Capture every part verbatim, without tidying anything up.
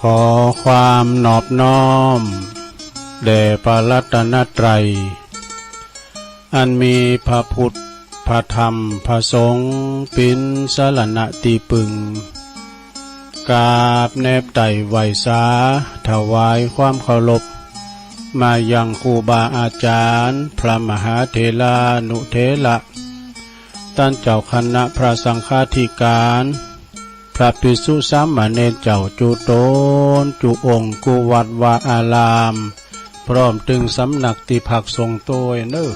ขอความนอบน้อมแด่พระรัตนตรัย อันมีพระพุทธ พระธรรม พระสงฆ์ เป๋นสรณะตี้ปึง กราบแนบไต่ไหว้สา ถวายความเคารพ มายังครูบาอาจารย์ พระมหาเถรานุเถระ ต้านเจ้าคณะพระสังฆาธิการ พระภิกษุสามเณรเจ้าจุตนจุองค์ กู้วัดวาอาราม พร้อมตึงสำนักตี้พักสงฆ์โตยเน้อ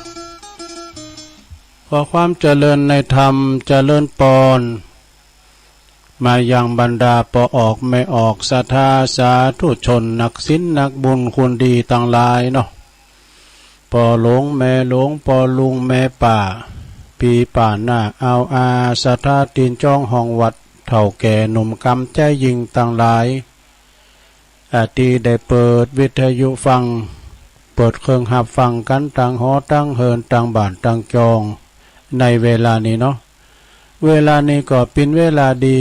ขอความเจริญในธรรม เจริญปอน มายังบรรดาป้อออกแม่ออก ศรัทธาสาธุชน นักศีลนักบุญคุณดีตังหลายเนาะ ป้อหลวงแม่หลวง ป้อลุงแม่ป้า ปี้ป้าน้าอาวอา ศรัทธาตี๋นจ้องห้องวัด เฒ่าแก่หนุ่มกำใจ๋ยิ่งตังหลาย อาตี้ได้เปิดวิทยุฟัง เปิดเครื่องฮับฟังกั๋นตังหอตังเฮือนตังบ้านตังจอง ในเวลานี้เนาะ เวลานี้ก็เป๋นเวลาดี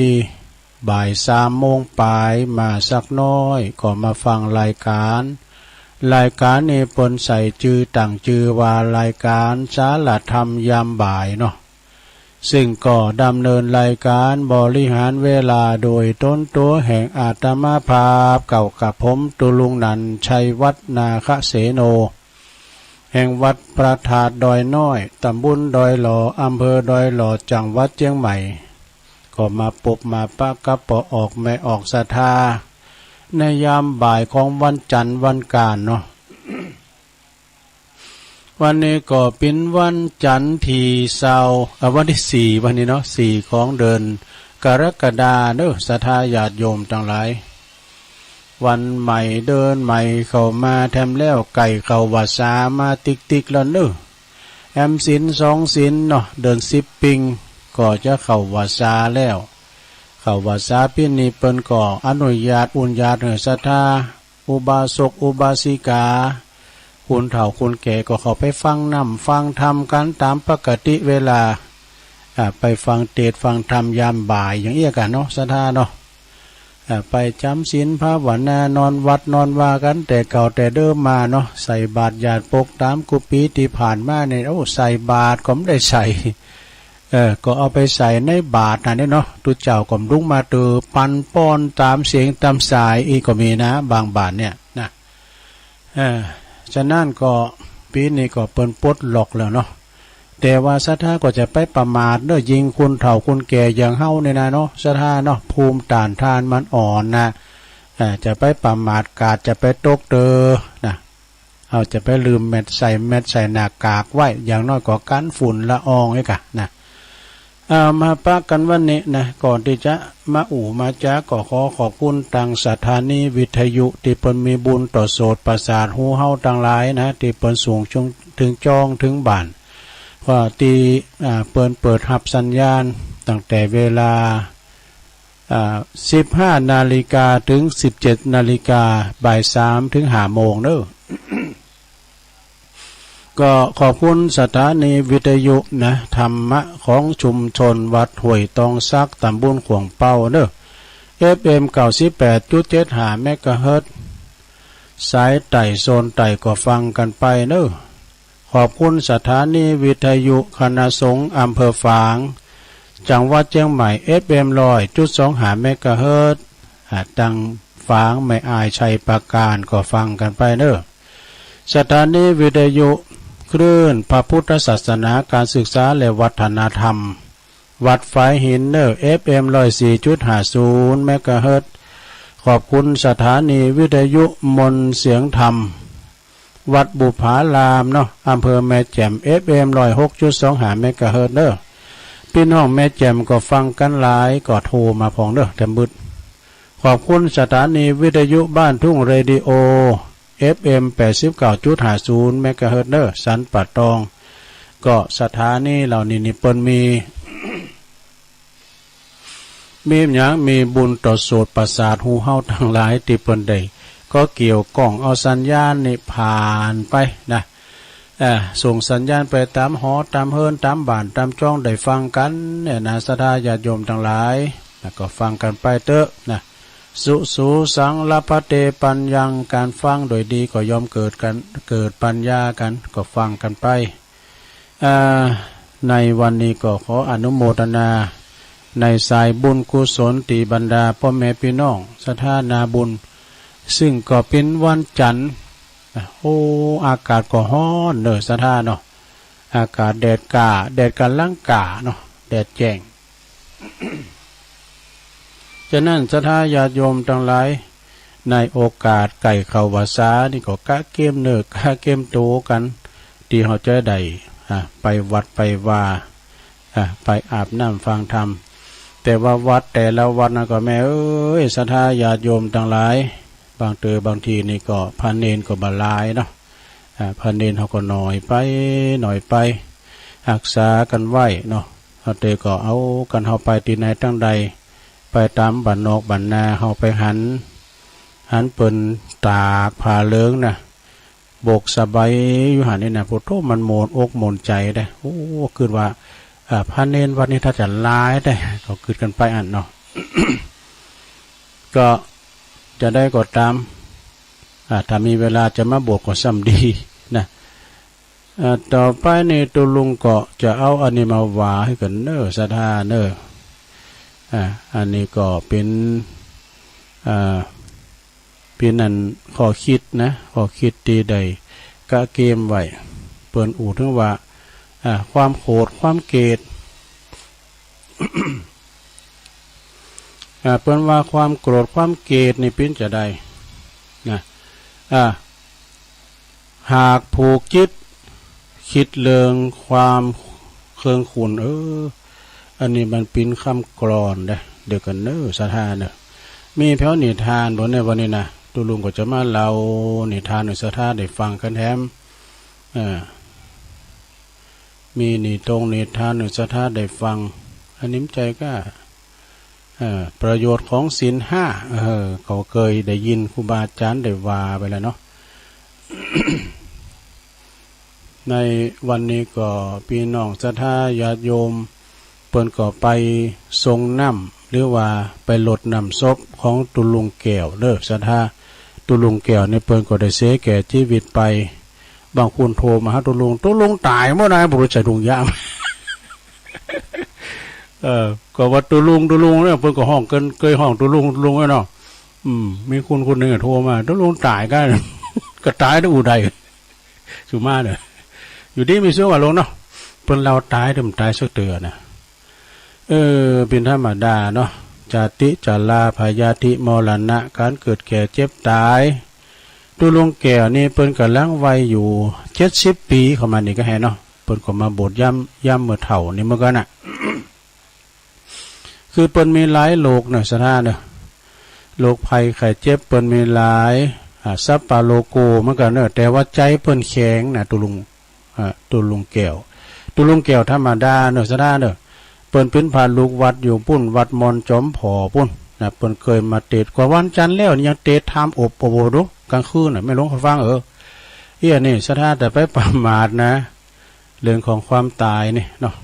บ่ายสามโมงป๋ายมาสักน้อย ก็มาฟังรายการ รายการนี้เปิ้นใส่จื้อ ตั้งจื้อว่ารายการสารธรรมยามบ่ายเนาะ ซึ่งก็ดำเนินรายการบริหารเวลาโดยตนตั๋วแห่งอาตมาภาพเก่ากับผม ตุลุงนันท์ ชัยวัฒน์ นาคเสโน แห่งวัดพระธาตุดอยน้อย ตำบลดอยหล่อ อำเภอดอยหล่อ จังหวัดเจียงใหม่ ก็มาปบมาปะกับป้อออกแม่ออกศรัทธา ในยามบ่ายของวันจันทร์วันก๋านเนาะ วันนี้ก็เป๋นวันจันทร์ตี้ซาว เอ่อ วันตี้สี่ วันนี้เนาะ สี่ ของเดือนกรกฎาเน้อ ศรัทธาญาติโยมตังหลาย วันใหม่เดือนใหม่เข้ามาแถมแล้ว ใก้เข้าวัสสามาติ๊กๆ แล้วเน้อ แอมศีลสองศีลเนาะ เดือนสิบปิง ก็จะเข้าวัสสาแล้ว เข้าวัสสาปี๋นี้เปิ้นก็อนุญาตอุญาตหื้อศรัทธา อุบาสกอุบาสิกา คุณเฒ่าคุณแก่ก็เข้าไปฟังน้ำฟังธรรมกั๋นต๋ามปกติเวลา อ่า ไปฟังเตสน์ฟังธรรมยามบ่ายอย่างเอี้ยกั๋นเนาะ ศรัทธาเนาะ อ่า ไปจ๋ำศีลภาวนา นอนวัดนอนวากั๋นแต่เก่าแต่เดิมมาเนาะ ใส่บาตรญาติโยมต๋ามกู้ปี๋ตี้ผ่านมาเนี่ย โอ้ ใส่บาตรก็บ่ได้ใส่ เออ ก็เอาไปใส่ในบาตรหั้นเน่อเนาะ ตุ๊เจ้าก็บ่ลุกมาเตอ ปันป้อนต๋ามเสียงต๋ามสายอี้ก็มีนะ บางบาตรเนี่ยนะ เออ ฉะนั้นก็ปี๋นี้ก็เปิ้นปลดล็อกแล้วเนาะ แต่ว่าศรัทธาก็จะไปประมาทเน้อ ยิ่งคุณเฒ่าคุณแก่อย่างเฮาเนี่ยนะเนาะ ศรัทธาเนาะ ภูมิต้านทานมันอ่อนนะ เออ จะไปประมาท กาดจะไปตกเตอนะ เฮาจะไปลืมแมสก์ ใส่แมสก์ ใส่หน้ากากไว้ อย่างน้อยก็กั๋นฝุ่นละอองไว้ก่ะนะ เอามาปะกั๋นวันนี้นะ ก่อนตี้จะมาอู้มาจ๋า ก็ขอขอบคุณตางสถานีวิทยุตี้เปิ้นมีบุญต่อโสตประสาทหูเฮาตังหลายนะ ตี้เปิ้นส่งเถิงจ้องเถิงบ้าน ก็ตี้ อ่า เปิ้นเปิดฮับสัญญาณตั้งแต่เวลา อ่า สิบห้านาฬิกาเถิงสิบเจ็ดนาฬิกา บ่ายสามเถิงห้าโมงเน้อ ก็ขอบคุณสถานีวิทยุนะ ธรรมะของชุมชนวัดห้วยตองสัก ตำบลข่วงเป้าเน้อ เอฟเอ็ม เก้าสิบแปดจุดเจ็ดห้าเมกะเฮิรตซ์ สายใต้โซนใต้ก็ฟังกั๋นไปเน้อ ขอบคุณสถานีวิทยุคณะสงฆ์อำเภอฝาง จังหวัดเชียงใหม่ เอฟเอ็ม ร้อยจุดสองห้าเมกะเฮิรตซ์ อ่า ตั้งฝางแม่อายชัยปราการก็ฟังกั๋นไปเน้อ สถานีวิทยุคลื่นพระพุทธศาสนา การศึกษาและวัฒนธรรม วัดฝายหินเน้อ เอฟเอ็ม ร้อยสี่จุดห้าศูนย์เมกะเฮิรตซ์ ขอบคุณสถานีวิทยุมนต์เสียงธรรม วัดบุปผารามเนาะ อำเภอแม่แจ่ม เอฟเอ็ม ร้อยหกจุดสองห้าเมกะเฮิรตซ์เน้อ ปี้น้องแม่แจ่มก็ฟังกั๋นหลาย ก็โทรมาพ่องเน้อ แถมบึด ขอบคุณสถานีวิทยุบ้านทุ่งเรดิโอ เอฟเอ็ม แปดสิบเก้าจุดห้าศูนย์เมกะเฮิรตซ์เน้อ สันป่าตอง ก็สถานีเหล่านี้นี่เปิ้นมี มีหยัง มีบุญต่อโสตประสาทหูเฮาตังหลายตี้เปิ้นได้ ก็เกี่ยวข้องเอาสัญญาณนี่ผ่านไปนะ เอ่อ ส่งสัญญาณไปต๋ามหอ ต๋ามเฮือน ต๋ามบ้าน ต๋ามจ้องได้ฟังกั๋นเนี่ยนะ ศรัทธาญาติโยมตังหลาย แล้วก็ฟังกั๋นไปเต๊อะนะ สุ สู สัง ละพะเต ปัญญัง การฟังโดยดีก็ย่อมเกิดกัน เกิดปัญญากัน ก็ฟังกันไป อ่า ในวันนี้ก็ขออนุโมทนา ในสายบุญกุศลตี้บรรดาพ่อแม่พี่น้องศรัทธานาบุญ ซึ่งก็เป็นวันจันทร์ นะ โอ้ อากาศก็ฮ้อนเนอะศรัทธาเนาะ อากาศแดดก่า แดดก่าลังก่าเนาะ แดดแจ้ง ฉะนั้นศรัทธาญาติโยมตังหลาย ในโอกาสใก้เข้าพรรษานี่ก็กะเกียมเนื้อกะเกียมตัวกัน ตี้เฮาจะได้ อ่า ไปวัดไปวา อ่า ไปอาบน้ำฟังธรรม แต่ว่าวัดแต่ละวัดนั้นก็แม่เอ้ย ศรัทธาญาติโยมตังหลาย บางเทื่อบางทีนี่ก็พระเณรก็บ่หลายเนาะ อ่า พระเณรเฮาก็น้อยไป น้อยไป ฮักษากันไว้เนาะ เฮาเตอก็เอากันเฮาไปตี้ไหนตังใด ไปตามบ้านนอกบ้านนาเฮาไปหัน หันเปิ้นตากผ้าเหลืองนะ โบกสบายอยู่หั่นนี่นะ พุทโธ มันโมนอกโมนใจเด้ โอ้ คิดว่า อ่า พระเณรวัดนี้ถ้าจะหลายเด้ ก็คิดกันไปอันเนาะ ก็จะได้ก็ตาม อ่า ถ้ามีเวลาจะมาโบสถ์ก็ซ้ำดีนะ อ่า ต่อไปนี่ตุ๊ลุงก็จะเอาอันนี้มาว่าหื้อกั๋นเน่อศรัทธาเน่อ อ่า อันนี้ก็เป๋น อ่า เป๋นอันข้อคิดนะ ข้อคิดตี้ได้กะเกียมไว้ เปิ้นอู้เถิงว่า อ่า ความโกรธความเกลียด อ่า เปิ้นว่าความโกรธความเกลียดนี่เป๋นจะใดนะ อ่า หากผูกจิต คิดเรื่องความเคืองขุ่น เออ อันนี้มันเป๋นกำกลอนเด้อ เดี๋ยวกั๋นเน่อศรัทธาเน่อ มีแผวนิทานบ่เนี่ยวันนี้นะ ตุ๊ลุงก็จะมาเล่านิทานหื้อศรัทธาได้ฟังกั๋นแถม เออ มีนิตรงนิทานหื้อศรัทธาได้ฟัง อันนี้มันใจ้ก็ เอ่อ ประโยชน์ของศีลห้า เออ ก็เกยได้ยินครูบาอาจ๋ารย์ได้ว่าไปแล้วเนาะ ในวันนี้ก็พี่น้องศรัทธาญาติโยม เปิ้นก็ไปสรงน้ำ หรือว่าไปรดน้ำศพของตุ๊ลุงแก้วเด้อศรัทธา ตุ๊ลุงแก้วนี่เปิ้นก็ได้เสียแก่ชีวิตไป บางคนโทรมาหาตุ๊ลุง ตุ๊ลุงต๋ายเมื่อไหร่ บ่ฮู้จักตุ๊ลุงยาม เออ ก็ว่าตุ๊ลุง ตุ๊ลุงเนี่ย เปิ้นก็ฮ้องกั๋น เกยฮ้องตุ๊ลุง ตุ๊ลุงเนาะ อืม มีคนคนหนึ่งอะโทรมา ตุ๊ลุงต๋ายก็ ก็ต๋ายได้อู้ใด สุมาเน่อ อยู่ดีมีสุขอะลุงเนาะ เปิ้นเล่าต๋ายเติมต๋ายสักเตื้อนะ เออ เป๋นธรรมดาเนาะ จาติ ชรา พยาธิ มรณะ ก๋านเกิดแก่เจ็บต๋าย ตุ๊ลุงแก้วนี่เปิ้นก่ำลังวัยอยู่ เจ็ดสิบปี๋เข้ามานี่ก็แฮะเนาะ เปิ้นก็มาบวชยาม ยามเมื่อเฒ่านี่เหมือนกั๋นน่ะ คือเปิ้นมีหลายโรคเนาะศรัทธาเนาะ โรคภัยไข้เจ็บเปิ้นมีหลาย อ่า สัพพะโรโคเหมือนกั๋นเนาะ แต่ว่าใจ๋เปิ้นแข็งนะ ตุ๊ลุง อ่า ตุ๊ลุงแก้ว ตุ๊ลุงแก้วธรรมดาเนาะศรัทธาเนาะ เปิ้นเป๋นพระลูกวัดอยู่ปุ้น วัดมอนจอมผอปุ้นนะ เปิ้นเกยมาเตสน์ กว่าวันจันทร์แล้วนี่ยังเตสน์ทำอบ อบ อบดู กลางคืนน่ะ แม่หลวงเขาฟัง เออ เอี้ยนี่ศรัทธาแต่ไปประมาทนะ เรื่องของความต๋ายนี่เนาะ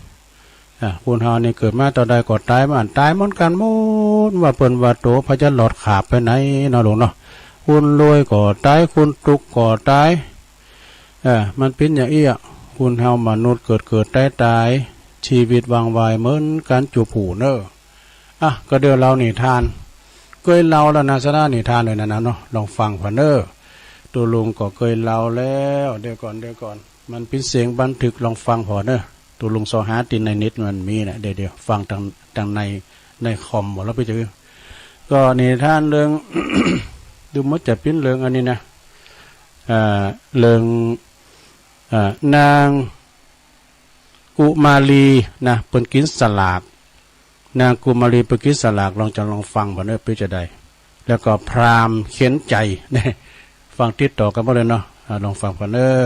อ่า คนเฮานี่เกิดมาเต้าใดก็ต๋าย มันต๋ายเหมือนกั๋นหมด ว่าเปิ้นว่าโต ไผจะหลอดขาบไปไหนเนาะลุงเนาะ คนรวยก็ต๋าย คนตุ๊กข์ก็ต๋าย เออ มันเป๋นอย่างอี้อะ คนเฮามนุษย์เกิดเกิดต๋ายต๋าย ชีวิตวั่นวายเหมือนกั๋นจุผู้เน่อ อ่ะ ก็เดี๋ยวเล่านิทาน เกยเล่าแล้วนะศรัทธา นิทานเลยนะเนาะ ลองฟังผ่อเน่อ ตุ๊ลุงก็เกยเล่าแล้ว เดี๋ยวก่อน เดี๋ยวก่อน มันเป๋นเสียงบันทึก ลองฟังผ่อเน่อ ตุ๊ลุงส่องหาตี้ในเน็ตมันมีนะ เดี๋ยว เดี๋ยวฟังตาง ตางใน ในคอมหมดแล้วไปเจอ ก็นิทานเรื่อง ดูเหมือนจะเป๋นเรื่องอันนี้นะ อ่า เรื่อง อ่า นางกุมารีนะ เปิ้นกินสลาก นางกุมารีเปิ้นกินสลาก ลองจะลองฟังผ่อเน่อ เป๋นจะใด แล้วก็พราหมณ์เข็นใจ๋ เนี่ย ฟังติดต่อกั๋นหมดเลยเนาะ อ่า ลองฟังผ่อเน่อ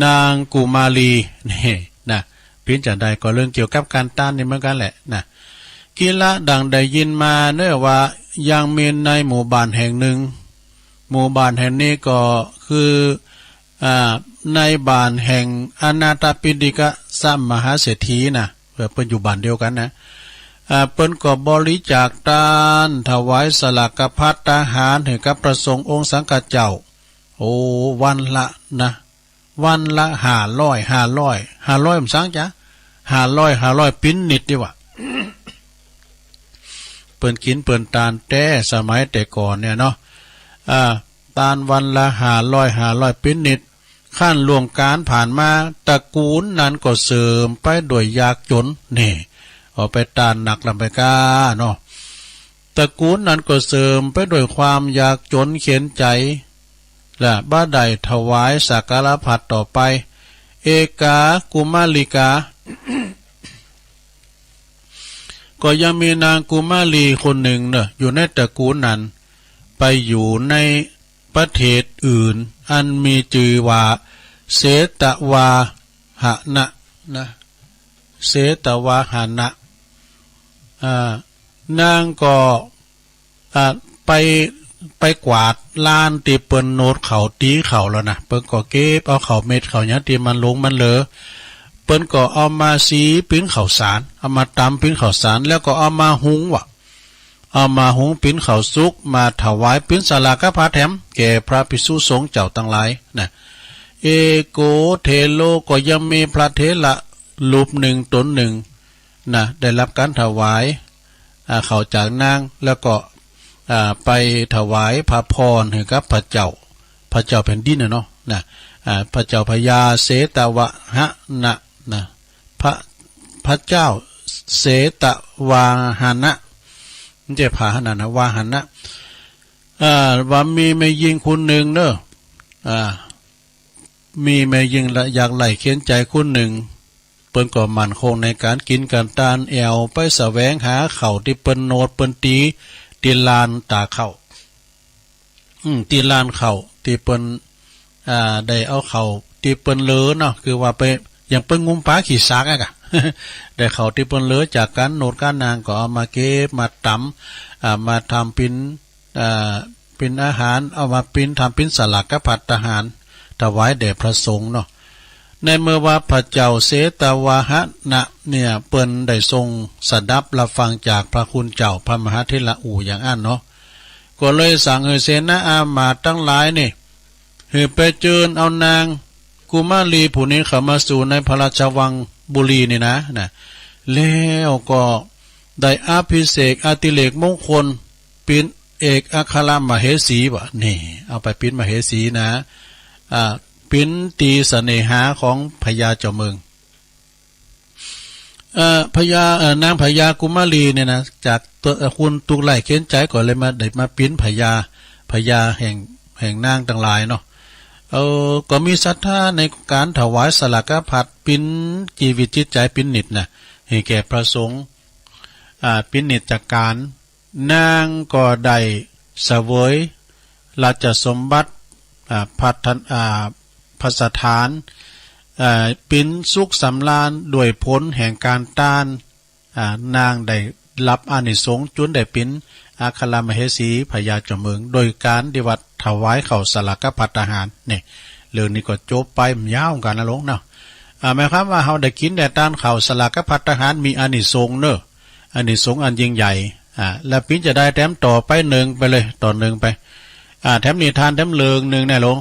นางกุมารี นี่นะ เป๋นจะใด ก็เรื่องเกี่ยวกับก๋านตานนี่เหมือนกั๋นแหละนะ กิละดังได้ยินมาเน่อว่า ยังมีในหมู่บ้านแห่งหนึ่ง หมู่บ้านแห่งนี้ก็คือ อ่า ในบ้านแห่งอนาถปิณฑิกะมหาเศรษฐีนะ เปิ้นอยู่บ้านเดียวกั๋นนะ อ่า เปิ้นก็บริจาคตานถวายสลากภัตตาหารหื้อกับพระสงฆ์องค์สังฆเจ้า โอ้ วันละนะ วันละห้าร้อย ห้าร้อย ห้าร้อย มันสังจ๊ะ ห้าร้อย ห้าร้อย ปิ้นนิดดีวะ เปิ้นกินเปิ้นตานแต่สมัยแต่ก่อนเนี่ยเนาะ อ่า ตานวันละห้าร้อย ห้าร้อย ปิ้นนิด ขั้นล่วงกาลผ่านมา ตระกูลนั้นก็เสื่อมไปด้วยยากจน นี่ ออกไปตานหนักลำไปก้าเนาะ ตระกูลนั้นก็เสื่อมไปด้วยความยากจนเข็ญใจ และบ่ได้ถวายสักการะภัตตาหารต่อไป เอกากุมาริกา ก็ยังมีนางกุมารีคนหนึ่งเนอะ อยู่ในตระกูลนั้น ไปอยู่ในประเทศอื่น อันมีชื่อว่าเสตวาหนะ นะ เสตวาหนะ อ่า นางก็ อ่า ไป ไปกวาดลานตี้เปิ้นโนดข้าวตีข้าวแล้วนะ เปิ้นก็เก็บเอาข้าวเม็ดข้าวหยังตี้มันหลงมันเหลือ เปิ้นก็เอามาสีปิ้นข้าวสาร เอามาตำปิ้นข้าวสาร แล้วก็เอามาหุงวะ เอามาหุงปิ้นข้าวสุก มาถวายปิ้นสลากภัตตาหารแถมแก่พระภิกษุสงฆ์เจ้าตังหลายนะ เอโกเทโร ก็ยังมีพระเถระรูปหนึ่งตนหนึ่งนะ ได้รับการถวาย อ่า ข้าวจากนาง แล้วก็ อ่า ไปถวายพระพรหื้อกับพระเจ้า พระเจ้าแผ่นดินน่ะเนาะ นะ อ่า พระเจ้าพญาเสตวาหนะ นะ พระ พระเจ้าเสตวาหนะ บ่ใจ้พาหนะนะ วาหนะ อ่า ว่ามีแม่ญิงคนหนึ่งเนอะ อ่า มีแม่ญิงละยากไร้เข็ญใจคนหนึ่ง เปิ้นก็มั่นคงในก๋านกิ๋นก๋านตาน แอ่วไปแสวงหาข้าวตี้เปิ้นโนดเปิ้นตี๋ ตี้ลานตากข้าว อืม ตี้ลานข้าว ตี้เปิ้น อ่า ได้เอาข้าวตี้เปิ้นเหลือเนาะ คือว่าไป อย่างเปิ้นงุ้มปลาขี้สากอะกะ ได้ข้าวตี้เปิ้นเหลือจากก๋านโนดก๋านนางก็เอามาเก็บมาตำ อ่า มาทำปิ้น อ่า ปิ้นอาหาร เอามาปิ้น ทำปิ้นสลากภัตตาหาร ถวายแด่พระสงฆ์เนาะ ในเมื่อว่าพระเจ้าเสตวาหนะเนี่ย เปิ้นได้ทรงสดับรับฟังจากพระคุณเจ้าพระมหาเถระอู่อย่างอั้นเนาะ ก็เลยสั่งหื้อเสนาอามาตย์ตังหลายนี่ หื้อไปเจิญเอานางกุมารีผู้นี้เข้ามาสู่ในพระราชวังบุรีนี่นะ นะ แล้วก็ได้อภิเษกอติเรกมงคล ปิ้นเอกอัครมเหสีวะ นี่ เอาไปปิ้นมเหสีนะ อ่า ปิ้นตี๋เสน่หาของพญาเจ้าเมือง เอ่อ พญา เอ่อ นางพญากุมารีเนี่ยนะ จากตัว เอ่อ คนทุกข์ไร้เข็ญใจก็เลยมา ได้มาปิ้นพญา พญาแห่ง แห่งนางตังหลายเนาะ เอ่อ ก็มีศรัทธาในก๋านถวายสลากภัตตาหารปิ้นจีวิตจิตใจ๋ปิ้นนิดนะ หื้อแก่พระสงฆ์ อ่า ปิ้นนิจก๋าน นางก็ได้เสวยราชสมบัติ อ่า พระทาน อ่า พระสถาน อ่า ปิ้นสุขสำราญด้วยผลแห่งก๋านตาน อ่า นางได้รับอานิสงส์จุ่นได้ปิ้นอัครมเหสีพญาเจ้าเมือง โดยก๋านตี้ว่าถวายข้าวสลากภัตตาหาร นี่ เรื่องนี้ก็จบไป มันยาวกั๋นนะหลวงเนาะ อ่า หมายความว่าเฮาได้กิ๋นได้ตานข้าวสลากภัตตาหารมีอานิสงส์เนอะ อานิสงส์อันยิ่งใหญ่ อ่า แล้วปิ้นจะได้แถมต่อไปเนืองไปเลย ต่อเนืองไป อ่า แถมนิทานแถมเรื่องหนึ่งนะหลวง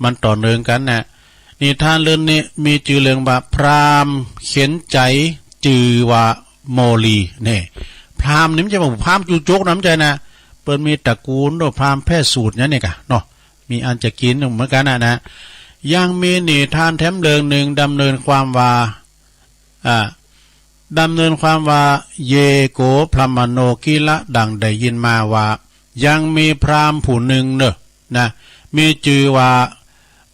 มันต่อเนืองกั๋นนะ นิทานเรื่องนี้มีจื่อเรื่องว่าพราหมณ์เข็ญใจ๋จื่อว่าโมลี นี่ พราหมณ์นี่มันจะบอกพราหมณ์จูจกนะ มันใจ้นะ เปิ้นมีตระกูลด้วยพราหมณ์แพทย์สูตรเนี่ยนี่กะเนาะ มีอันจะกิ๋นเหมือนกั๋นนะนะ ยังมีนิทานแถมเรื่องหนึ่งดำเนินความว่า อ่า ดำเนินความว่า เยโกพรหมโนกิละ ดังได้ยินมาว่า ยังมีพราหมณ์ผู้หนึ่งเนอะ นะ มีจื่อว่า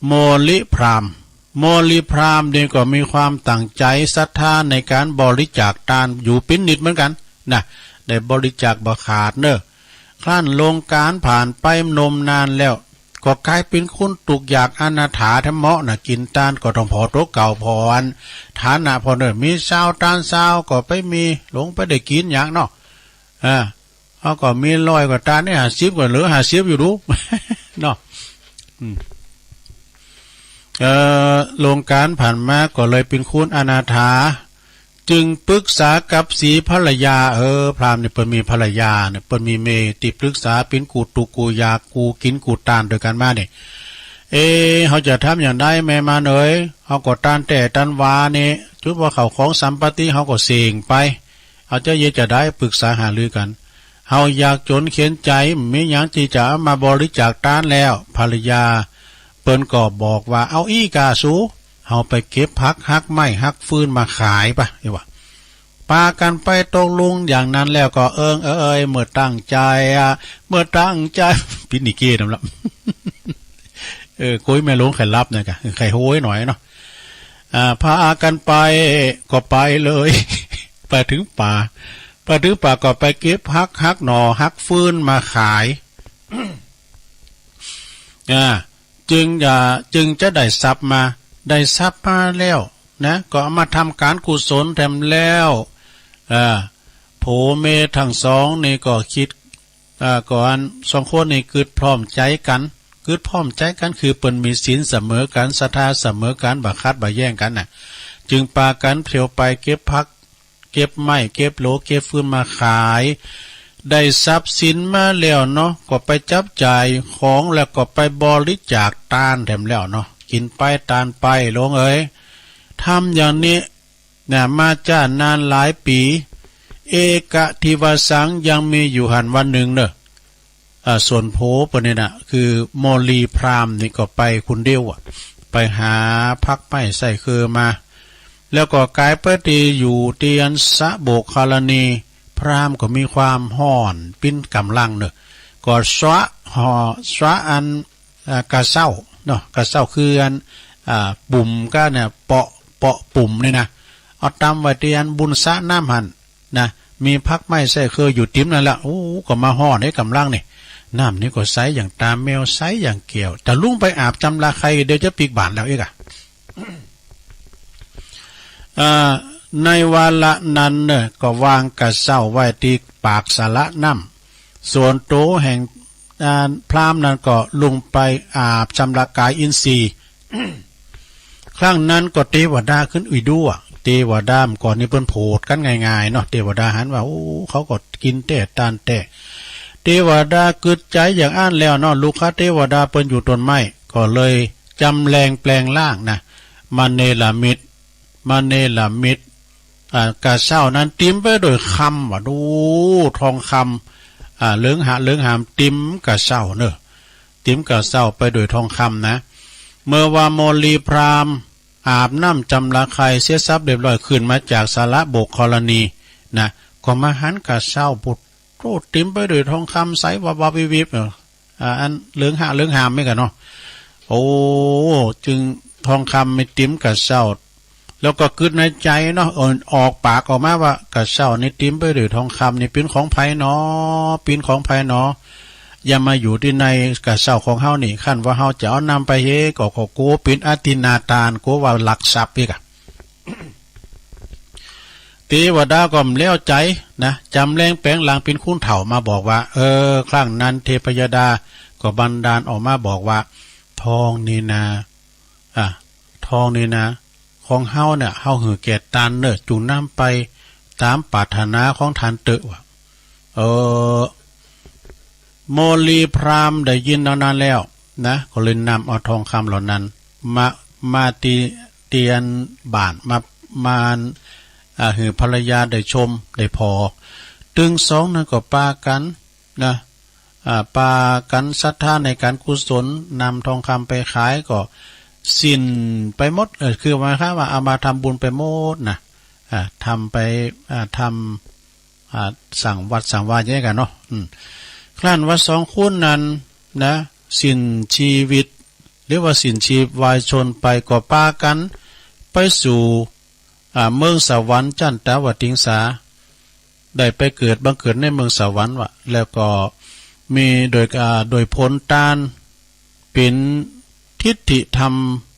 โมลิพราหมณ์ โมลิพราหมณ์นี่ก็มีความตั้งใจ๋ศรัทธาในก๋านบริจาคตานอยู่ปิ้นนิดเหมือนกั๋น นะ ได้บริจาคบ่ขาดเนอะ ครั้นล่วงก๋าลผ่านไปนมนานแล้ว ก็ก๋ายเป๋นคนตุ๊กข์ยากอนาถาแท้เหมาะนะ กิ๋นตานก็ต้องผ่อตั๋วเก่า ผ่ออันฐานะผ่อเนิ่น มีซาวตานซาวก็ไปมีหลงไปได้กิ๋นหยังเนาะ อ่า เฮาก็มีร้อยกว่าตานนี่ ห้าสิบก็เหลือห้าสิบอยู่ดู เนาะ อืม เอ่อ ล่วงก๋าลผ่านมาก็เลยเป๋นคนอนาถา จึงปรึกษากับสีภรรยา เออ พราหมณ์นี่เปิ้นมีภรรยาเนี่ย เปิ้นมีเมย์ ตี้ปรึกษาเป๋นกู้ตุ๊กกู้ยาก กู้กิ๋นกู้ตานโดยกั๋นมาเนี่ย เอ๊ะ เฮาจะทำอย่างใดแม่มารเอ๋ย เฮาก็ตานแต๊ตานวาเนี่ย จุดว่าข้าวของสัมปติเฮาก็เส้งไป เฮาจะเยียะจะใด ปรึกษาหารือกั๋น เฮาอยากจ๋นเข็ญใจ๋ บ่มีหยังตี้จะเอามาบริจาคตานแล้ว ภรรยาเปิ้นก็บอกว่า เอาอี้ก่าสู เฮาไปเก็บผักฮักไม้ฮักฟืนมาขายปะ เอ้ยว่า ปากั๋นไปตกลงอย่างนั้นแล้วก็ เอิงเอ๋ย เมื่อตั้งใจ๋อะ เมื่อตั้งใจ๋ ปิดนี่เก้นำละ เออ โกยแม่หลวงใค่หลับเนี่ยกะ ใค่โฮยหน่อยเนาะ อ่า พากั๋นไป ก็ไปเลย ไปเถิงป่า ไปเถิงป่าก็ไปเก็บฮัก ฮักหน่อ ฮักฟืนมาขาย อ่า จึงจะ จึงจะได้ทรัพย์มา ได้ทรัพย์มาแล้วนะ ก็เอามาทำการกุศลแถมแล้ว อ่า ผัวเมียทั้งสองนี่ก็คิด อ่า ก็อันสองคนนี่กึ๊ดพร้อมใจ๋กั๋น กึ๊ดพร้อมใจ๋กั๋น คือเปิ้นมีศีลเสมอกั๋น ศรัทธาเสมอกั๋น บ่ขัดบ่แย้งกั๋นน่ะ จึงปากั๋นเตียวไปเก็บผัก เก็บไม้ เก็บโหล เก็บฟืนมาขาย ได้ทรัพย์สินมาแล้วเนาะ ก็ไปจับจ่ายของ แล้วก็ไปบริจาคตานแถมแล้วเนาะ กิ๋นไปตานไป หลวงเอ๋ย ทำอย่างนี้ นะ มาจ้านานหลายปี๋ เอกะทิวาสัง ยังมีอยู่หั้นวันหนึ่งเนอะ อ่า ส่วนผัวเปิ้นนี่นะ คือโมลีพราหมณ์นี่ก็ไปคนเดียวอะ ไปหาผักไม้ไส้เคืองมา แล้วก็ก๋ายไปตี้อยู่ตี้อันสระโบกคาลานี พราหมณ์ก็มีความฮ้อน ปิ้นก๋ำลังเนอะ ก็สระ ห่อ สระอัน อ่า กระเซ้าเนาะ กระเซ้าคืออัน อ่า ปุ่มก้าเนี่ย เปาะ เปาะปุ่มนี่นะ เอาตำไว้ตี้อันบุนสระน้ำหั้นนะ มีผักไม้ไส้เคืองอยู่ติ๋มนั่นแหละ โอ้ ก็มาฮ้อนได้ก๋ำลังนี่ น้ำนี่ก็ใสอย่างตาแมว ใสอย่างแก้ว แต่ลุงไปอาบจำระไค เดี๋ยวจะปีกบานแล้วอีกอะ อ่า ในวาระนั้นเนอะ ก็วางกระเซ้าไว้ตี้ปากสระน้ำ ส่วนตั๋วแห่ง อ่า พราหมณ์นั้นก็ลงไปอาบชำระกายอินทรีย์ ครั้งนั้นก็เทวดาขึ้นอีกด้วย เทวดาเมื่อก่อนนี่เปิ้นโผดกั๋นง่ายๆเนาะ เทวดาหันว่า โอ้ เขาก็กิ๋นแต๊ตานแต๊ เทวดากึ๊ดใจ๋อย่างอั้นแล้วเนาะ ลูกค้าเทวดาเปิ้นอยู่ต้นไม้ ก็เลยจำแรงแปลงร่างนะ มาเนรมิต มาเนรมิต อ่า กระเซ้านั้นเต็มไปด้วยคำ ว่าดู ทองคำ อ่า เหลืองหะเหลืองหามเต็มกระเซ้าเนอะ เต็มกระเซ้าไปด้วยทองคำนะ เมื่อว่าโมลีพราหมณ์อาบน้ำจำระไคเสียสับเรียบร้อย ขึ้นมาจากสระโบกคาลานีนะ ก็มาหันกระเซ้า โอ้ เต็มไปด้วยทองคำใสวับวับวิบวิบเนอะ อ่า อันเหลืองหะเหลืองหามนี่กะเนาะ โอ้ จึงทองคำนี่เต็มกระเซ้า แล้วก็กึ๊ดในใจ๋เนาะ เอิ้นออกปากออกมาว่า กระเซ้านี่เต็มไปด้วยทองคำนี่เป๋นของใผหนอ เป๋นของใผหนอ อย่ามาอยู่ตี้ในกระเซ้าของเฮานี่ คันว่าเฮาจะเอานำไปเฮก็ ก็กั๋วเป๋นอทินนาทาน กั๋วว่าลักทรัพย์อีกอะ เทวดาก็บ่แล้วใจ๋นะ จำแรงแปลงร่างเป๋นคนเฒ่ามาบอกว่า เออ ครั้งนั้นเทพยดาก็บันดาลออกมาบอกว่า ทองนี่นา อ่ะ ทองนี่นา ของเฮาเนี่ย เฮาหื้อแก่ตานเน่อ จุ่งนำไปต๋ามปรารถนาของท่านเต๊อะ ว่า เออ โมลีพราหมณ์ได้ยินดังนั้นแล้วนะ ก็เลยนำเอาทองคำเหล่านั้นมา มาตี้ ตี้อันบ้าน มา มา อ่า หื้อภรรยาได้ชม ได้ผ่อ ตึงสองนั้นก็ปากั๋นนะ อ่า ปากั๋นศรัทธาในก๋านกุศล นำทองคำไปขายก็สิ้นไปหมด เออ คือหมายความว่าเอามาทำบุญไปหมดนะ อ่า ทำไป อ่า ทำ อ่า สร้างวัดสร้างวาอย่างนี้กั๋นเนาะ อืม ครั้นว่าสองคนนั้นนะ สิ้นชีวิต หรือว่าสิ้นชีพวายชนไป ก็ปากั๋นไปสู่ อ่า เมืองสวรรค์จันตวติงสา ได้ไปเกิดบังเกิดในเมืองสวรรค์วะ แล้วก็มีโดย อ่า โดยผลตาน เป๋นทิฏฐิธรรม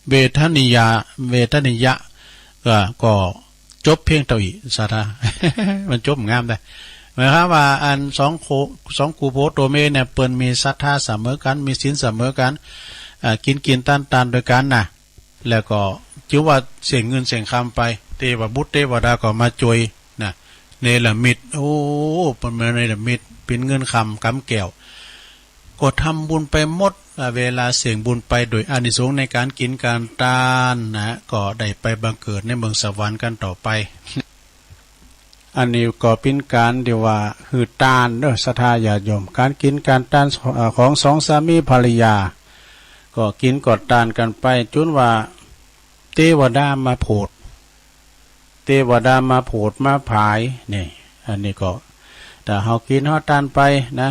เวทนิยา เวทนิยะ ก็ ก็จบเพียงเต้าอี้ ศรัทธา มันจบงามได้ หมายความว่าอันสองโค สองกู้ผัวตั๋วเมียเนี่ย เปิ้นมีศรัทธาเสมอกั๋น มีศีลเสมอกั๋น อ่า กิ๋นกิ๋นตานตานโดยกั๋นนะ แล้วก็จื้อว่าเสี้ยงเงินเสี้ยงคำไป เตวบุตรเตวดาก็มาจ่วยนะ เนรมิต โอ้ เปิ้นมาเนรมิต เป๋นเงินคำกำแก้ว ก็ทำบุญไปหมด อ่า เวลาเสี่ยงบุญไปโดยอานิสงส์ในการกินการตานนะ ก็ได้ไปบังเกิดในเมืองสวรรค์กันต่อไป อันนี้ก็เป๋นการที่ว่าหื้อตานเด้อ ศรัทธาญาติโยม การกินการตาน เอ่อ ของสองสามีภรรยา ก็กินก็ตานกันไป จนว่าเทวดามาโผด เทวดามาโผดมาผาย นี่ อันนี้ก็ ถ้าเฮากินเฮาตานไปนะ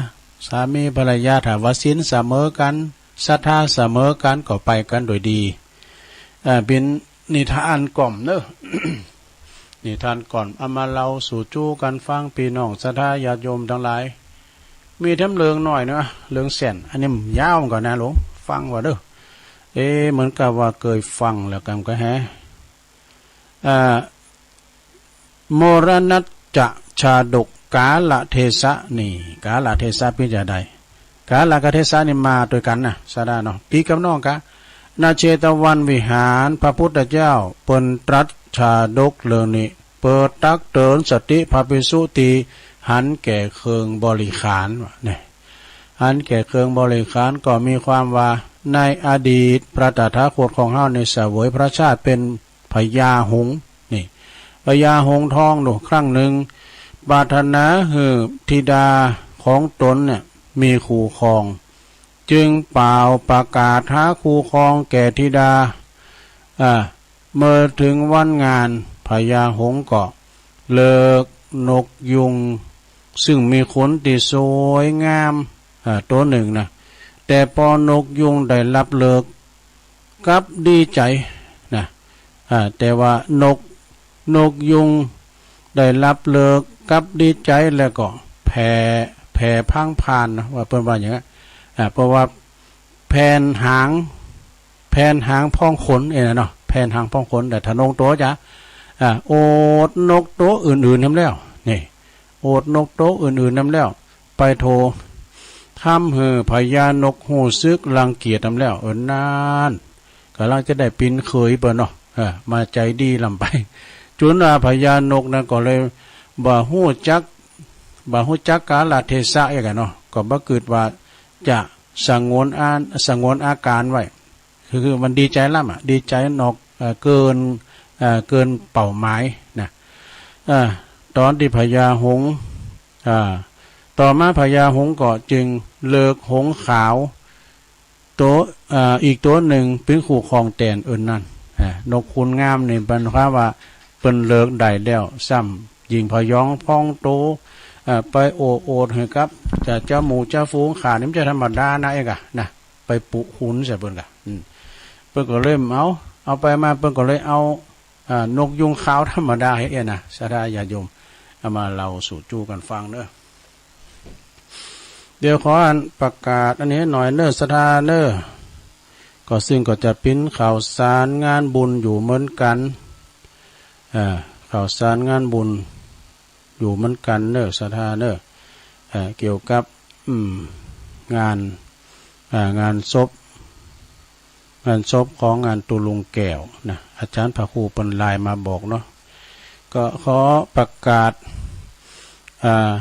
สามีภรรยา ถ้าว่าศีลเสมอกัน ศรัทธาเสมอกัน ก็ไปกันโดยดี เอ่อ เป๋นนิทานก่อมเนอะ นิทานก่อม เอามาเล่าสู่จู้กันฟัง พี่น้องศรัทธาญาติโยมทั้งหลาย มีแถมเรื่องน้อยเนอะ เรื่องแสน อันนี้มันยาวเหมือนกันนะ ลองฟังว่าเด้อ เอ๊ะ เหมือนกับว่าเคยฟังแล้วกันก็แฮะ อ่า มรณัจจะชาดก กาลเทศะ นี่ กาลเทศะเป๋นจะใด กาลกับเทศะนี่มาด้วยกันนะ ศรัทธาเนาะ พี่กับน้องกะ ณ เชตวันวิหาร พระพุทธเจ้าเปิ้นตรัสชาดกเรื่องนี้ เปิดตักเตือนสติพระภิกษุตี้หันแก่เครื่องบริขาร เนี่ย หันแก่เครื่องบริขารก็มีความว่า ในอดีตพระตถาคตของเฮานี่เสวยพระชาติเป็นพญาหงส์ นี่ พญาหงส์ทองโน่น ครั้งหนึ่ง ปรารถนาหื้อธิดาของตนเนี่ยมีคู่ครอง จึงเป่าประกาศหาคู่ครองแก่ธิดา อ่า เมื่อถึงวันงาน พญาหงส์ก็เลือกนกยูง ซึ่งมีขนตี้สวยงาม อ่า ตัวหนึ่งนะ แต่พอนกยูงได้รับเลือก กลับดีใจนะ อ่า แต่ว่านก นกยูงได้รับเลือกกลับดีใจแล้วก็แผ่ แผ่พังผ่านนะ ว่าเปิ้นว่าอย่างนั้น อ่า เพราะว่าแผ่นหาง แผ่นหางพ่องขนเองนะเนาะ แผ่นหางพ่องขน แต่ถ้านกตัวจะ อ่า โอดนกตัวอื่นๆนำแล้ว นี่ โอดนกตัวอื่นๆนำแล้ว ไปโท ทำหื้อพญานกฮู้สึกรังเกียจนำแล้ว เออ นั่น กำลังจะได้เป๋นเขยเปิ้นเนาะ เออ มาใจดีล้ำไป จนว่าพญานกนั้นก็เลยบ่ฮู้จัก บ่ฮู้จักกาลเทศะอีกอะเนาะ ก็บ่กึ๊ดว่าจะสงวนอา สงวนอาการไว้ คือ คือมันดีใจล้ำอะ ดีใจนอก เอ่อ เกิน เอ่อ เกินเป้าหมายนะ เอ่อ ตอนตี้พญาหงส์ อ่า ต่อมาพญาหงส์ก็จึงเลือกหงส์ขาว ตัว อ่า อีกตัวหนึ่งเป๋นคู่ครองแตน เอิ้นนั่น อ่า นกขุนงามนี่เปิ้นว่า เปิ้นเลือกได้แล้ว ซ้ำยิ่งพยองพองโต อ่า ไปโอ้โอดหื้อกับ จะ เจ้าหมู่เจ้าฝูงข้านี่มันจะธรรมดานะเอกอะนะ ไปปุขุนใส่เปิ้นกะ อืม เปิ้นก็เลยเอา เอาไปมาเปิ้นก็เลยเอา อ่า นกยูงขาวธรรมดาเฮ็ดเองนะ ศรัทธาญาติโยม เอามาเล่าสู่จู้กันฟังเนอะ เดี๋ยวขออันประกาศอันนี้หน่อยเนอะ ศรัทธาเนอะ ก็ซึ่งก็จะเป๋นข่าวสารงานบุญอยู่เหมือนกัน อ่า ข่าวสารงานบุญอยู่เหมือนกันเนอะ ศรัทธาเนอะ อ่า เกี่ยวกับ อืม งาน อ่า งานศพ งานศพของอันตุลุงแก้วนะ อาจารย์พระครูเปิ้นไลน์มาบอกเนาะ ก็ขอประกาศ อ่า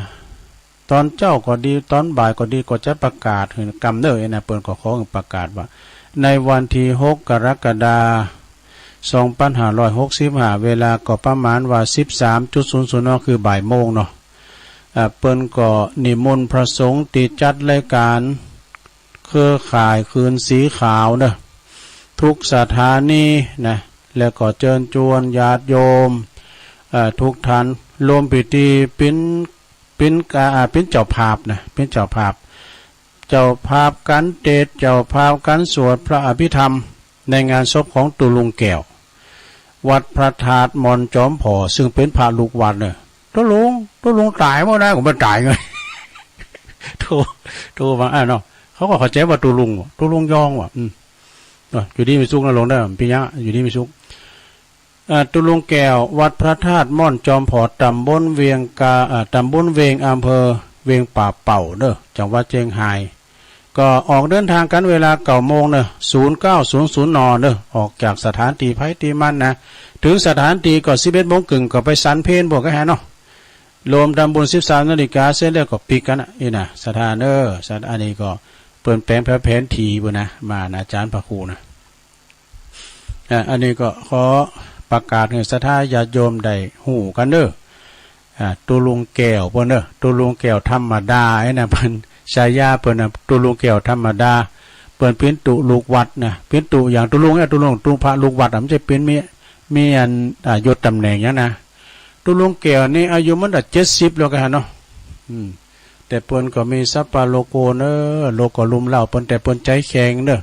ตอนเจ๊าก็ดี ตอนบ่ายก็ดี ก็จะประกาศหื้อกำเนิดนะ เปิ้นก็ขอประกาศว่า ในวันที่หกกรกฎาคมสองพันห้าร้อยหกสิบห้า เวลาก็ประมาณว่าสิบสามจุดศูนย์ศูนย์เนาะ คือบ่ายโมงเนาะ อ่า เปิ้นก็นิมนต์พระสงฆ์ตี้จัดรายการเครือข่ายคืนสีขาวเนอะ ทุกสถานีนะ แล้วก็เจิญจวนญาติโยม อ่า ทุกท่านร่วมพิธีเป๋น เป๋นกา อ่า เป๋นเจ้าภาพนะ เป๋นเจ้าภาพ เจ้าภาพการเทศน์ เจ้าภาพการสวดพระอภิธรรม ในงานศพของตุลุงแก้ว วัดพระธาตุม่อนจอมผอ ซึ่งเป๋นพระลูกวัดเนอะ ตุลุง ตุลุงต๋ายบ่นะ ก็บ่ต๋ายไง โทร โทรมา อ่า เนาะ เขาก็เข้าใจว่าตุลุงว่ะ ตุลุงยองว่ะ อืม เนาะ อยู่ดีมีสุขนะหลวงเด้อ ปิยะ อยู่ดีมีสุข อ่า ตุลุงแก้ว วัดพระธาตุม่อนจอมผอ ตำบลเวียงกา อ่า ตำบลเวียง อำเภอเวียงป่าเป้าเนอะ จังหวัดเชียงราย ก็ออกเดินทางกันเวลาเก้าโมงเนอะ ศูนย์เก้าศูนย์ศูนย์ น เนอะ ออกจากสถานที่ไผที่มันนะ เท เถิงสถานตี้ก็สิบเอ็ดโมงครึ่งก็ไปฉันเพลบ่ก็แหนเนาะ รวมทำบุญสิบสามนาฬิกาเสร็จแล้วก็ปิดกั๋นนะ นี่นะ ศรัทธาเนอะ ศรัทธา อันนี้ก็เปิ้นแปลงแผนที่เปิ้นนะ มานะ อาจารย์พระครูนะ อ่า อันนี้ก็ขอประกาศหื้อศรัทธาญาติโยมได้ฮู้กั๋นเนอะ อ่า ตุ๊ลุงแก้วเปิ้นเนอะ ตุ๊ลุงแก้วธรรมดา ไอ้นะ เปิ้นฉายาเปิ้นนะ ตุ๊ลุงแก้วธรรมดา เปิ้นเป๋นตุ๊ลูกวัดนะ เป๋นตุ๊อย่างตุ๊ลุงเนี่ย ตุ๊ลุงตุ๊พระลูกวัดอะ มันจะเป๋นมี มีอัน อ่า ยศตำแหน่งหยังนะ ตุ๊ลุงแก้วนี่อายุมันได้เจ็ดสิบแล้วก็หั้นเนาะ อืม แต่เปิ้นก็มีสัปปะโลโกเนอะ โลกก็ลุ่มเร้าเปิ้น แต่เปิ้นใจแข็งเนอะ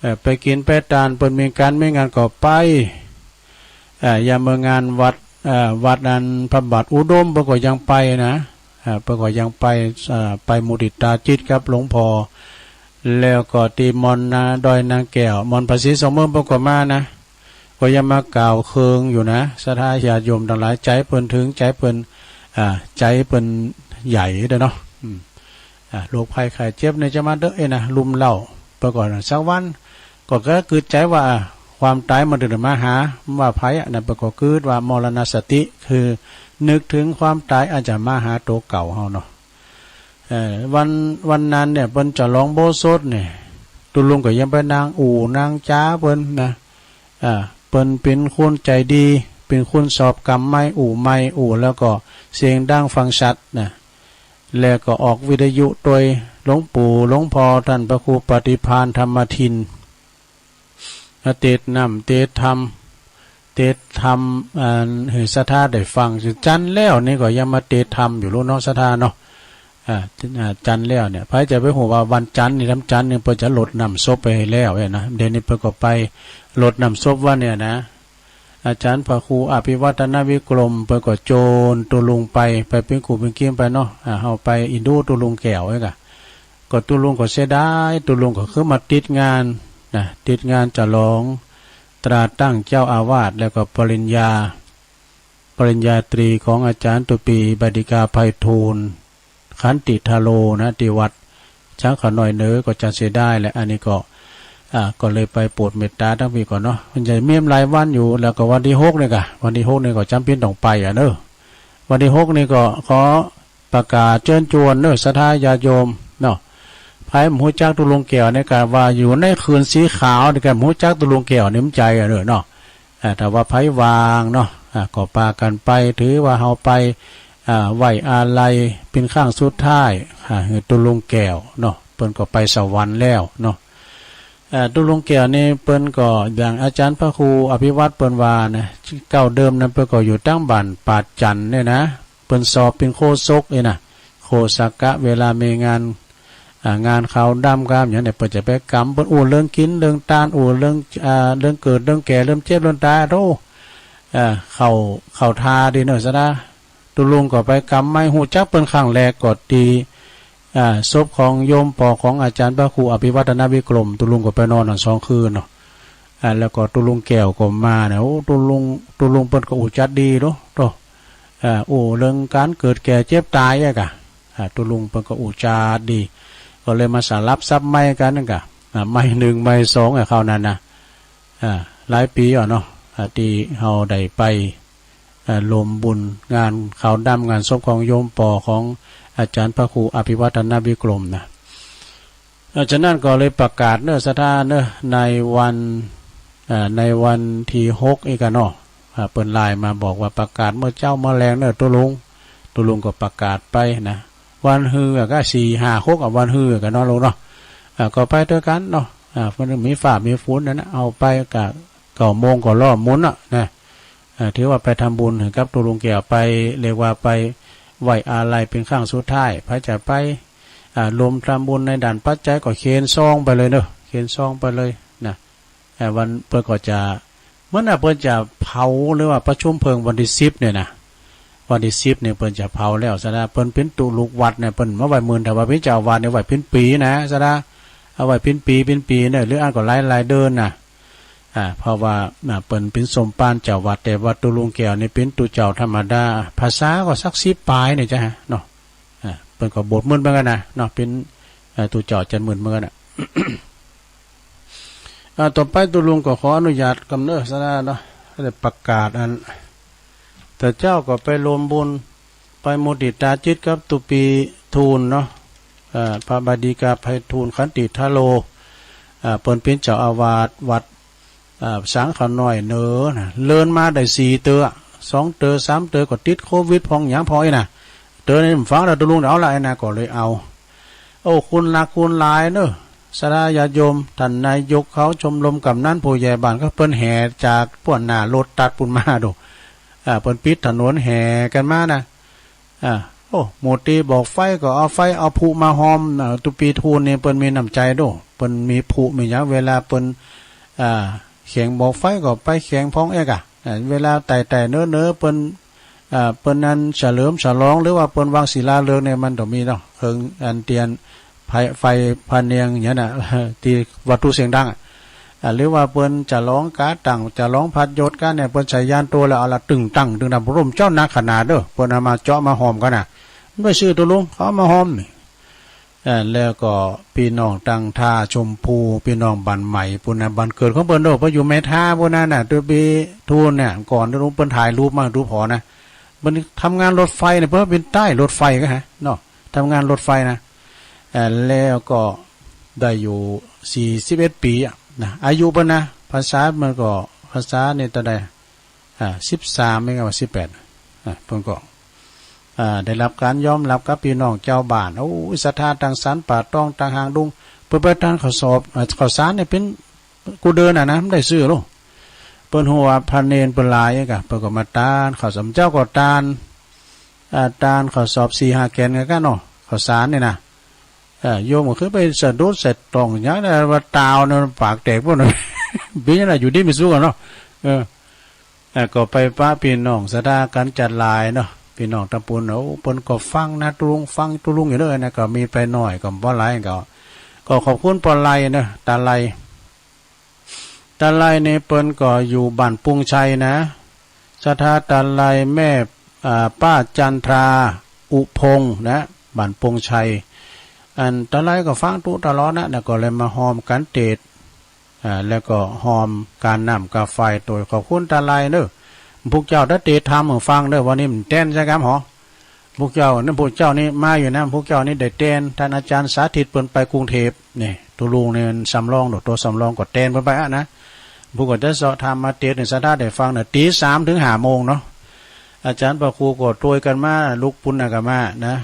เอ่อ ไปกิ๋นไปตาน เปิ้นมีก๋านมีงานก็ไป เอ่อ ยามเมื่องานวัด เอ่อ วัดอันพระบาทอุดม เปิ้นก็ยังไปนะ เอ่อ เปิ้นก็ยังไป เอ่อ ไปมุติตาจิตกับหลวงพ่อ แล้วก็ตี้มอนนาดอยนางแก้ว มอนภาษีสองเมือง เปิ้นก็มานะ ก็ยังมากล่าวเคืองอยู่นะ ศรัทธาญาติโยมตังหลาย ใจเปิ้นถึง ใจเปิ้น อ่า ใจเปิ้นใหญ่เด้อเนาะ อืม อ่า โรคภัยไข้เจ็บนี่จะมาเด้อเอ้ยนะ ลุ่มเร้า เปิ้นก็สักวัน ก็ ก็กึ๊ดใจว่า ความต๋ายมันจะมาหา ว่าไผอะนะ เปิ้นก็กึ๊ดว่ามรณสติ คือนึกถึงความต๋ายอาจจะมาหาตั๋วเก่าเฮาเนาะ เอ่อ วัน วันนั้นเนี่ย เปิ้นจะลองโบสถ์เนี่ย ตุ๊ลุงก็ยังไปนั่งอู้นั่งจ๋าเปิ้นนะ อ่า เปิ้นเป๋นคนใจดี เป๋นคนชอบกำไมค์ อู้ไมค์ อู้แล้วก็เสียงดังฟังชัดนะ แล้วก็ออกวิทยุโตยหลวงปู่หลวงพ่อท่านพระครูปฏิภาณธรรมทิน มาเตสน์น้ำ เตสน์ธรรม เตสน์ธรรม อ่า หื้อศรัทธาได้ฟัง จันทร์แล้วนี่ก็ยังมาเตสน์ธรรมอยู่ลูกเนาะ ศรัทธาเนาะ อ่า อ่า จันทร์แล้วเนี่ย ไผจะไปฮู้ว่าวันจันทร์นี่ วันจันทร์นี่เปิ้นจะรดน้ำศพไปให้แล้วเนี่ยนะ เดี๋ยวนี้เปิ้นก็ไปรดน้ำศพวันเนี่ยนะ อาจารย์พระครูอภิวัฒนวิกรม เปิ้นก็โจนตุ๊ลุงไป ไปเป๋นกู้เป๋นกิ๋มไปเนาะ อ่า เฮาไปเอ็นดูตุ๊ลุงแก้วไว้ก่ะ ก็ตุ๊ลุงก็เสียดาย ตุ๊ลุงก็คือมาติดงานนะ ติดงานฉลองตราตั้งเจ้าอาวาส แล้วก็ปริญญา ปริญญาตรีของอาจารย์ตุปี บดิกา ไพฑูรย์ ขันติทาโรนะ ตี้วัดช้างเขาน้อยเนอ ก็จะเสียดายแหละ อันนี้ก็ อ่า ก็เลยไปโปรดเมตตาตังพี้ก่อนเนาะ มันจะมีหลายวันอยู่ แล้วก็วันตี้หกนี่ก่ะ วันตี้หกนี่ก็จ๋ำเป๋นต้องไปอะเนอะ วันตี้หกนี่ก็ขอประกาศเชิญชวนเนอะ ศรัทธาญาติโยมเนาะ ไผบ่ฮู้จักตุ๊ลุงแก้วนี่ก็ว่าอยู่ในคืนสีขาวนี่ก็บ่ฮู้จักตุ๊ลุงแก้วนี่มันใจ๋อะเนอะเนาะ อ่า ถ้าว่าไผว่างเนาะ อ่า ก็ปากั๋นไป ถือว่าเฮาไป อ่า ไว้อาลัยเป๋นครั้งสุดท้าย อ่า หื้อตุ๊ลุงแก้วเนาะ เปิ้นก็ไปสวรรค์แล้วเนาะ อ่า ตุ๊ลุงแก้วนี่เปิ้นก็อย่างอาจารย์พระครูอภิวัฒน์เปิ้นว่านะ เก้าเดิมนั้นเปิ้นก็อยู่ตังบ้านปาดจันทน์เนี่ยนะ เปิ้นสอบเป๋นโฆษกเนี่ยนะ โฆษกะ เวลามีงาน อ่า งานขาวดำกำหยังเนี่ย เปิ้นจะไปกำ เปิ้นอู้เรื่องกิ๋น เรื่องตาน อู้เรื่อง อ่า เรื่องเกิด เรื่องแก่ เรื่องเจ็บ เรื่องต๋าย โธ่ อ่า เข้า เข้าท่าดีเนอะ ศรัทธา ตุ๊ลุงก็ไปกำไมค์ ฮู้จักเปิ้นครั้งแรกก็ตี้ อ่า ศพของโยมป้อของอาจารย์พระครูอภิวัฒนวิกรม ตุ๊ลุงก็ไปนอนหั้นสองคืนเนาะ อ่า แล้วก็ตุ๊ลุงแก้วก็มาเนี่ย โอ้ ตุ๊ลุง ตุ๊ลุงเปิ้นก็อู้จัดดีเนาะ โธ่ อ่า อู้เรื่องก๋านเกิดแก่เจ็บต๋ายอะก่ะ อ่า ตุ๊ลุงเปิ้นก็อู้จัดดี ก็เลยมาสลับสับไมค์กั๋นนั่นก่ะ อ่า ไมค์หนึ่ง ไมค์สองอะ คราวนั้นนะ อ่า หลายปี๋อะเนาะ อ่า ตี้เฮาได้ไป อ่า ร่วมบุญงานขาวดำ งานศพของโยมป้อของอาจารย์พระครูอภิวัฒนวิกรมนะ อ่า ฉะนั้นก็เลยประกาศเนอะ ศรัทธาเนอะ ในวัน อ่า ในวันตี้หกนี่ก่ะเนาะ อ่า เปิ้นไลน์มาบอกว่าประกาศเมื่อเจ๊าเมื่อแลงเนอะตุ๊ลุง ตุ๊ลุงก็ประกาศไปนะ วันฮืออะก็สี่ ห้า หกอะ วันฮืออะก่ะเนาะลุงเนาะ อ่า ก็ไปตวยกั๋นเนาะ อ่า มันมีฟ้ามีฝนนั่นนะ เอาไปกะเก้าโมงก็ล้อมหมุนอะนะ อ่า ถือว่าไปทำบุญกับตุ๊ลุงแก้ว ไป เรียกว่าไปไว้อาลัยเป๋นครั้งสุดท้าย ไผจะไป อ่า ร่วมทำบุญในด้านปัจจัยก็เข็นซองไปเลยเนอะ เข็นซองไปเลยนะ อ่า วันเปิ้นก็จะ เหมือนว่าเปิ้นจะเผาหรือว่าประชุมเพลิงวันตี้สิบเนี่ยนะ วันตี้สิบเนี่ยเปิ้นจะเผาแล้ว ศรัทธา เปิ้นเป๋นตุ๊ลุกวัดเนี่ย เปิ้นมาไว้หมื่น ถ้าว่าเป๋นเจ้าอาวาสเนี่ยไว้เป๋นปี๋นะ ศรัทธา เอาไว้เป๋นปี๋ เป๋นปี๋เนี่ย หรืออันก็หลายๆ เดือนนะ อ่า เพราะว่า อ่า เปิ้นเป๋นสมภารเจ้าวัด แต่ว่าตุ๊ลุงแก้วนี่เป๋นตุ๊เจ้าธรรมดา พรรษาก็สักสิบป๋ายเนี่ยจ้ะเนาะ อ่า เปิ้นก็บวชหมื่นเหมือนกั๋นนะเนาะ เป๋น อ่า ตุ๊เจ้าจันทร์หมื่นเหมือนกั๋นนะ อ่า ต่อไปตุ๊ลุงก็ขออนุญาตกำเนิดศรัทธาเนาะ ก็ได้ประกาศอัน แต่เจ้าก็ไปรวมบุญ ไปมุติตาจิตกับตุปีทูลเนาะ เอ่อ พระบดีกาไพฑูรย์ ขันติทะโล เอ่อ เปิ้นเป็นเจ้าอาวาสวัด เอ่อ สังขะน้อยเหนือนะ เลินมาได้สี่เตื้อ สองเตื้อสามเตื้อก็ติดโควิดพองหยังพองอี้นะ เตื้อนี้ผมฟังแล้วตุลุงเอาละไอ้นะ ก็เลยเอา โอ้ คุณหลากคุณหลายเนอะ ศรัทธาญาติโยม ท่านนายกเขา ชมรมกำนันผู้ใหญ่บ้านเขา เปิ้นแห่จากป้วนหน้ารถตัดปูนมาดู อ่า เปิ้นปิดถนนแห่กันมานะ อ่า โอ้ หมู่ตี้บอกไฟก็เอาไฟเอาพลุมาฮอม อ่า ตุปีทูลนี่เปิ้นมีน้ำใจดู เปิ้นมีพลุมีหยัง เวลาเปิ้น อ่า แข่งบอกไฟก็ไปแข่งพองเอกอะ อ่า เวลาไต่ๆเน้อๆ เปิ้น อ่า เปิ้นนั้นเฉลิมฉลอง หรือว่าเปิ้นวางศิลาฤกษ์เนี่ย มันต้องมีเนาะ เครื่องอันเตียนไฟ ไฟพะเนียงอย่างนั้นน่ะ ที่วัตถุเสียงดังอะ อ่า หรือว่าเปิ้นฉลองกาตั้ง ฉลองพัดยศกาเนี่ย เปิ้นใส่ยานโตแล้ว เอาละตึงตังตึงตัง ร่มเจ้าหนักขนาดเด้อ เปิ้นเอามาเจาะมาฮอมกันน่ะ มันไปซื้อตุลุง เขาเอามาฮอมนี่ เอ่อ แล้วก็พี่น้องตังท่าชมพู พี่น้องบ้านใหม่ปู้นนะ บ้านเกิดของเปิ้นโด เปิ้นอยู่แม่ท่าปู้นนั่นน่ะ ตุปีทูลเนี่ย ก่อนตุลุงเปิ้นถ่ายรูปมา รูปหอนะ เปิ้นทำงานรถไฟเนี่ย เปิ้นเป็นใต้รถไฟก็ฮะเนาะ ทำงานรถไฟนะ เอ่อ แล้วก็ได้อยู่สี่สิบเอ็ดปีอะนะ อายุเปิ้นนะ ภาษามันก็ ภาษานี่เท่าใด อ่า สิบสาม ไม่ใช่ว่า สิบแปด อ่า เปิ้นก็ อ่า ได้รับการยอมรับกับพี่น้องเจ้าบ้าน โอ้ย ศรัทธาตังสารป่าตองตังหางดุง เปิ้นไปตานข้าวสอบ อ่า ข้าวสารเนี่ยเป็นกูเดินน่ะนะ มันได้ซื้อโล เปิ้นฮู้ว่าพระเณรเปิ้นหลายกะ เปิ้นก็มาตานข้าวสาร เจ้าก็ตาน อ่า ตานข้าวสอบสี่ห้าแกนกันเนาะ ข้าวสารนี่นะ เอ่อ โยมก็คือไปสะดุดสะต้องหยังนะ ว่าตาวนะ ปากแตกปู้นน่ะ เป็นหยังน่ะ อยู่ดีมีสุขอะเนาะ เออ เอ่อ ก็ไปปะพี่น้องศรัทธากันจัดหลายเนาะ พี่น้องตำปูน โอ้ เปิ้นก็ฟังนะ ตุลุง ฟังตุลุงอยู่เด้อนะ ก็มีไปหน่อย ก็บ่หลาย ก็ ก็ขอบคุณป้อไลเนาะ ตาไล ตาไลนี่เปิ้นก็อยู่บ้านปุงชัยนะ ศรัทธาตาไลแม่ อ่า ป้าจันทรา อุพงษ์นะ บ้านปุงชัย อันตาไลก็ฟังตุ๊ตลอดนะ แล้วก็เลยมาฮอมกันเตด อ่า แล้วก็ฮอมกาน้ำกาไฟ โตยขอบคุณตาไลเนอะ พวกเจ้าได้เตดธรรมหื้อฟังเนอะ วันนี้มันแต้นใช่กำหอ พวกเจ้า นั่นพวกเจ้านี่มาอยู่นะ พวกเจ้านี่ได้แต้น ท่านอาจารย์สาธิตเปิ้นไปกรุงเทพฯ นี่ ตุลุงนี่มันสำรอง โดดตัวสำรองก็แต้นเปิ้นไปอะนะ พวกก็จะเซาะธรรมมาเตดนี่ ศรัทธาได้ฟังเนอะ ตีสามถึงห้าโมงเนาะ อาจารย์พระครูก็โตยกันมา ลุกปุณณกะมานะ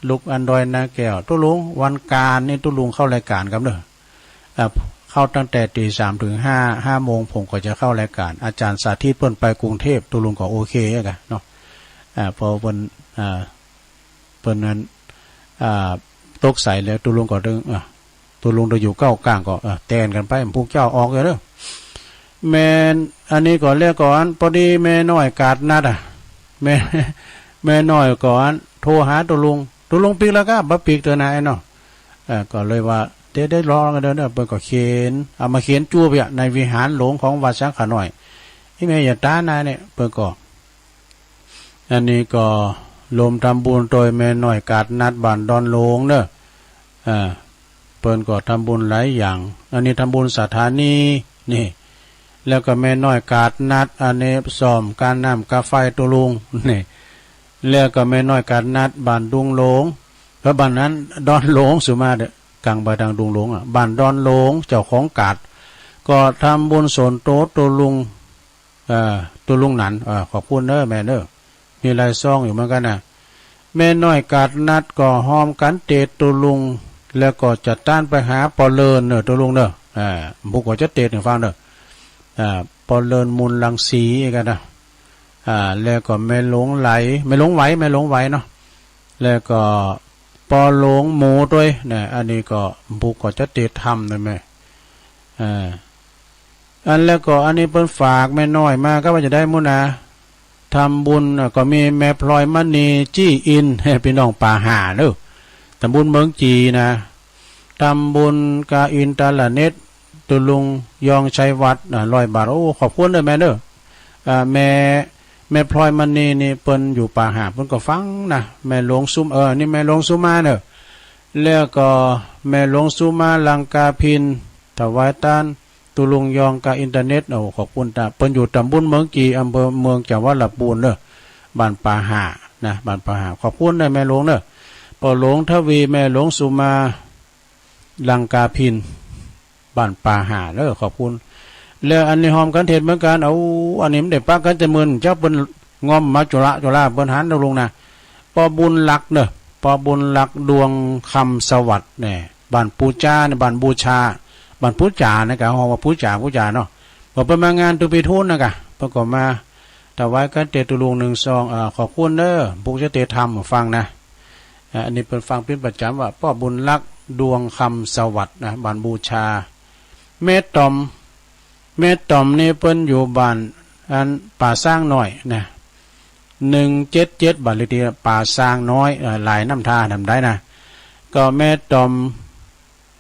ลุกอันดอยนาแก้ว ตุลุง วันการนี่ตุลุงเข้ารายการกำเนอะ อ่า เข้าตั้งแต่ตีสามถึงห้า ห้าโมงผมก็จะเข้ารายการ อาจารย์สาธิตเปิ้นไปกรุงเทพฯ ตุลุงก็โอเคอะกะเนาะ อ่า พอเปิ้น อ่า เปิ้นนั้น อ่า ตกใสแล้ว ตุลุงก็เดิน อ่า ตุลุงเดินอยู่เก้ากลางก็ อ่า แต้นกันไป พวกเจ้าออกอยู่เด้อ แม่น อันนี้ก่อนแล้วก่อน พอดีแม่น้อยกาดนัดอะ แม่ แม่น้อยก่อน โทรหาตุลุง ตุลุงปิ๊กแล้วก็บ่ปิ๊กเตื้อนะไอ้เนาะ เอ่อ ก็เลยว่า เดี๋ยวได้ลองกันเด้อ เปิ้นก็เขียน เอามาเขียนจั่วไปอะ ในวิหารหลวงของวัดสังขะน้อย อีแม่อย่าตานายเนี่ย เปิ้นก็ อันนี้ก็รวมทำบุญโดยแม่น้อยกาดนัดบ้านดอนหลวงเนอะ อ่า เปิ้นก็ทำบุญหลายอย่าง อันนี้ทำบุญสถานี นี่ แล้วก็แม่น้อยกาดนัด อันนี้ซ่อมกาน้ำกาไฟตุลุง นี่ แล้วก็แม่น้อยกาดนัดบ้านดุงหลวง แล้วบ้านนั้นดอนหลวงสุมาเด้อ กลางไปทางดุงหลวงอะ บ้านดอนหลวง เจ้าของกาด ก็ทำบุญส่วนตัวตุลุง เอ่อ ตุลุงหนัน เอ่อ ขอบคุณเด้อแม่เด้อ มีหลายซองอยู่เหมือนกันนะ แม่น้อยกาดนัดก็ฮอมกันเตดตุลุง แล้วก็จะต้านไปหาปอเลินเนอะ ตุลุงเนอะ อ่า บุกว่าจะเตดให้ฟังเนอะ อ่า ปอเลินมูลรังสีกันนะ อ่า แล้วก็แม่หลวงไหล แม่หลวงไหว แม่หลวงไหวเนาะ แล้วก็ปอหลวงหมูด้วยนะ อันนี้ก็บุกก็จะเตดธรรมนะแม่ อ่า อันแล้วก็อันนี้เปิ้นฝากแม่น้อยมาก็ว่าจะได้หมู่นะ ทำบุญ อ่ะ ก็มีแม่พลอยมณี จี้อิน ให้พี่น้องป่าห่าเนอะ ทำบุญเมืองจีนะ ทำบุญกาอินตาละเน็ต ตุลุงยองชัยวัฒน์ อ่ะ ร้อยบาท โอ้ ขอบคุณเด้อแม่เด้อ อ่า แม่ แม่พลอยมณีนี่เปิ้นอยู่ป่าห่า เปิ้นก็ฟังนะ แม่หลวงสุม เออ นี่แม่หลวงสุมาเนอะ แล้วก็แม่หลวงสุมาลังกาพิน ถวายทาน ตุลุงยองกาอินเทอร์เน็ต โอ้ ขอบคุณตา เปิ้นอยู่ตำบลเมืองกี่ อำเภอเมือง จังหวัดลำพูนเนอะ บ้านป่าห่านะ บ้านป่าห่า ขอบคุณนะแม่หลวงเนอะ ป้อหลวงทวี แม่หลวงสุมา ลังกาพิน บ้านป่าห่าเนอะ ขอบคุณ แล้วอันนี้ฮอมกันเทศเหมือนกัน เอา อันนี้มันได้ปะกันแต่เมิน เจ้าเปิ้นงอมมาจุละจุละ เปิ้นหันนะลุงนะ ป้อบุญหลักเนอะ ป้อบุญหลัก ดวงคำสวัสดิ์เนี่ย บ้านปูจาเนี่ย บ้านบูชา บ้านปูจานะ กะฮ้องว่าปูจา ปูจาเนาะ ก็เปิ้นมางานตุปีทุนนะกะ เปิ้นก็มาถวายกันเตตุลุงหนึ่งซอง เอ่อ ขอบคุณเนอะ ผู้จะเตทำฟังนะ อ่า อันนี้เปิ้นฟังเป็นประจำว่า ป้อบุญหลัก ดวงคำสวัสดิ์นะ บ้านบูชา แม่ต๋อม แม่ต๋อมนี่เปิ้นอยู่บ้านอันป่าซางน้อยนะ หนึ่งเจ็ดเจ็ด บ้านเลขที่ป่าซางน้อย เอ่อ หลายน้ำท่าทำได้นะ ก็แม่ต๋อม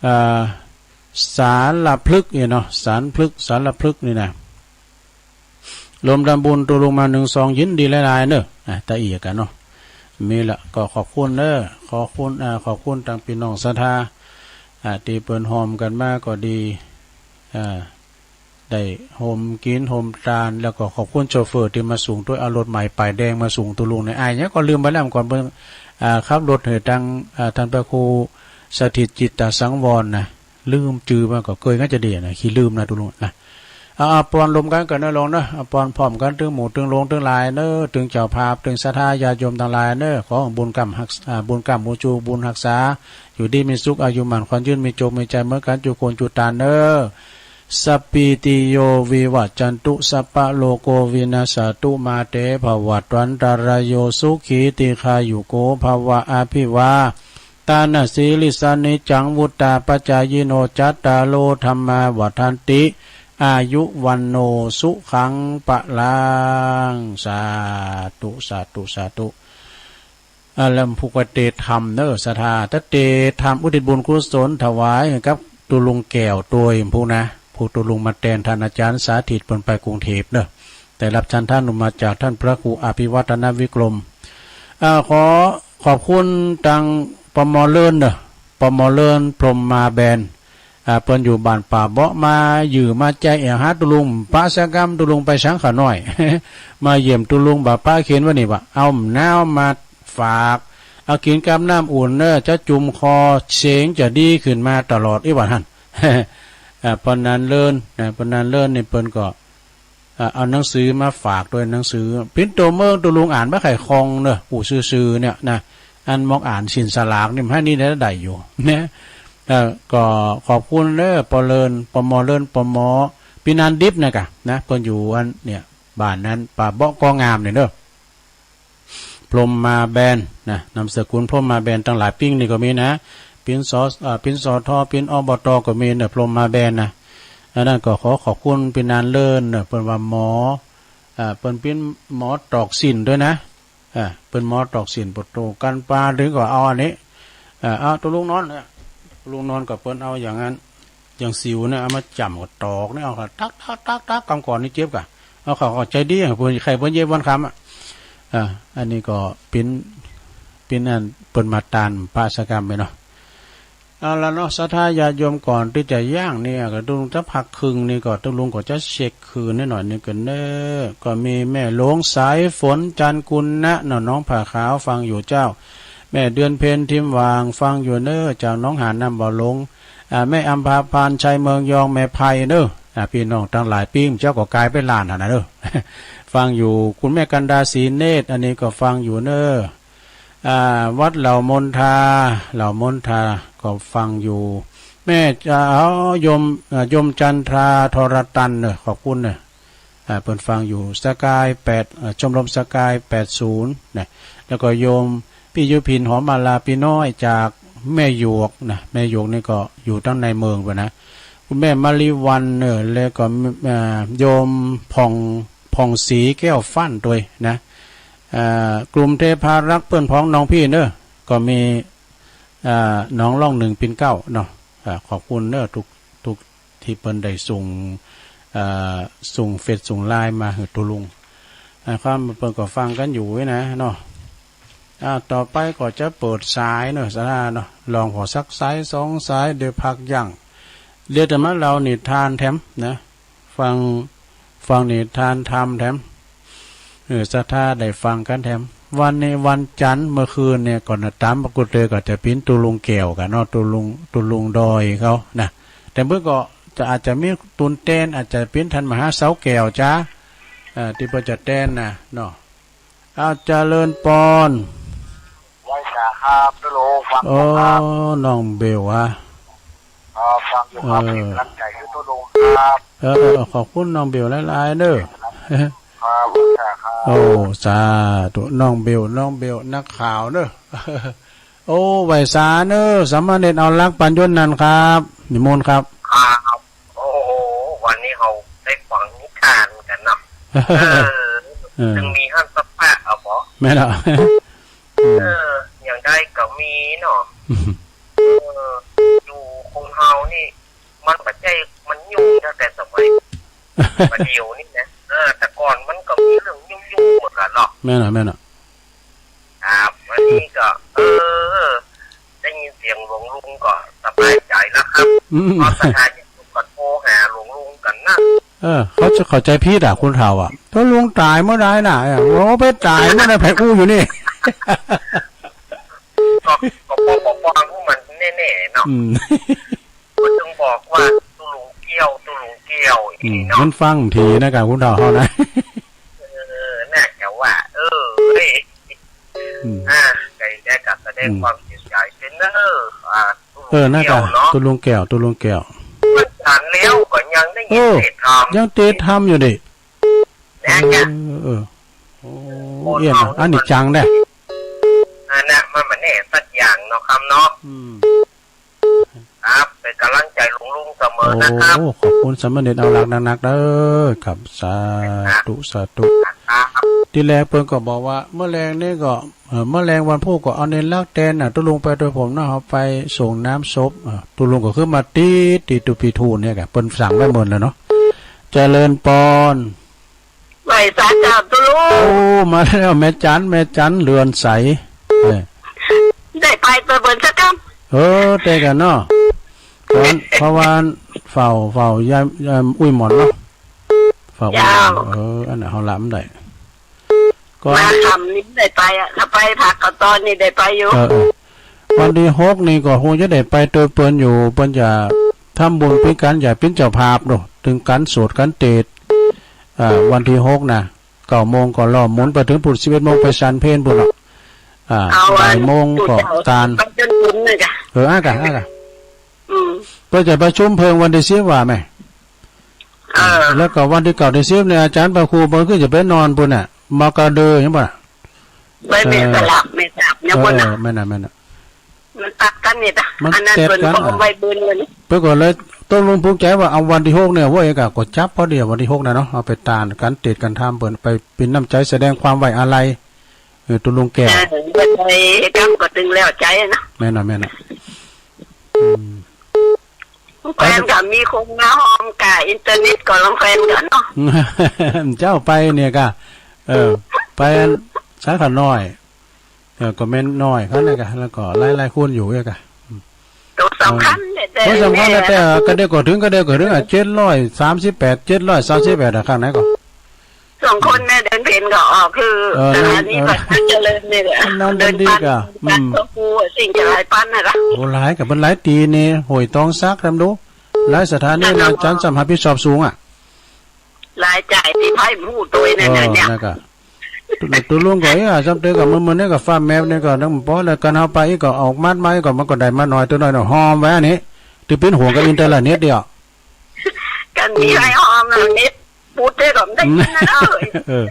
เอ่อ สารพฤกษ์เนี่ยเนาะ สารพฤกษ์ สารพฤกษ์นี่นะ รวมทำบุญตุลุงมาหนึ่งซอง ยินดีหลายๆเนอะ อ่ะ ตาเอียกันเนาะ มีละ ก็ขอบคุณเนอะ ขอบคุณ อ่า ขอบคุณตังพี่น้องศรัทธา อ่า ที่เปิ้นฮอมกันมาก็ดี อ่า ได้โฮมกินโฮมตาน แล้วก็ขอบคุณโชเฟอร์ที่มาส่งด้วย เอารถใหม่ป้ายแดงมาส่งตุลุงเนี่ย อ้ายเนี่ยก็ลืมไปแล้วก่อน เปิ้น อ่า ขับรถให้ตัง อ่า ท่านพระครูสถิตจิตตสังวรนะ ลืมจื่อมาก็เกย ก็จะดีนะ ขี้ลืมนะตุลุงนะ เอา เอาปอนรวมกันก่อนนะลงนะ เอาปอนพร้อมกัน ตึงหมู่ตึงโลงตึงหลายเนอะ ตึงเจ้าภาพ ตึงศรัทธาญาติโยมตังหลายเนอะ ขอบุญกำฮักษา อ่า บุญกำบูชูบุญฮักษา อยู่ดีมีสุข อายุมั่นขวัญยืน มีโจคมีชัยเหมือนกัน จุคนจุตานเนอะ สัพพีติโยวิวัจจันตุ สัพพะโรโควินัสสะตุ มาเตภวัตวันตรายโย สุขีทีฆายุโกภะวะ อภิวา ทานะสีลิสสะนิจจัง วุฑฒาปจายิโน จัตตาโรธัมมาวัฑฒันติ อายุวัณโณสุขังพะลัง สาธุ สาธุ สาธุ อ่า แล้วผู้ก็เตทำเนอะ ศรัทธา ถ้าเตทำอุทิศบุญกุศลถวายให้กับตุลุงแก้วโตยผู้นะ ผู้ตุลุงมาแตน ท่านอาจารย์สาธิตเปิ้นไปกรุงเทพฯเนอะ ได้รับฉันทานุมัติจากท่านพระครูอภิวัฒนวิกรม อ่า ขอขอบคุณตัง ปม.เลินเนอะ ปม.เลิน พรหมมาแบน อ่า เปิ้นอยู่บ้านป่าเบาะ มายื้อมาแจกแอ่วหาตุลุง ปะสะกำตุลุงไปสังขะน้อย มาเยี่ยมตุลุง บ่าปะเข็ญวันนี้ บ่าเอาน้ำมาฝาก เอากินกับน้ำอุ่นเนอะ จะจุ่มคอเสียงจะดีขึ้นมาตลอด อี้ว่าหั่น อ่า ปอนันเลินนะ ปอนันเลินนี่เปิ้นก็ อ่า เอาหนังสือมาฝากด้วย หนังสือ ปิ้นโตเมืองตุลุงอ่านบ่ใค่คล่องเนอะ อู้ซื่อๆเนี่ยนะ อันมองอ่านสินสลากนี่มันให้นี่ได้อยู่นะ เอ่อ ก็ขอบคุณเนอะ ปอเลิน ปม.เลิน ปม.ปีนันดิบนะกะนะ เปิ้นอยู่อันเนี่ย บ้านนั้น ป่าเบาะ กองงามเนี่ยเนอะ พรหมมาแบนนะ นามสกุลพรหมมาแบน ตั้งหลายปิ้งนี่ก็มีนะ ปิ้นส เอ่อ ปิ้น สท ปิ้น อบต ก็มีเนอะ พรหมมาแบนนะ อันนั้นก็ขอขอบคุณปีนันเลินเนอะ เปิ้นว่าหมอ อ่า เปิ้นปิ้นหมอตอกสิ้นด้วยนะ อ่า เปิ้นหมอตอกสิ้น ปวดโตกันปลา ถึงก็เอาอันนี้ อ่า เอาตุลุงนอนเนี่ย ตุลุงนอนก็เปิ้นเอาอย่างนั้น อย่างสิวเนี่ย เอามาจ้ำก็ตอกเนี่ย เอาก็ตักตักตักตัก กำก่อนนี่เจ็บกะ เอาเขาก็ใจดีอะ เปิ้นใครเปิ้นเย็บวันคำอะ อ่า อันนี้ก็ปิ้น ปิ้นอันเปิ้นมาตานปะสะกำไปเนาะ เอาละเนาะ ศรัทธาญาติโยม ก่อนที่จะย่างเนี่ย ก็ตุลุงจะพักครึ่งนี่ก็ ตุลุงก็จะเช็คคืนให้หน่อยนึงกันเนอะ ก็มีแม่หลวงสายฝน จันทร์กุณณะเนาะ น้องผ้าขาวฟังอยู่เจ้า แม่เดือนเพ็ญ ทิมหว่าง ฟังอยู่เนอะ จากหนองหานน้ำบ่อหลง อ่า แม่อัมพา พานชัย เมืองยอง แม่ไพเนอะ อ่า พี่น้องทั้งหลาย ปิ้งเจ้าก็กลายเป็นหลานหั่นนะเนอะ ฟังอยู่ คุณแม่กันดา ศรีเนตร อันนี้ก็ฟังอยู่เนอะ อ่า วัดเหล่ามนทา เหล่ามนทา ก็ฟังอยู่ แม่ อ่า เอา โยม อ่า โยมจันทรา ทรตันเนอะ ขอบคุณเนอะ อ่า เปิ้นฟังอยู่ สกายแปด อ่า ชมรมสกายแปดศูนย์นะ แล้วก็โยมพี่ยุพิน หอมมาลา พี่น้อย จากแม่หยวกนะ แม่หยวกนี่ก็อยู่ตั้งในเมืองไปนะ คุณแม่มาริวันเนอะ แล้วก็ อ่า โยมผ่อง ผ่องศรี แก้วฟั่นตัวยนะ อ่า กลุ่มเทพารักษ์ เปิ้นพ้องน้องพี่เนอะ ก็มี อ่า น้องร่องหนึ่ง ปิ่นเกล้าเนาะ อ่า ขอบคุณเนอะ ทุก ทุกที่เปิ้นได้ส่ง อ่า ส่งเฟซส่งไลน์มาหื้อตุลุง อ่า ความเปิ้นก็ฟังกันอยู่นะเนาะ อ่า ต่อไปก็จะเปิดสายเนอะ ศรัทธาเนาะ ลองขอสักสายสองสาย เดี๋ยวพักย่าง เดี๋ยวจะมาเล่านิทานแถมนะ ฟัง ฟังนิทานธรรมแถม เออ ศรัทธาได้ฟังกันแถม วันนี้วันจันทร์ เมื่อคืนเนี่ย ก่อนนะ ตามปกติก็จะปิ้นตุลุงแก้วกันเนาะ ตุลุง ตุลุงดอยเขานะ แต่เมื่อก็จะอาจจะมีตุนเต้น อาจจะปิ้นท่านมหาเสาแก้วจ้า เอ่อ ที่เพิ่นจะเต้นนะเนาะ อ้าว เจริญปอน ไหว้สาครับ ฮัลโหล ฟังอยู่ครับ โอ้ น้องเบลอะ อ่า ฟังอยู่ครับ เออ เป็นกำลังใจให้ทุกคนครับ เออ เออ ขอบคุณน้องเบลหลายๆ เด้อ ครับ ไหว้สาครับ โอ้ สาธุ น้องเบล น้องเบล นักข่าวเด้อ โอ้ ไหว้สาเด้อ สามเณรเอาลักษณ์ปัญญนต์นั่นครับ นิมนต์ครับ ครับ โอ้โห วันนี้เราได้ฟังนิทานกันเนาะ เออ เออ เออ ซึ่งมีหั้นสักปะเอาบ่ แม่นเหรอ เออ อย่างใดก็มีเนาะ เออ อยู่คนเฮานี่ มันบ่ใช่ มันยุ่งตั้งแต่สมัย บ่าเดี๋ยวนี้นะ เออ แต่ก่อนมันก็มีเรื่องยุ่งๆ เหมือนกันเนาะ แม่นเหรอ แม่นเหรอ ครับ วันนี้ก็ เออ ได้ยินเสียงหลวงลุงก็สบายใจแล้วครับ อืม เพราะศรัทธาญาติโยมก็โทรหาหลวงลุงกันนะ เออ เขาจะเข้าใจผิดอะ คนเฒ่าอะ ตุลุงต๋ายเมื่อใดน่ะ เออ โอ้ ไปต๋ายเมื่อใด ไผอู้อยู่นี่ ก็ ก็พอบอกว่าพวกมันแน่ๆ เนาะ อืม ก็จึงบอกว่าตุลุงเกี้ยว ตุลุงเกี้ยว อืม อีเนาะ มันฟังทีนะ กับคนเฒ่าเฮานะ เออ น่าจะว่า เออ เฮ้ย อืม อ่า ไก่ได้ก็แสดง อืม ความเสียใจเป็นเนอะ อ่า เออ น่าจะ ตุลุงแก้วเนาะ ตุลุงแก้ว ตุลุงแก้ว มันฉันแล้วก็ยังได้ยิน เออ เทศน์ธรรม ยังเทศน์ธรรมอยู่ดิ นะจ๊ะ เออ เออ โอ้ คน เอี้ยน เฮา อะ อันนี้จังเด้ อันน่ะ มันบ่แน่สักอย่างเนาะครับเนาะ อืม ครับ เป็นกำลังใจลุงๆ เสมอนะครับ โอ้ ขอบคุณสามเณรเอาลักษณ์นักๆ เด้อครับ สาธุ สาธุ ครับ ทีแรกเปิ้นก็บอกว่า เมื่อแลงนี่ก็ เอ่อ เมื่อแลงวันพุธก็เอาเณรลักษณ์แตนน่ะ ตุลุงไปโตยผมเนาะ เอาไปส่งน้ำศพ อ่า ตุลุงก็ขึ้นมาติด ติดตุปีทูนเนี่ยกะ เปิ้นสั่งไว้หมดแล้วเนาะ เจริญปอน ไหว้สาเจ้าตุลุง โอ้ มาแล้ว แม่จัน แม่จัน เรือนใส เออ ได้ไปเปิดเบิ่งสักคำ เออ แต่กันเนาะ เพราะ เพราะว่าเฝ้า เฝ้ายาย ยายอุ้ยหมอนเนาะ เฝ้าอุ้ยหมอน เจ้า เออ อันนั้นเฮาละมันได้ ก็ มาค่ำนี้ได้ไปอะ ถ้าไปพักก็ตอนนี้ได้ไปอยู่ เออ เออ วันที่หกนี่ก็คงจะได้ไปโตยเปิ้นอยู่ เปิ้นจะทำบุญปิ้นกั๋น จะปิ้นเจ้าภาพเนาะ ตึงกั๋นโสดกั๋นเตศน์ อ่า วันที่หกน่ะ เก้าโมงก็ล้อมหมุนไปถึงพุ้น สิบเอ็ดโมงไปฉันเพลพุ้นเนาะ อ่า เอา บ่ายโมงก็ อัน ตาน ไปจนถึงเลยจ้ะ เออ อ่ะกะ อ่ะกะ อืม เปิ้นจะประชุมเพิ่งวันที่สิบว่าแม่ เออ แล้วก็วันที่เก้าที่สิบเนี่ย อาจารย์พระครูเปิ้นก็จะไปนอนพุ้นน่ะ มอกระเดือหยังบ่ ไปเมสลับ เมสลับเนี่ยพุ้นน่ะ เออ แม่นน่ะ แม่นน่ะ มันตัดกั๋นนี่จ้ะ มัน อันนั้น ตัดกั๋น เปิ้นก็ อ่ะ เอาไว้เบิ่งเลย เปิ้นก็เลยตกลงปลงใจว่าเอาวันที่หกเนี่ย เว้ยกะ ก็จับพอดีวันที่หกน่ะเนาะ เอาไปตานกั๋น เตศน์กั๋นธรรมเปิ้น ไปเป็นน้ำใจแสดงความไว้อาลัย เออ ตุลุงแก้ว เออ เฮ็ดไปกำก็ตึงแล้วใจนะ แม่นน่ะ แม่นน่ะ อืม แฟนก็มีคงมาหอมกะอินเทอร์เน็ตก็ลองแฟนกันเนาะ เจ้าไปเนี่ยกะ เออ ไปอันสาขาน้อย เออ ก็แม่นน้อยเขาเนี่ยกะ แล้วก็หลายๆ คนอยู่เนี่ยกะ อืม ตัวสำคัญเนี่ย เออ ตัวสำคัญเนี่ย แต่ แต่กระเดียวก็ถึง กระเดียวก็ถึงอ่ะ เจ็ดร้อยสามสิบแปด เจ็ดร้อยสามสิบแปดอ่ะ ข้างไหนก็ สองคนแม่เดินเพ่นก็ออกคือ เออ สถานี นั่น เออ ก็เจริญเนี่ยแหละ นั่น เดิน ดี ปัน กะ อืม ปันก็ครูสิ่งจะหลายปันน่ะละ โอ้ หลายกะเปิ้นหลายตีนี่ ห้วยตองสักทำดู หลายสถานีนะ นั่นน่ะ จันทร์สำรับผิดชอบสูงอ่ะ รายจ่ายที่ไพ่หมู่ตัวเนี่ย เออ เนี่ย นั่นกะ ตุ ตุลุงก็ เอ้ย จำเตยก็มื้อๆ นี่ก็ฟ้าแมบนี่ก็นั่งปอแล้วกัน เฮาไปอีกก็ออกมัดมาอีกก็ มันก็ได้มาน้อยตัวน้อยเนาะ หอมไว้อันนี้ ที่เป็นห่วงกับอินเทอร์เน็ตเดียว กันมี อืม ไพ่หอมแล้วเน็ต ปูเตอร์ก็ไม่ได้ยินนะเอ้ย เออ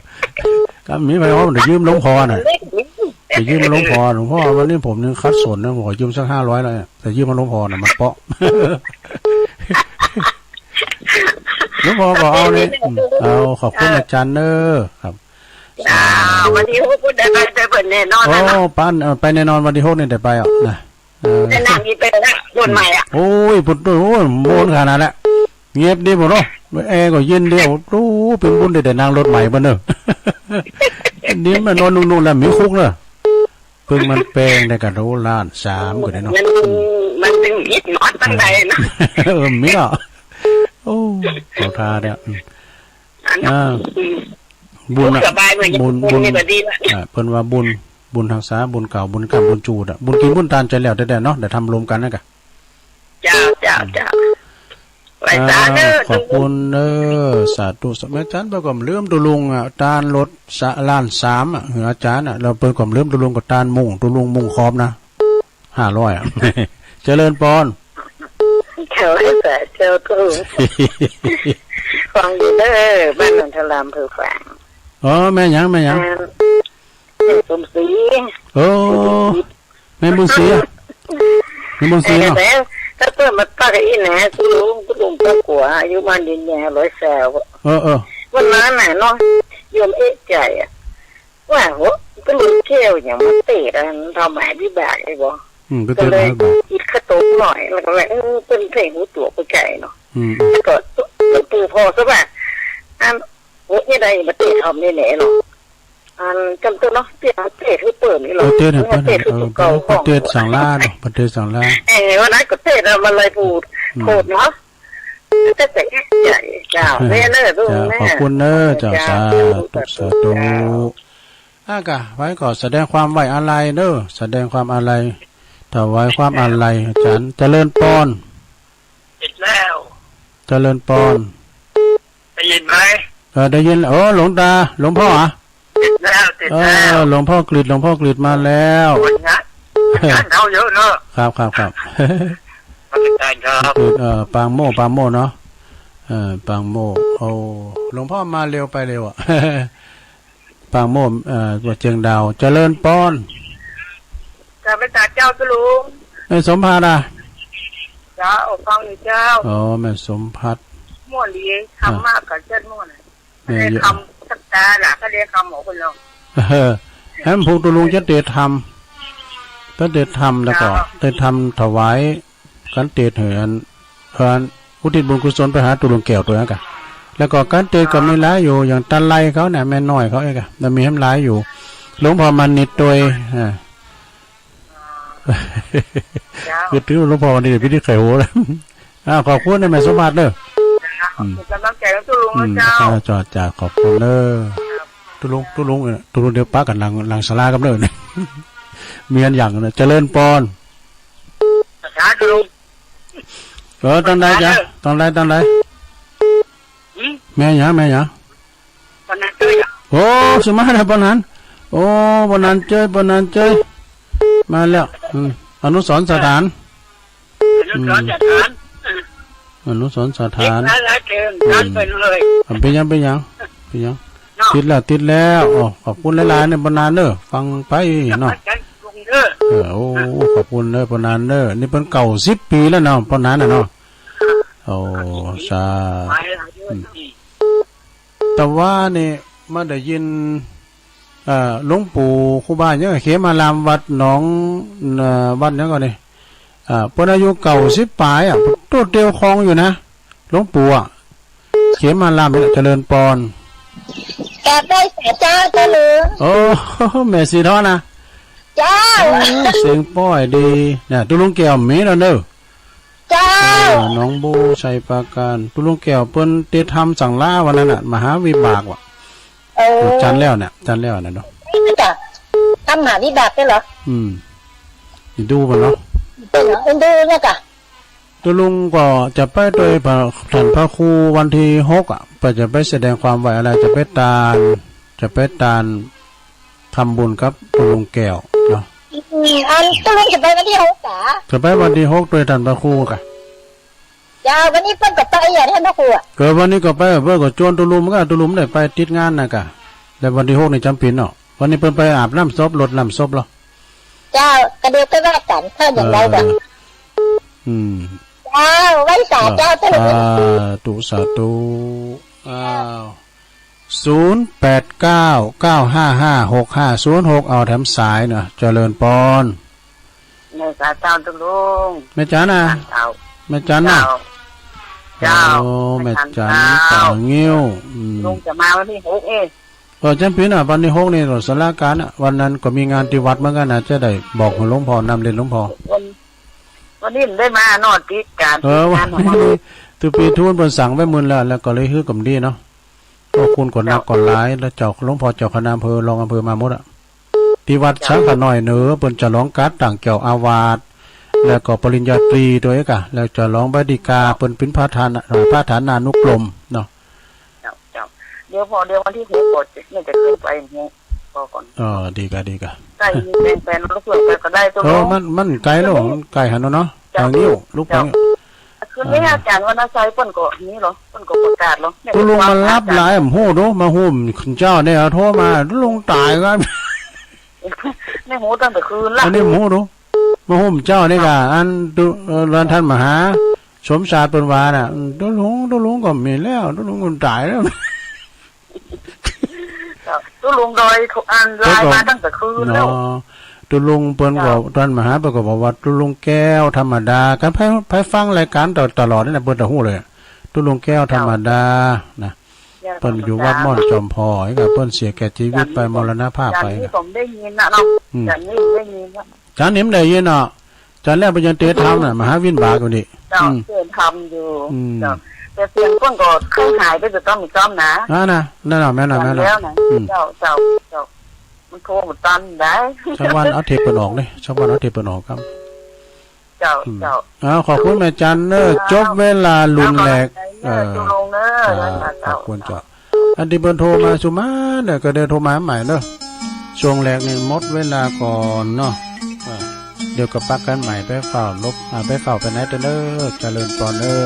ก็มีไพ่หอม เดี๋ยวยืมหลวงพ่อน่ะ เล็กนิด เดี๋ยวยืมหลวงพ่อ หลวงพ่อ วันนี้ผมยังขัดสนนะ ผมขอยืมสักห้าร้อยแล้วเนี่ย แต่ยืมมาหลวงพ่อน่ะ มันเปาะ หลวงพ่อก็เอานี่ อืม เอา ขอบคุณอาจารย์เนอะ ครับ อ่า วันที่หกได้ไปเจอเพิ่นแน่นอน โอ้ นะเนาะ ปาน เอ่อ ไปแน่นอน วันที่หกนี่ได้ไปอ่ะ นะ เออ ได้นั่งอีเตอร์นะ รุ่นใหม่อ่ะ โอ้ย พุทโธ โอ้ย โมนขนาดนั้น เงียบดีหมดเนาะ แอร์ก็เย็นดี โอ้ เป็นบุญได้ ได้นั่งรถใหม่มาเนอะ นี่มันนอนนุ่งๆ แล้วมีคุกเนอะ เพิ่งมันแปลงได้กัน โอ้ ล้านสามก็ได้เนาะ มัน อืม มัน ตึงยิดหนอนตั้งใดนะ เออ มีเหรอ โอ้ เขาท่าเนี่ย อืม อันนั้น อ่า อืม บุญน่ะ สบายเลย บุญ บุญ บุญนี่ก็ดีละ อ่า เปิ้นว่าบุญ บุญฮักษา บุญเก่า บุญกำ บุญจูดอะ บุญกินบุญตานจะแล้วแต่ๆ เนาะ เดี๋ยวทำรวมกันนะกะ เจ้า เจ้า เจ้า ไหว้สาเด้อ อ่า ขอบคุณเด้อ สาธุ สาธุ แม่จันเปิ้นก็ลืมตุลุงอะ ตานรถสะ ล้านสามอะ หืออาจารย์อะ แล้วเปิ้นก็ลืมตุลุงก็ตานมุง ตุลุงมุงขอบนะ ห้าร้อยอะ เจริญปอน เจ้า สาธุ ฟังอยู่เด้อ บ้านนนทรามเพื่อฟัง อ๋อ แม่หยัง แม่หยัง อ่า แม่สมศรี โอ้ แม่บุญศรีอะ แม่บุญศรีเนาะ เออ แล้วถ้าเปิ้นมาปากอีหนา ตุลุง ตุลุงก็กลัว อายุมันยืนยาว ร้อยซาว เออ เออ วันนั้นน่ะเนาะ โยมเอะใจ๋อะ ว่า โห ตุลุงแก้วหยังมาเตะอันเฒ่าหมาวิบากไอ้บ่ อืม ไปเตะ ก็เลย เฒ่าหมาวิบาก อิดข้าวต้มหน่อย แล้วก็ว่า เออ เปิ้นเพ่งหูตั๋วไปไกลเนาะ อืม แล้วก็หลวงปู่พอซะว่า อัน โห เนี่ยใดมาเตะทอมนี่แหละเนาะ อันจำตัวเนาะ เตี้ยเตี้ยคือเปิ้นนี่หรอ เออ เตี้ยเนี่ย เปิ้นเนี่ย เตี้ยคือ เออ เก่า เปิ้นเตี้ยสังลาเนาะ เปิ้นเตี้ยสังลา เออ วันนั้นก็เตี้ยนะ มันเลยพูด อืม โทษเนาะ แต่แต่ใหญ่เจ้า เออ แม่เนอะ เจ้า ลูกแม่ ขอบคุณเนอะ เจ้า เจ้า สาธุ สาธุ สาธุ เจ้า อ่ะกะ ไว้ก็แสดงความไว้อาลัยเนอะ แสดงความอาลัย ถวายความอาลัย อาจารย์ เจริญปอน ติดแล้ว เจริญปอน ได้ยินไหม เออ ได้ยิน โอ้ หลวงตา หลวงพ่อเหรอ ติดแล้ว ติดแล้ว เออ หลวงพ่อกฤษ หลวงพ่อกฤษมาแล้ว คนงาน งานเขาเยอะเนอะ ครับ ครับ ครับ มาติดตามครับ กฤษ เออ ปางโมกข์ ปางโมกข์เนาะ เออ ปางโมกข์ โอ้ หลวงพ่อมาเร็วไปเร็วอะ ปางโมกข์ เอ่อ วัดเชียงดาว เจริญปอน กราบนมัสการเจ้า เจ้าลุง แม่สมภาสอะ เจ้า ฟังอยู่เจ้า อ๋อ แม่สมภาส ม่วนดี อ่ะ คำมากกับเจ้าม่วนน่ะ แม่ เรียก เยอะ คำสักตาล่ะ ก็เรียกคำหมอคนลอง เออ แหมพวกตุลุงจะเตรียมทำ ก็เตรียมทำแล้วก็ เจ้า เตรียมทำถวาย การเตรียมเหือน เอ่อ อุทิศบุญกุศลไปหาตุลุงแก้วตัวนั้นกะ แล้วก็การเตรียมก็มีหลายอยู่ อย่างตาไลเขาเนี่ย แม่น้อยเขาเองกะ แล้วมีแหมหลายอยู่ หลวงพ่อมานิดตัว อ่า เจ้า คือถือหลวงพ่อมานิด พิธีไขโหแล้ว อ่า ขอบคุณนะแม่สมบัติเด้อ อืม กำลังใจของตุลุงนะเจ้า อืม เจ้า เจ้า ขอบคุณเด้อ ตุลุง ตุลุง เอ่อ ตุลุงเดี๋ยวปะกันหลัง หลังศาลากันเด้อ มีอันอย่างนะ เจริญปอน สาธุ เออ ตอนใดจ๊ะ ตอนใด ตอนใด หืม แม่หยัง แม่หยัง ปอนนันเจ้ยอะ โอ้ สมาแล้วปอนนัน โอ้ ปอนนันเจ้ย ปอนนันเจ้ย มาแล้ว อืม อนุสรณ์สถาน อนุสรณ์สถาน อืม อนุสรณ์สถาน เด็กหลายๆเกิน อืม กันไปเลย อ่ะ เป็นหยัง เป็นหยัง เป็นหยัง เนาะ ติดแล้ว ติดแล้ว อ๋อ ขอบคุณหลายๆเนี่ย ปอนนันเด้อ ฟังไปเนาะ ขอบใจลุงเด้อ เออ โอ้ ขอบคุณเด้อ ปอนนันเด้อ นี่เปิ้นเก้าสิบปีแล้วเนาะ ปอนนันน่ะเนาะ โอ้ สาธุ อืม แต่ว่านี่มาได้ยิน เอ่อ หลวงปู่ครูบาหยัง เขมารามวัดหนอง เอ่อ วัดหยังก่อนนี่ เอ่อ เปิ้นอายุเก้าสิบปลายอะ โตเตียวคองอยู่นะ หลวงปู่อะ เขมารามเนี่ย เจริญปอน กราบไหว้สาเจ้าเจ้าหลวง โอ้ แม่สีทองนะ เจ้า เออ เสียงป้อยดี เนี่ย ตุลุงแก้วมีแล้วเนอะ เจ้า อ่า หนองบู ชัยปราการ ตุลุงแก้วเปิ้นเตรียมทำสังลาวันนั้นน่ะ มหาวิบากว่ะ เออ จันทร์แล้วเนี่ย จันทร์แล้วน่ะเนาะ นี่จ้ะ ทำมหาวิบากด้วยเหรอ อืม อินดูมันเนาะ เป็นเหรอ อินดูเนี่ยจ้ะ ตุลุงก็จะไปโดยพระ ท่านพระครูวันที่หกอะ ไป จะไปแสดงความไว้อาลัย จะไปตาน จะไปตาน ทำบุญกับตุลุงแก้วเนาะ อืม อันตุลุงจะไปวันที่หกเหรอ จะไปวันที่หกโดยท่านพระครูกะ เจ้า วันนี้เปิ้นก็ไปอ่ะ ท่านพระครูอะ เออ วันนี้ก็ไป เปิ้นก็จวนตุลุงกะ ตุลุงได้ไปติดงานนะกะ แล้ววันที่หกนี่จำเป็นเนาะ วันนี้เปิ้นไปอาบน้ำศพ รดน้ำศพเหรอ เจ้า ก็เดี๋ยวก็ว่ากัน ถ้าอย่างไรก็ เออ อืม เจ้า ไหว้สาเจ้า เจ้า สาธุ สาธุ อ้าว ศูนย์แปดเก้า เก้าห้าห้า หกห้าศูนย์หก เอาแถมสายเนาะ เจริญปอน แม่สาเจ้าตุลุง แม่จันนะ เจ้า แม่จันนะ เจ้า เจ้า โอ้ แม่จัน แม่จันเจ้า ป่างิ้ว อืม ลุงจะมาวันที่หกเอง เออ จำเป็นอ่ะ วันที่หกนี่เราสลาการอ่ะ วันนั้นก็มีงานที่วัดเหมือนกันนะ จะได้บอกหลวงพ่อนำเรียนหลวงพ่อ วัน วั วันนี้ได้มาเนาะ ติดการ เออ ติดงานของเรา วันนี้ ตูปีทูนเปิ้นสั่งไว้หมื่นแล้ว แล้วก็เลยฮื้อกันดีเนาะ ก็คุณก็นักก็หลาย แล้วเจ้า หลวงพ่อเจ้าคณะอำเภอ รองอำเภอมาหมดอะ ที่วัดสังขะน้อยเหนือ เปิ้นจะร้องการ์ดตั้งเจ้าอาวาส แล้วก็ปริญญาตรีด้วยกะ แล้วจะร้องใบดีกา เปิ้นเป็นพระฐานะ เอ่อ พระฐานานุกรมเนาะ เจ้า เจ้า เดี๋ยวพอ เดี๋ยววันที่หกก็จะ เนี่ยจะขึ้นไปหกก็ก่อน อ๋อ ดีกะ ดีกะ ใกล้มีแปลงแปลนรถเพื่อนไปก็ได้ตัว เออ เนาะ มัน มันไกลแล้ว มันไกลหันเนาะ เจ้า ทางนี้ลูกไป เจ้า คืนนี้ อ่า อาจารย์วรรณชัยเปิ้นก็นี่เหรอ เปิ้นก็ประกาศเหรอ เนี่ย ตุลุงมันรับหลาย ผมฮู้ดู มาฮู้เจ้าเนี่ยโทรมา ตุลุงตายครับ ไม่ฮู้ตั้งแต่คืนละ อันนี้ผมฮู้ดู มาฮู้เจ้านี่กะ อันตุ เอ่อ ร้านท่านมหาสมชาติเปิ้นว่าน่ะ ตุลุง ตุลุงก็มีแล้ว ตุลุงก็ตายแล้ว เจ้า ตุลุงดอย อันไลน์มาตั้งแต่คืนแล้ว เนาะ ตุลุงเปิ้นก็ เจ้า ท่านมหาเปิ้นก็บอกว่า ตุลุงแก้วธรรมดา การไป ไปฟังรายการตลอด ตลอดนี่นะ เปิ้นจะฮู้เลย ตุลุงแก้วธรรมดา เจ้า นะ แก้วธรรมดา เปิ้นอยู่วัดม่อนจอมพลอย ก็เปิ้นเสียแก่ชีวิตไป เจ้า มรณภาพไป นี่ผมได้ยินนะเนาะ อืม เจ้า นี่ได้ยินนะ อาจารย์นี่มันได้ยินเนาะ อาจารย์แล้วไปยังเตะทำน่ะ มหาวินบากอยู่นี่ เจ้า อืม เตะทำอยู่ อืม เจ้า แต่เสียงเปิ้นก็ค่อยหายไป จะต้องมีซ่อมนะ อ่านะ นั่นน่ะ แม่นน่ะ แม่นน่ะ แล้วนะ อืม เจ้า เจ้า เจ้า มันโทรมาตันได้ สักวันเอาเทปเปิ้นออกเด้ สักวันเอาเทปเปิ้นออกครับ เจ้า อืม เจ้า อ้าว ขอบคุณแม่จันเนอะ เจ้า จบเวลารุ่นแรก เจ้า เออ ตุลุงเนอะ เจ้า เจ้า ขอบคุณเจ้า อันที่เปิ้นโทรมาสู่มาเนี่ย ก็ได้โทรมาใหม่เนอะ ช่วงแรกนี่หมดเวลาก่อนเนาะ อ่า เดี๋ยวก็ปะกันใหม่ ไปเฝ้าลบ อ่า ไปเฝ้าไปไหนเด้อ เจริญพรเด้อ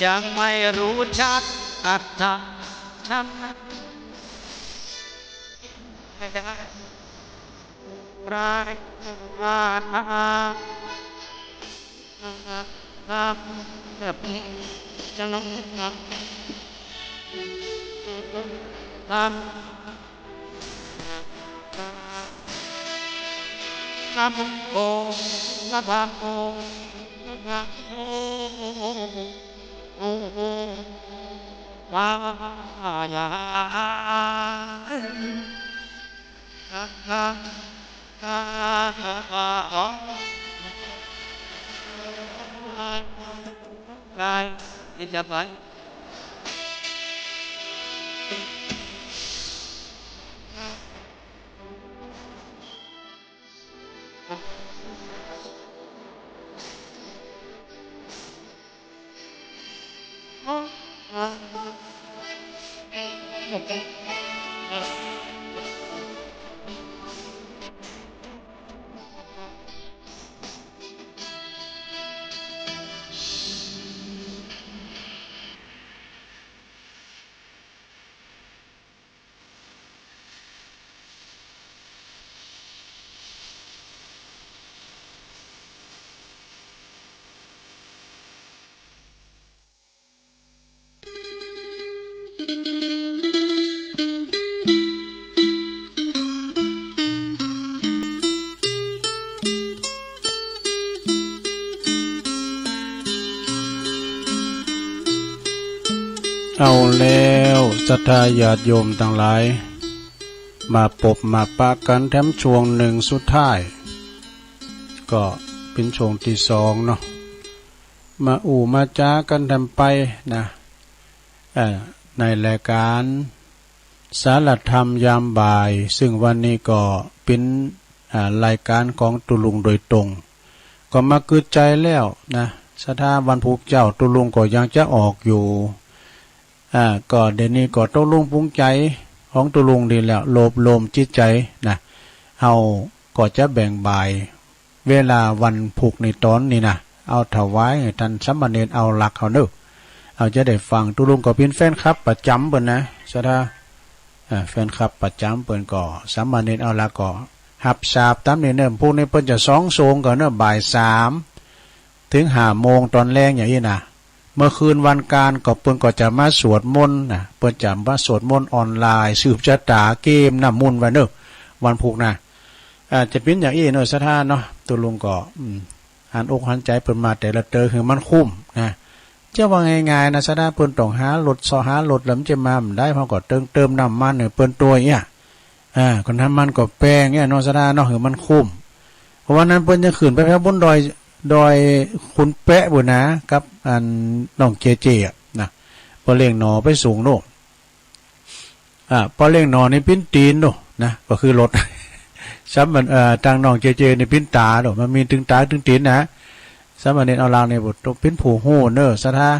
จะไม่รู้จักอัตตา เอาแล้ว ศรัทธาญาติโยมตังหลาย มาปบมาปะกั๋นแถมช่วงหนึ่งสุดท้าย ก็เป๋นช่วงตี้สองเนาะ มาอู้มาจ๋ากั๋นแถมไปนะ เอ่อ ในรายก๋านสารธรรมยามบ่าย ซึ่งวันนี้ก็เป๋น อ่า รายก๋านของตุ๊ลุงโดยตรง ก็มากึ๊ดใจ๋แล้วนะ ศรัทธาวันพุธเจ๊าตุ๊ลุงก็ยังจะออกอยู่ อ่า ก็เดี๋ยวนี้ก็ตกลงปรุงใจ๋ของตุ๊ลุงดีแล้ว โลบโลมจิตใจ๋นะ เฮาก็จะแบ่งบ่าย เวลาวันพุธในต๋อนนี้นะ เอาถวายให้ต้านสามเณรเอาหลักเอาเนาะ เอาจะได้ฟัง ตุ๊ลุงก็เป๋นแฟนคลับประจ๋ำเปิ้นนะ ศรัทธา อ่า แฟนคลับประจ๋ำเปิ้นก็ สามเณรเอาหลักก็ฮับทราบต๋ามนี้เนาะ พุธนี้เปิ้นจะสองโซงก่อนเนาะ บ่ายสาม เถิงห้าโมงต๋อนแลงอย่างอี้นะ เมื่อคืนวันการก็เปิ้นก็จะมาสวดมนต์นะ เปิ้นจะมาสวดมนต์ออนไลน์ สืบชะตาเกมน้ำมนต์ไว้เนอะ วันพุธนะ อาจจะเป็นอย่างอี้เนอะศรัทธาเนาะ ตุลุงก็ อืม หันอกหันใจเปิ้นมาแต่ละเตอหื้อมันคุ้มนะ จะว่าง่ายๆนะศรัทธา เปิ้นต้องหารถ เซาะหารถ แล้วมันจะมาบ่ได้ เฮาก็เติม เติมน้ำมันให้เปิ้นตัวยเนี่ย อ่า ก็น้ำมันก็แปงเนี่ยเนาะศรัทธาเนาะ หื้อมันคุ้ม เพราะว่านั้นเปิ้นจะขึ้นไปแถวบนดอย ดอยขุนแปะบุญนะ กับอันน้องเจเจอะนะ ปอเลี้ยงหน่อไปสูงโน่น อ่า ปอเลี้ยงหน่อนี่ปิ้นตีนโน่นนะ ก็คือรถ ซ้ำมัน เอ่อ ตางน้องเจเจนี่ปิ้นตาโน่น มันมีตึงตาตึงตีนนะ สามเณรเอาลางนี่บ่ต้องปิ้นผู้ฮู้เนอะศรัทธา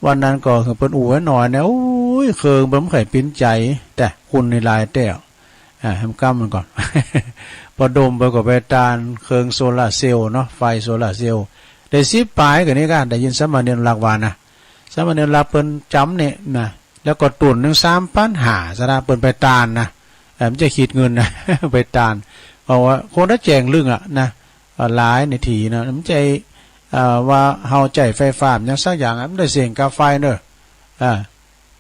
วันนั้นก็คือเปิ้นอู้หน่อยนะ โอ้ย เครื่องเปิ้นบ่ค่อยปิ้นใจ แต่คุณนี่หลายแต้ว อ่า แฮมกั้มมันก่อน พอดมไปก็ไปตานเครื่องโซลาร์เซลล์เนาะ ไฟโซลาร์เซลล์ ได้สิบปลายก็นี่ก็ได้ยินสามเณรหลักว่านะ สามเณรหลักเปิ้นจำเนี่ยนะ แล้วก็ตุ่นหนึ่งสามปันห้าศรัทธา เปิ้นไปตานนะ เอ่อ มันจะคิดเงินนะ ไปตาน เพราะว่าคนละแจงลึงอะนะ เอ่อ หลายนาทีนะ มันใจ เอ่อ ว่าเฮาใจ๊ไฟฟ้ามันยังสักอย่างอะ มันได้เสียงกาไฟเนอะ อ่า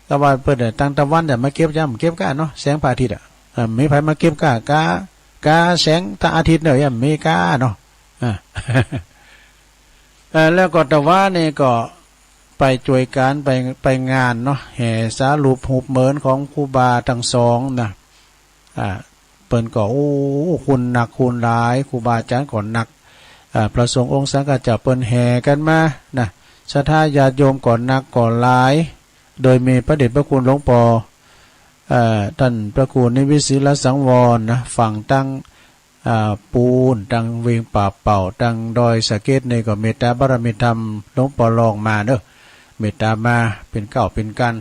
แต่ว่าเปิ้นเนี่ยตั้งแต่วันเนี่ยมาเก็บ ย่ำเก็บก้าเนาะ แสงพระอาทิตย์อะ อ่า มีไผมาเก็บก้า ก้า ก้าแสงพระอาทิตย์เนอะ ย่ำมีก้าเนาะ อ่า เอ่อ แล้วก็แต่ว่านี่ก็ไปช่วยกัน ไป ไปงานเนาะ แห่สารูปหุบเหมินของครูบาทั้งสองนะ อ่า เปิ้นก็ โอ้ คุณหนักคุณหลาย ครูบาอาจารย์ก็หนัก อ่า พระสงฆ์องค์สังฆเจ้าเปิ้นแห่กันมานะ ศรัทธาญาติโยมก็หนักก็หลาย โดยมีพระเดชพระคุณหลวงปอ เอ่อ ท่านพระครูนิวิตศิลสังวรนะ ฝั่งตัง อ่า ปูน ตังเวียงป่าเป่า ตังดอยสะเก็ดนี่ก็เมตตาบารมีธรรมหลวงปอรองมาเนอะ เมตตามาเป็นเก้าเป็นกัน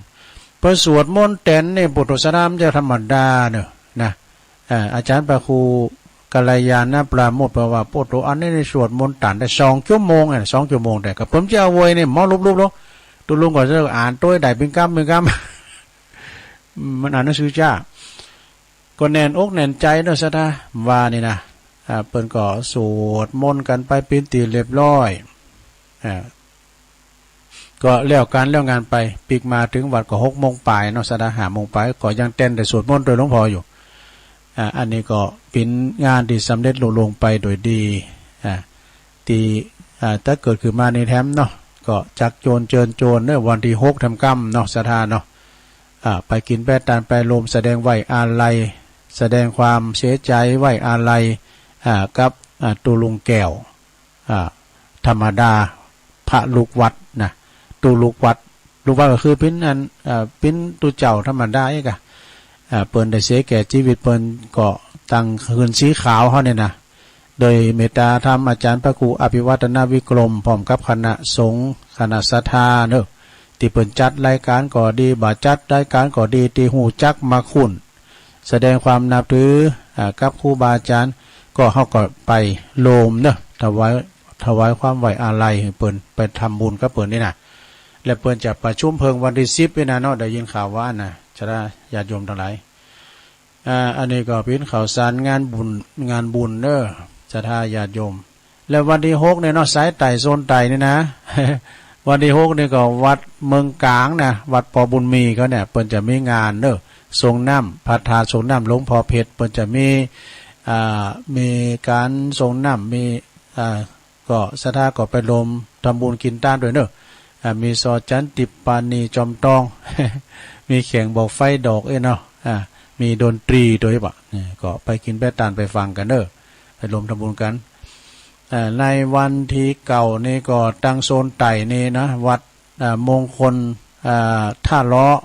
เปิ้นสวดมนต์แตนนี่ ปุโตสนามจะธรรมดาเนอะนะ อ่า อาจารย์พระครูกัลยาณปราโมทย์บอกว่า โอ้โห อันนี้นี่สวดมนต์ตันได้สองชั่วโมงอะ สองชั่วโมง แต่ก็ผมจะเอาไว้นี่ หมอลุบๆ ลง ตุลุงก็จะอ่านโต้ยได้เป็นกำเป็นกำ มันอ่านหนังสือจ้า ก็แน่นอกแน่นใจเนาะศรัทธา ว่านี่นะ อ่า เปิ้นก็สวดมนต์กันไปเป็นที่เรียบร้อย อ่า ก็แล้วการแล้วงานไป ปิ๊กมาถึงวัดก็หกโมงปลายเนาะศรัทธา ห้าโมงปลาย ก็ยังแตนได้สวดมนต์โดยหลวงพ่ออยู่ อ่า อันนี้ก็เป็นงานที่สำเร็จลุล่วงไปโดยดี อ่า ที่ อ่า ถ้าเกิดขึ้นมาในแถมเนาะ ก็จักโจรเจิญโจรเนอะ วันที่หกแถมกำเนาะศรัทธาเนาะ อ่า ไปกินไปตานไปโฮมแสดงไว้อาลัย แสดงความเสียใจไว้อาลัย อ่า กับ อ่า ตุลุงแก้ว อ่า ธรรมดา พระลูกวัดนะ ตุลูกวัด ลูกวัดก็คือเป็นอัน เอ่อ เป็นตุเจ้าธรรมดาเองอะ อ่า เปิ้นได้เสียแก่ชีวิต เปิ้นก็ตั้งคืนสีขาวเฮาเนี่ยนะ โดยเมตตาธรรมอาจารย์พระครูอภิวัฒนวิกรม พร้อมกับคณะสงฆ์คณะศรัทธาเนอะ ที่เปิ้นจัดรายการก็ดี บ่จัดรายการก็ดี ที่ฮู้จักมาคุ้น แสดงความนับถือ อ่า กับครูบาอาจารย์ ก็เฮาก็ไปโฮมเนอะ ถวาย ถวายความไว้อาลัยให้เปิ้น ไปทำบุญกับเปิ้นนี่นะ และเปิ้นจะประชุมเพิ่งวันที่สิบนี่นะเนาะ ได้ยินข่าวว่านะ ศรัทธาญาติโยมทั้งหลาย อ่า อันนี้ก็เป็นข่าวสารงานบุญ งานบุญเนอะ ศรัทธาญาติโยม แล้ววันที่หกเนี่ยเนาะ สายใต้โซนใต้นี่นะ วันที่หกนี่ก็วัดเมืองกลางนะ วัดปอบุญมีเขาเนี่ย เปิ้นจะมีงานเนอะ ส่งน้ำ พระธาตุส่งน้ำหลวงพ่อเพชร เปิ้นจะมี อ่า มีการส่งน้ำ มี อ่า ก็ศรัทธาก็ไปโฮมทำบุญกินตานด้วยเนอะ อ่า มีซอจันทร์ ติปปานี จอมตอง มีแข่งบอกไฟดอกเอ้ยเนาะ อ่า มีดนตรีด้วยปะ เนี่ย ก็ไปกินไปตานไปฟังกันเนอะ ไปโฮมทำบุญกัน อ่า ในวันที่เก้านี่ก็ตังโซนใต้นี่นะ วัด อ่า มงคล อ่า ท่าเลาะ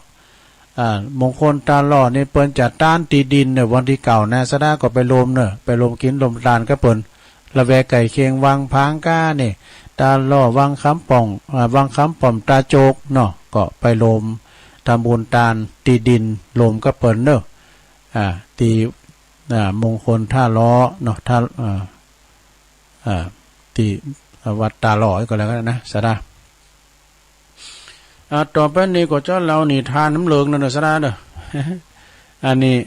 อ่า มงคลท่าเลาะนี่เปิ้นจะตานตี้ดินเนี่ย วันที่เก้านะ ศรัทธาก็ไปโฮมเนอะ ไปโฮมกินโฮมตานกับเปิ้น ละแวกใกล้เคียงวังผางก้านี่ ท่าเลาะ วังคำป้อม อ่า วังคำป้อม ตาโจกเนาะ ก็ไปโฮมทำบุญตานตี้ดินโฮมกับเปิ้นเนอะ อ่า ที่ อ่า มงคลท่าเลาะเนาะ ท่า อ่า อ่า ที่วัดท่าเลาะก็แล้วกันนะ ศรัทธา อ่า ต่อไปนี้ก็จะเล่านิทานน้ำเหลืองนั่นนะศรัทธาเด้อ อันนี้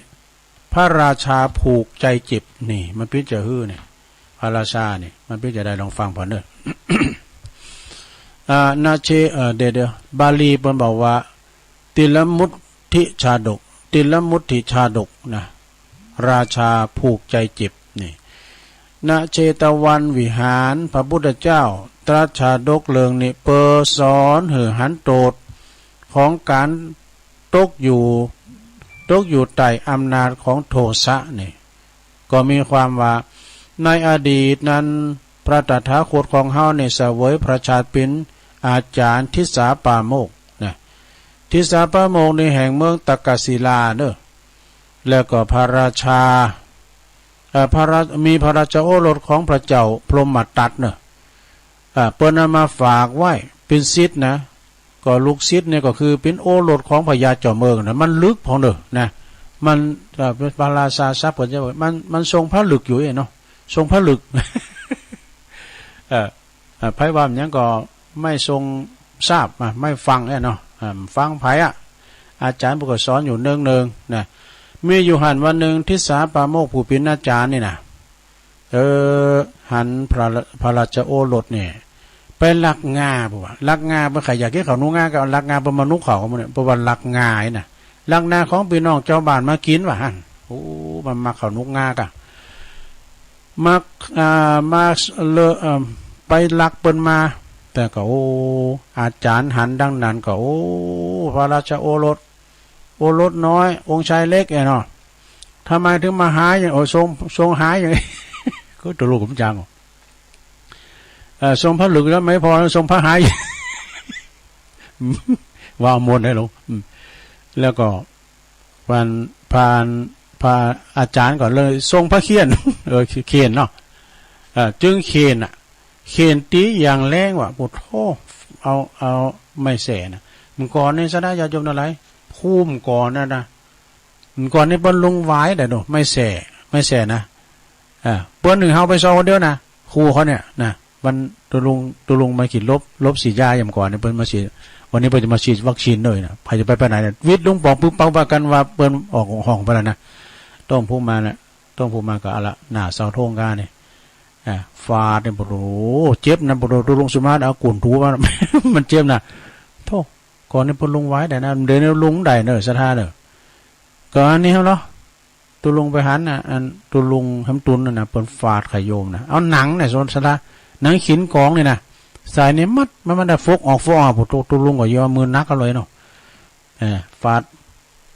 พระราชาผูกใจเจ็บ นี่ มันเป็นจะหื้อนี่ พระราชานี่ มันเป็นจะใด ลองฟังผ่อนเด้อ อ่า นาเช เอ่อ เดี๋ยว เดี๋ยว บาลีเปิ้นบอกว่า ติลมุตติชาดก ติลมุตติชาดกนะ ราชาผูกใจเจ็บนี่ ณ เชตวันวิหาร พระพุทธเจ้าตรัสชาดกเรื่องนี้ เปื้อสอนหื้อหันโต้ษของการตกอยู่ ตกอยู่ใต้อำนาจของโทสะนี่ ก็มีความว่า ในอดีตนั้น พระตถาคตของเฮานี่เสวยพระชาติเป็นอาจารย์ทิสสาปาโมกข์นะ ทิสสาปาโมกข์นี่แห่งเมืองตักกศิลาเด้อ แล้วก็พระราชา เอ่อ พระราช- มีพระราชโอรสของพระเจ้าพรหมทัตเนอะ อ่า เปิ้นเอามาฝากไว้เป็นศิษย์นะ ก็ลูกศิษย์เนี่ยก็คือเป็นโอรสของพญาจอมเมืองนะ มันลึกพองเด้อนะ มัน เอ่อ เป็นพระราชาศัพท์ เปิ้นจะว่ามัน มันทรงพระลึกอยู่เอ้เนาะ ทรงพระลึก เอ่อ เอ่อ ไผว่าหยังก็ไม่ทรงทราบ อ่ะ ไม่ฟังเอ้เนาะ อ่า ฟังไผอะ อาจารย์เปิ้นก็สอนอยู่เนืองๆนะ มีอยู่หั้นวันหนึ่ง ทิสสาปาโมกข์ผู้เป็นอาจารย์นี่นะ เออ หันพระ พระราชโอรสเนี่ย ไปลักงา เปิ้นว่า ลักงา เปิ้นใครอยากกินข้าวหนุกงา ก็เอาลักงาเปิ้นมาหนุกข้าวมื้อนี้ เปิ้นว่าลักงานี่นะ ลักงาของพี่น้องชาวบ้านมากินว่าหั้น โอ้ มันมักข้าวหนุกงากะ มัก อ่า มาเลอะ เอิ่ม ไปลักเปิ้นมา แต่ก็ โอ้ อาจารย์หันดังนั้นก็ โอ้ พระราชโอรส โอรสน้อย องค์ชายเล็กเอ้เนาะ ทำไมถึงมาหาอย่าง โอ้ ทรง ทรงหาอย่าง ก็ตกลงผมจัง เอ่อ ทรงพระลึกแล้วไม่พอ ทรงพระหาย ว่าหมดเลยลูก อืม แล้วก็ พาน พาน พระอาจารย์ก็เลยทรงพระเฆี่ยน เออ เฆี่ยนเนาะ เอ่อ จึงเฆี่ยนอะ เฆี่ยนตี๋อย่างแรงว่า โอ้โธ่ เอา เอาไม้แส่นะ เมื่อก่อนนี่สาธาญาติโยมทั้งหลาย ภูมิก่อนนะนะ เมื่อก่อนนี่เปิ้นลงไหว้ได้เนาะ ไม้แส่ ไม้แส่นะ อ่า เปิ้นหื้อเฮาไปซองคนเดียวนะ ครูเขาเนี่ยนะ มันตกลง ตกลงมาฉีดลบ ลบฉีดยาอย่างก่อนเนี่ย เปิ้นมาฉีด วันนี้เปิ้นจะมาฉีดวัคซีนด้วยนะ ใผจะไปไปไหนเนี่ย วิดลงปองปึ๊บปั๊บว่ากันว่าเปิ้นออกห้องไปแล้วนะ ต้องพูดมานะ ต้องพูดมาก็เอาละ หน้าเสาธงกาเนี่ย อ่า ฟาดเนี่ย โอ้โห เจ็บนะ โอ้โห ตกลงสุมาเอากุ่นถูมา มันเจ็บนะ โธ่ ก่อนนี่เปิ้นลงไหว้ได้นะ เดี๋ยวนี้ลงได้เนอะ สาธาเนอะ ก็อันนี้เฮาเนาะ ตกลงไปหันน่ะ อันตกลงหำตุนน่ะนะ เปิ้นฟาดขะโยมนะ เอาหนังเนี่ย สนสละ หนังขินกองนี่นะ ใส่ในมัด มัน มันได้ฟกออกฟกออก โอ้โธ่ ตกลงก็ยอมมือหนักเอาเลยเนาะ เออ ฟาด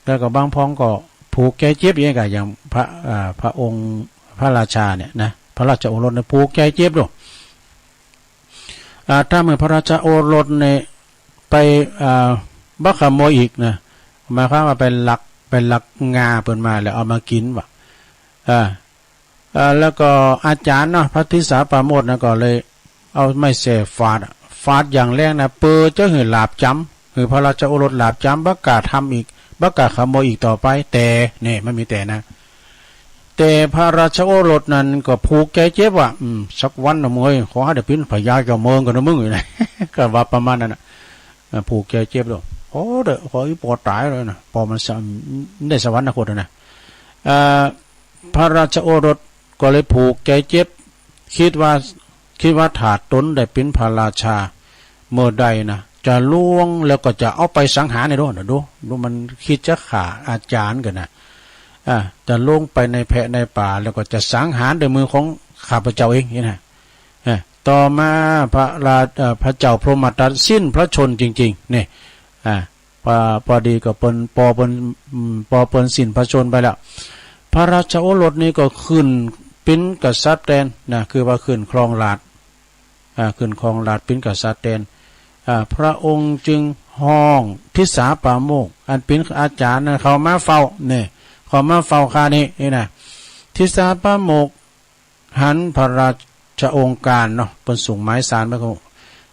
แล้วก็บางพ้องก็ผูกใจเจ็บอย่างกะ อย่างพระ อ่า พระองค์พระราชาเนี่ยนะ พระราชโอรสเนี่ยผูกใจเจ็บโลด อ่า ถ้าเมื่อพระราชาโอรสเนี่ยไป อ่า บักขโมยอีกนะ หมายความว่าไปลัก ไปลักงาเปิ้นมาแล้วเอามากินว่ะ อ่า อ่า แล้วก็อาจารย์เนาะ พระทิสสาปราโมชย์นะ ก็เลยเอาไม้แส่ฟาดอะ ฟาดอย่างแรงนะ เปื้อจะหื้อหลาบจ๋ำ หื้อพระราชโอรสหลาบจ๋ำ บ่กล้าทำอีก บ่กล้าขโมยอีกต่อไป แต่ นี่ มันมีแต่นะ แต่พระราชโอรสนั้นก็ผูกใจเจ็บว่า อืม สักวันนะมึงเอ้ย ขอให้ได้เป็นพญาเจ้าเมืองกันนะมึง ก็ว่าประมาณนั้นน่ะ อ่า ผูกใจเจ็บแล้ว โอ้ เด้อ ขออีปอตายเลยนะ ปอมันสะ- ได้สวรรคตนะ อ่า พระราชโอรสก็เลยผูกใจเจ็บ คิดว่า คิดว่าถ้าตนได้เป็นพระราชาเมื่อใดนะ จะลวงแล้วก็จะเอาไปสังหารเนี่ย ดู ดู ดู มันคิดจะฆ่าอาจารย์กันนะ อ่า จะลงไปในแพะในป่า แล้วก็จะสังหารด้วยมือของข้าพเจ้าเองนี่นะ อ่า ต่อมาพระรา- เอ่อ พระเจ้าพรหมทัตสิ้นพระชนม์จริงๆ นี่ อ่า พอ- พอดีก็เปิ้น- ปอเปิ้น- อืม ปอเปิ้นสิ้นพระชนม์ไปแล้ว พระราชโอรสนี่ก็ขึ้นเป็นกษัตริย์แทนนะ คือว่าขึ้นครองราชย์ อ่า ขึ้นครองราชย์เป็นกษัตริย์แทน อ่า พระองค์จึงฮ้องทิสสาปราโมชย์ อันเป็นอาจารย์นะ เข้ามาเฝ้า นี่ เข้ามาเฝ้าข้านี่ นี่นะ ทิสสาปราโมชย์ หันพระราชองค์การเนาะ เปิ้นส่งหมายสารไปเขา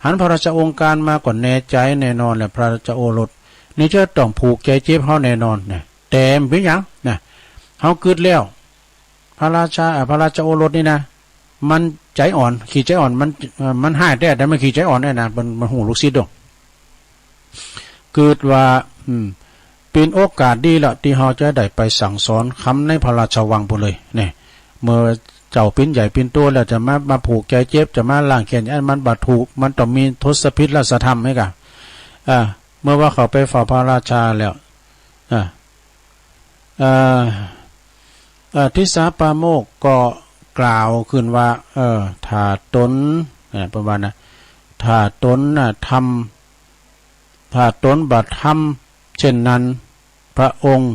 หันพระราชองค์การมาก็แน่ใจแน่นอนแหละ พระราชโอรสนี่จะต้องผูกใจเจ็บเฮาแน่นอนนะ แต่มันเป็นหยังนะ เฮากึ๊ดแล้ว พระราชา- เอ่อ พระราชโอรสนี่นะ มันใจอ่อน ขี้ใจอ่อน มัน- เอ่อ มันฮ้ายแต๊ แต่มันขี้ใจอ่อนเนี่ยนะ มัน- มันฮู้ลูกศิษย์ดอก กึ๊ดว่า อืม เป็นโอกาสดีละ ตี้เฮาจะได้ไปสั่งสอนคำในพระราชวังพู้นเลย นี่ เมื่อ เจ้าปิ้นใหญ่ปิ้นโตแล้ว จะมา มาผูกใจเจ็บ จะมาล้างแค้น อันมันบ่ถูก มันต้องมีทศพิธราชธรรมให้กะ อ่า เมื่อว่าเขาไปเฝ้าพระราชาแล้ว อ่า เอ่อ เอ่อ ทิสสาปราโมกข์ก็กล่าวขึ้นว่า เออ ถ้าตน เอ่อ ประมาณนะ ถ้าตนน่ะทำ ถ้าตนบ่ทำเช่นนั้น พระองค์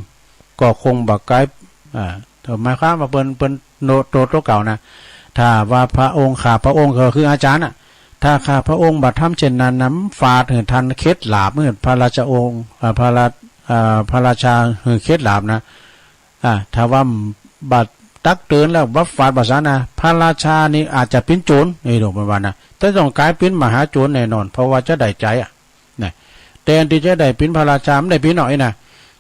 ก็คงบ่กลาย อ่า หมายความว่าเปิ้น เปิ้นโน โต โตเก่านะ ถ้าว่าพระองค์ ข้าพระองค์ก็คืออาจารย์น่ะ ถ้าข้าพระองค์บ่ทำเช่นนั้นนะ มันฝาดหื้อท่านเข็ดหลาบ หื้อพระราชองค์ อ่า พระราช อ่า พระราชาหื้อเข็ดหลาบนะ อ่า ถ้าว่าบ่ตักเตือนแล้วบ่ฝาดบ่ซั้นนะ พระราชานี่อาจจะเป๋นโจร นี่หลวงปู่ว่านะ แต่ต้องกลายเป๋นมหาโจรแน่นอน เพราะว่าจะได้ใจอะ นะ แทนที่จะได้เป๋นพระราชา บ่ได้เป๋นหรอกนะ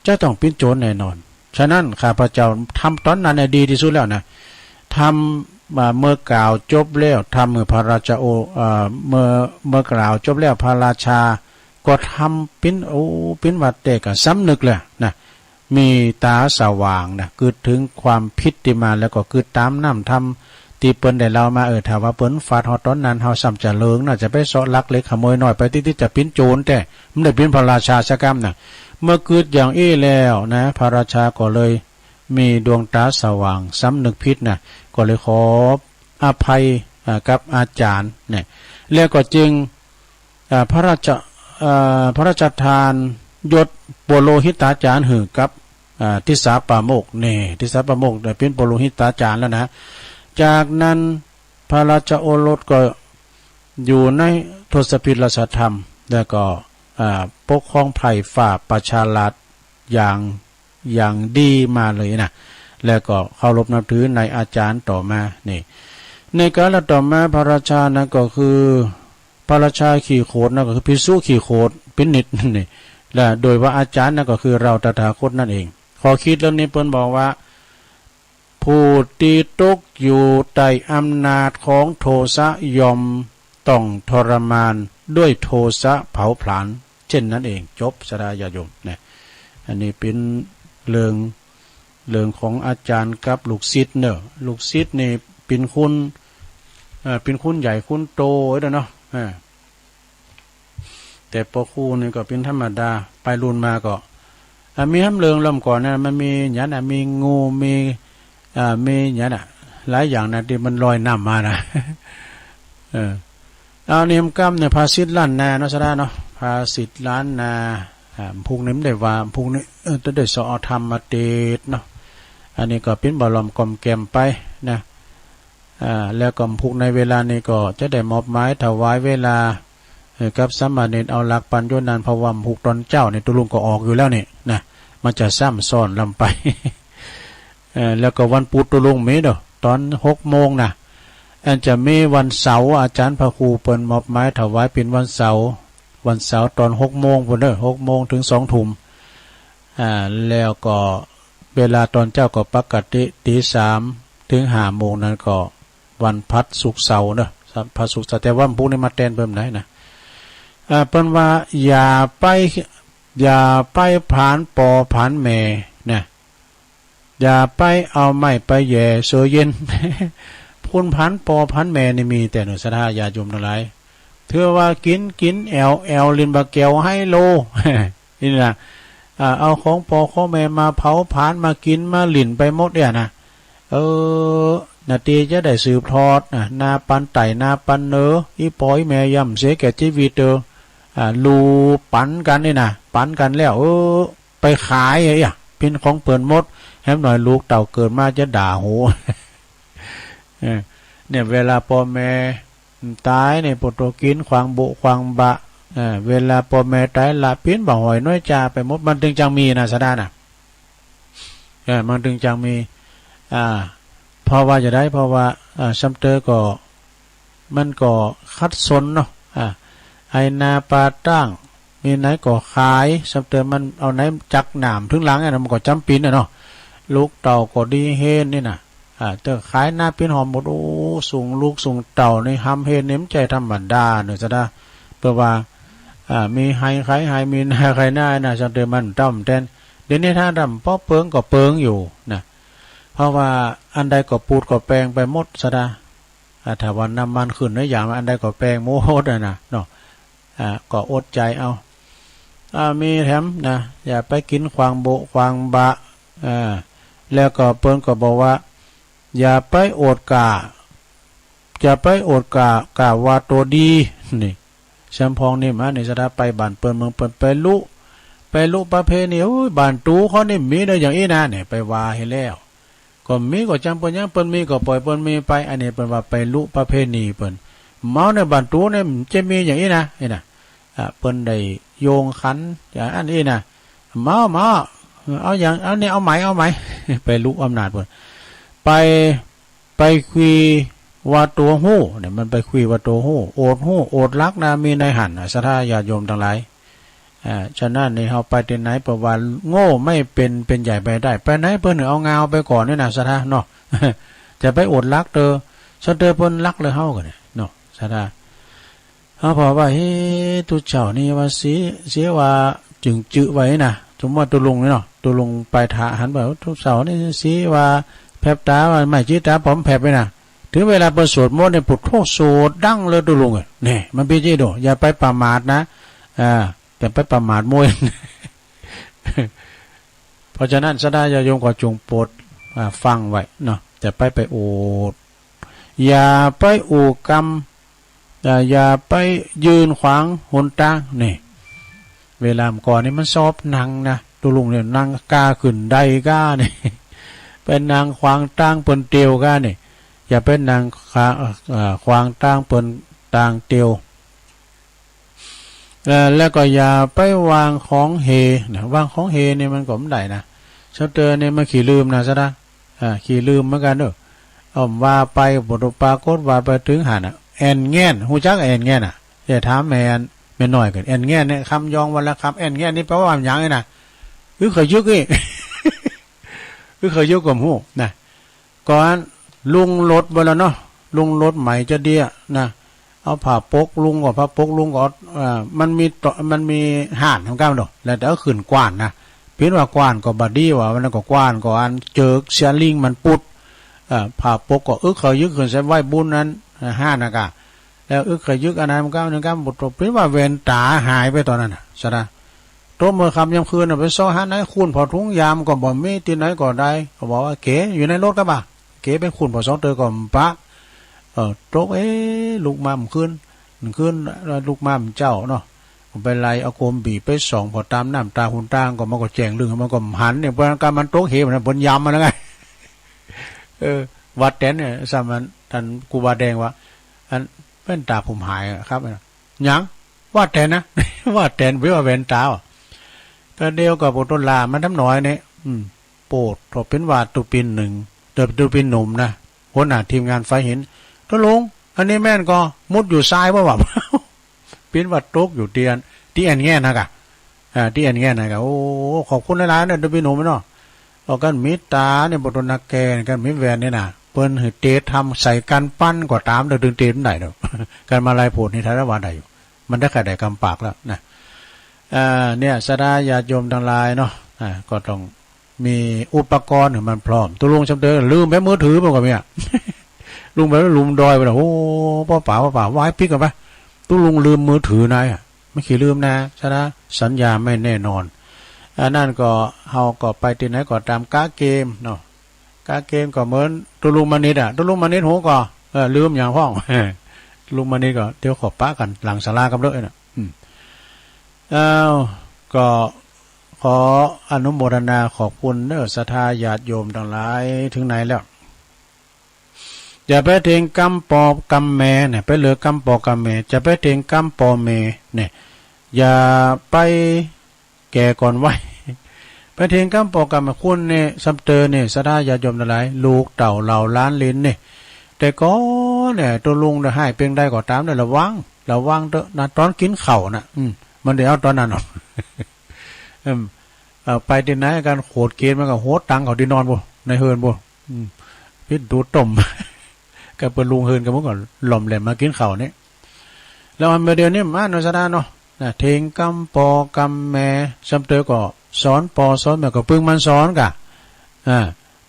จะต้องเป๋นโจรแน่นอน ฉะนั้นข้าพเจ้าทำตอนนั้นเนี่ยดีที่สุดแล้วนะ ทำ อ่า เมื่อกล่าวจบแล้ว ทำเมื่อพระราชาโอ เอ่อ เมื่อ เมื่อกล่าวจบแล้ว พระราชาก็ทำเป๋น โอ้ เป๋นว่าแต่ก็สำนึกแล้วนะ มีตาสว่างนะ กึ๊ดถึงความผิดที่มา แล้วก็กึ๊ดตามน้ำธรรมที่เปิ้นได้เล่ามา เออ ถ้าว่าเปิ้นฝาดฮอดตอนนั้น เฮาซ้ำจะเลิงนะ จะไปเซาะลักเล็กขโมยน้อย ไปตี้ๆ จะเป๋นโจรแท้ บ่ได้เป๋นพระราชาสักกำนะ เมื่อกึ๊ดอย่างอี้แล้วนะ พระราชาก็เลยมีดวงตาสว่าง สำนึกผิดนะ ก็เลยขออภัย อ่า กับอาจารย์เนี่ย แล้วก็จึง อ่า พระราช อ่า พระราชทานยศปุโรหิตาจารย์หื้อกับ อ่า ทิสสาปราโมกข์ นี่ ทิสสาปราโมกข์ได้เป๋นปุโรหิตาจารย์แล้วนะ จากนั้นพระราชโอรสก็อยู่ในทศพิธราชธรรม แล้วก็ อ่า ปกครองไพร่ฟ้าประชาราษฎร์อย่าง อย่างดีมาเลยนะ แล้วก็เคารพนับถือในอาจารย์ต่อมา นี่ ในกาลต่อมาพระราชานั้นก็คือ พระราชาขี้โขดนั่นก็คือภิกษุขี้โขดเป๋นนิดนี่ และโดยว่าอาจารย์นั่นก็คือเราตถาคตนั่นเอง ข้อคิดเรื่องนี้เปิ้นบอกว่า ผู้ที่ตกอยู่ใต้อำนาจของโทสะย่อมต้องทรมานด้วยโทสะเผาผลาญเช่นนั้นเอง จบ ศรัทธาญาติโยมนะ อันนี้เป๋นเรื่อง เรื่องของอาจารย์กับลูกศิษย์เนอะ ลูกศิษย์นี่เป๋นคุณ เอ่อ เป๋นคุณใหญ่คุณโตเด้อเนาะ อ่า แต่ปอครูนี่ก็เป๋นธรรมดา ไปรุ่นมาก็ อ่า มีหำเรื่องลำก่อนนะ มันมีหยังนะ มีงู มี อ่า มีหยังนะ หลายอย่างนะ ตี้มันลอยน้ำมานะ เออ เอา นี่กำเนี่ย ภาษิตล้านนาเนาะ ศรัทธาเนาะ ภาษิตล้านนา อ่า พวกนี้บ่ได้ว่า พวกนี้ เออ ต้องได้เซาะเอาธรรมมาเตสน์เนาะ อันนี้ก็เป๋นบ่าล่อมกล่อมแกล้มไปนะ อ่า แล้วก็พุกในเวลานี้ก็จะได้มอบหมายถวายเวลา เอ่อ กับสามเณรเอาหลักปัญญานั้น เพราะว่าพุกตอนเจ๊านี่ตุลุงก็ออกอยู่แล้วนี่นะ มันจะซ้ำซ้อนลำไป เอ่อ แล้วก็วันพุธตุลุงมีเด้อ ตอนหกโมงนะ อันจะมีวันเสาร์ อาจารย์พระครูเปิ้นมอบหมายถวายเป๋นวันเสาร์ วันเสาร์ตอนหกโมงพู้นเด้อ หกโมงถึงสองทุ่ม อ่า แล้วก็เวลาตอนเจ๊าก็ปกติตีสามถึงห้าโมง นั้นก็วันพฤหัสศุกร์เสาร์เนอะ พฤหัสศุกร์เสาร์ แต่วันพุธนี่มาแตนเปิ้นได้นะ อ่า เปิ้นว่าอย่าไป อย่าไปผานปอผานแม่นะ อย่าไปเอาไม้ไปแหย่เสือเย็น พุนผานปอผานแม่นี่มีแต่เนอะ ศรัทธาญาติโยมทั้งหลาย ถือว่ากิ๋นกิ๋นแอ่วแอ่ว หลิ้นบ่าแก๋วไฮโล นี่นะ อ่า เอาของปอของแม่มาเผาผลาญ มากิ๋นมาหลิ้นไปหมดเนี่ยนะ เออ นาตีจะได้สืบทอดนะ นาปันไต่นาปันเนอ อีปออีแม่ย่ำเสียแก่ชีวิตเตอ อ่า ลูกปันกั๋นนี่นะ ปันกั๋นแล้ว เออ ไปขายอะ เป๋นของเปิ้นหมด แหมหน่อยลูกเต้าเกิดมาจะด่าโห เออ เนี่ย เวลาปอแม่ต๋ายเนี่ย ปอโตกิ๋นขวางบุขวางบะ เออ เวลาปอแม่ต๋ายละปิ๊นบ่าหอยน้อยจาไปหมด มันตึงจังมีนะ ศรัทธานะ เออ มันตึงจังมี อ่า เพราะว่าจะได้ เพราะว่า อ่า ซ้ำเตอก็ มันก็ขัดสนเนาะ อ่า ไฮนาป่าตาง มีไหนก็ขาย ซ้ำเตอมันเอาไหนจักหนามถึงหลังอะนะ มันก็จ๋ำเป๋นอะเนาะ ลูกเต้าก็ดีเฮนนี่นะ อ่า เตอขายนาปิ๊นหอมหมด โอ้ สูงลูกสูงเต้านี่ หำเฮนนี่มันใจ้ธรรมดาเนอะ ศรัทธา เปิ้นว่า อ่า มีไฮขายไฮ มีนาขายนานะ ซ้ำเตอมันต้อมแตน เดี๋ยวนี้ถ้าดำปอเปิงก็เปิงอยู่นะ พ เพราะว่าอันใดก็ปูดก็แปงไปหมดซะนะ อ่า ถ้าว่าน้ำมันขึ้นนะ อย่างอันใดก็แปงหมดนะนะเนาะ อ่า ก็อดใจเอา อ่า มีแถมนะ อย่าไปกินขวางโบะขวางบะ อ่า แล้วก็เปิ้นก็บอกว่า อย่าไปโอดกล้า อย่าไปโอดกล้า กล้าว่าโตดี นี่ แซมพองนี่มานี่สะดาไปบ้านเปิ้นเมืองเปิ้นไปลุ ไปลุประเพณี โอ้ย บ้านตูเขานี่มีเด้ออย่างอี้นะ เนี่ย ไปว่าให้แล้ว ก็มีก็จั่งเปิ้นยังเปิ้นมีก็ปล่อยเปิ้นมีไป อันนี้เปิ้นว่าไปลุประเพณีเปิ้น เมาในบ้านตูเนี่ยจะมีอย่างอี้นะ นี่นะ อ่า เปิ้นได้โยงขัน อย่างอันอี้นะ เมา เมา เอาอย่าง เอาเนี่ย เอาไหม เอาไหม ไปลุอำนาจเปิ้น ไป ไปคุยว่าตัวฮู้เนี่ย มันไปคุยว่าตัวฮู้ โอดฮู้ โอดหลักนะ มีในหั้นนะ ศรัทธาญาติโยมทั้งหลาย อ่า ฉะนั้นนี่เฮาไปที่ไหน เพราะว่าโง่ไม่เป็น เป็นใหญ่ไปได้ ไปไหนเปิ้นเอางาวไปก่อนนี่นะ ศรัทธาเนาะ จะไปโอดหลักเตอ ซะเตอเปิ้นหลักเลยเฮาก็เนี่ยเนาะ ศรัทธา เฮาพอว่า เฮ้ ตุ๊เจ้านี่ว่าสิ เสียว่าจึงจื้อไว้นะ สมมุติว่าตุ๊ลุงนี่เนาะ ตุ๊ลุงไปถาหันว่า ตุ๊เจ้านี่สิว่าแผบตา ว่าไม้จี้ตาปอมแผบไว้นะ ถึงเวลาเปิ้นสวดมนต์เนี่ย ปุดโธสวดดังเลยตุ๊ลุงเอ้ย เนี่ย มันเป็นจี้โด อย่าไปประมาทนะ อ่า อย่าไปประมาทมวย เพราะฉะนั้น ศรัทธาญาติโยมก็จงโปรด อ่า ฟังไว้เนาะ จะไปไปโอด อย่าไปอู้กำ อ่า อย่าไปยืนขวางหนตาง นี่ เวลาก่อนนี่มันชอบนั่งนะ ตุ๊ลุงเนี่ยนั่งก้าขึ้นได้ก้านี่ ไปนั่งขวางตางเปิ้นเตียวก้านี่ อย่าไปนั่งขวาง เอ่อ ขวางตางเปิ้นตางเตียว เอ่อ แล้วก็อย่าไปวางของเหนะ วางของเหนี่มันก็บ่ได้นะ ซะเตอเนี่ยมันขี้ลืมนะ ศรัทธา อ่า ขี้ลืมเหมือนกันเด้อ เอาว่าไป บ่ปรากฏว่าไปถึงหั้นน่ะ แอ่นแง่น ฮู้จักแอ่นแง่นอ่ะ เดี๋ยวถามแม่ แม่น้อยก่อน แอ่นแง่นเนี่ย คำยองวรรณคำ แอ่นแง่นนี่แปลว่าหยังนี่นะ อึกขยึกนี่ อึกขยึกก็ฮู้นะ ก่อนลุงรถไว้แล้วเนาะ ลุงรถใหม่จะเดียนะ เอาผ้าปกลุงก็ ผ้าปกลุงก็ เอ่อ มันมีต่อ มันมีห่านทำกันเนาะ แล้วแต่เอาขึ้นกว้านนะ เปลี่ยนว่ากว้านก็บ่ดีว่า วันนั้นก็กว้านก็อันเจิกเสียลิงมันปุด เอ่อ ผ้าปกก็อึกขยึกขึ้นใส่ไว้บุญนั้น เอ่อ ห่านนะกะ แล้วอึกขยึกอันนั้นมันก็ อันนั้นก็บ่ตก เปลี่ยนว่าแว่นตาหายไปตอนนั้นน่ะ ศรัทธา ตกเมื่อค่ำยามคืนน่ะ ไปเซาะหาในคูนผ่อถุงยามก็บ่มี ที่ไหนก็ได้ ก็บอกว่าเก๋อยู่ในรถกระบะ เก๋ไปคูนผ่อสองเตอก็บ่ปะ เออ ตก เอ๊ะ ลุกมาบ่คืน คืน ลุกมาบ่เจ้าเนาะ ไปไล่เอาโกมบีไปส่องผ่อตามน้ำตาหนตางก็ มันก็แจ้งลึง มันก็บ่หันเนี่ย เพราะว่ามันตกเหวนะ เปิ้นยามมันแล้วไง เออ ว่าแต่นเนี่ย ซ้ำมัน ท่านครูบาแดงว่า อันแว่นตาผมหายอะครับ หยัง ว่าแต่นนะ ว่าแต่น บ่ว่าแว่นตาอะ ก็เดียวกับโปรโตลามันทำน้อยเนี่ย อืม โปรด ก็เป็นว่าตุ๊ปินหนึ่ง เดี๋ยวตุ๊ปินหนุ่มนะ หัวหน้าทีมงานไฟหิน ตุ๊ลุง อันนี้แม่นก็ มุดอยู่ทรายบ่วะ เป็นว่าตกอยู่ที่อัน ที่แอ่นแง่นนะกะ อ่า ที่แอ่นแง่นนะกะ โอ้ ขอบคุณหลายๆ เด้อตุ๊ปินหนุ่มเนาะ เอากันมีตาเนี่ย โปรโตนาแกน กันมีแว่นเนี่ยนะ เปิ้นหื้อเตะทำใส่กันปั้นก็ตาม เดี๋ยวถึงเตะมันได้เนาะ กันมาลายโพดนี่ ถ้าว่าได้อยู่ มันได้แค่ได้กำปากแล้วนะ อ่า เนี่ย ศรัทธาญาติโยมทั้งหลายเนาะ อ่า ก็ต้องมีอุปกรณ์ให้มันพร้อม ตุ๊ลุงจำเตอลืมไปมือถือมันก็มีอะ ลุงไปแล้วลุมดอยไปแล้ว โอ้ ป้อป๋า ป้อป๋า ไหว้ปิ๊กกันไป ตุ๊ลุงลืมมือถือนายอะ ไม่ขี้ลืมนะ ศรัทธา สัญญาไม่แน่นอน อันนั้นก็ เฮาก็ไปที่ไหนก็ตาม กะเกมเนาะ กะเกมก็เหมือนตุ๊ลุงมณิษฐ์อะ ตุ๊ลุงมณิษฐ์ฮู้ก็ เออ ลืมอย่างพ่อง ตุ๊ลุงมณิษฐ์ก็เดี๋ยวขอปะกันหลังศาลากับเด้อนะ อืม อ้าว ก็ขออนุโมทนาขอบคุณเด้อ ศรัทธาญาติโยมทั้งหลาย ถึงไหนแล้ว อย่าไปเถียงกำปอกำแม่เนี่ย ไปเหลือกำปอกำแม่ จะไปเถียงกำปอแม่เนี่ย อย่าไป แก่ก่อนวัย ไปเถียงกำปอกำแม่ คุณเนี่ย ซ้ำเตอเนี่ย ศรัทธาญาติโยมทั้งหลาย ลูกเต้าเหล่าหลานเหลนเนี่ย แต่ก่อนเนี่ย ตุ๊ลุงเนี่ย ให้เพียงใดก็ตามเนี่ย ระวัง ระวังเถอะนะ ตอนกินข้าวน่ะ อืม มันได้เอาตอนนั้นเนาะ อืม เอ่อ ไปที่ไหนกัน โขดเกณฑ์มันก็โหดตังเขาที่นอนบ่ ในเฮือนบ่ อืม พิษดูต้ม ก็เปิ้นลุงเฮือนก็มันก็หล่อมแหลมมากินข้าวเนี่ย แล้วอันเดียวนี่มาเนาะ ศรัทธาเนาะ นะ เถียงกำปอกำแม่ ซ้ำเตอก็สอนปอสอนแม่ ก็ปึงมันสอนกะ อ่า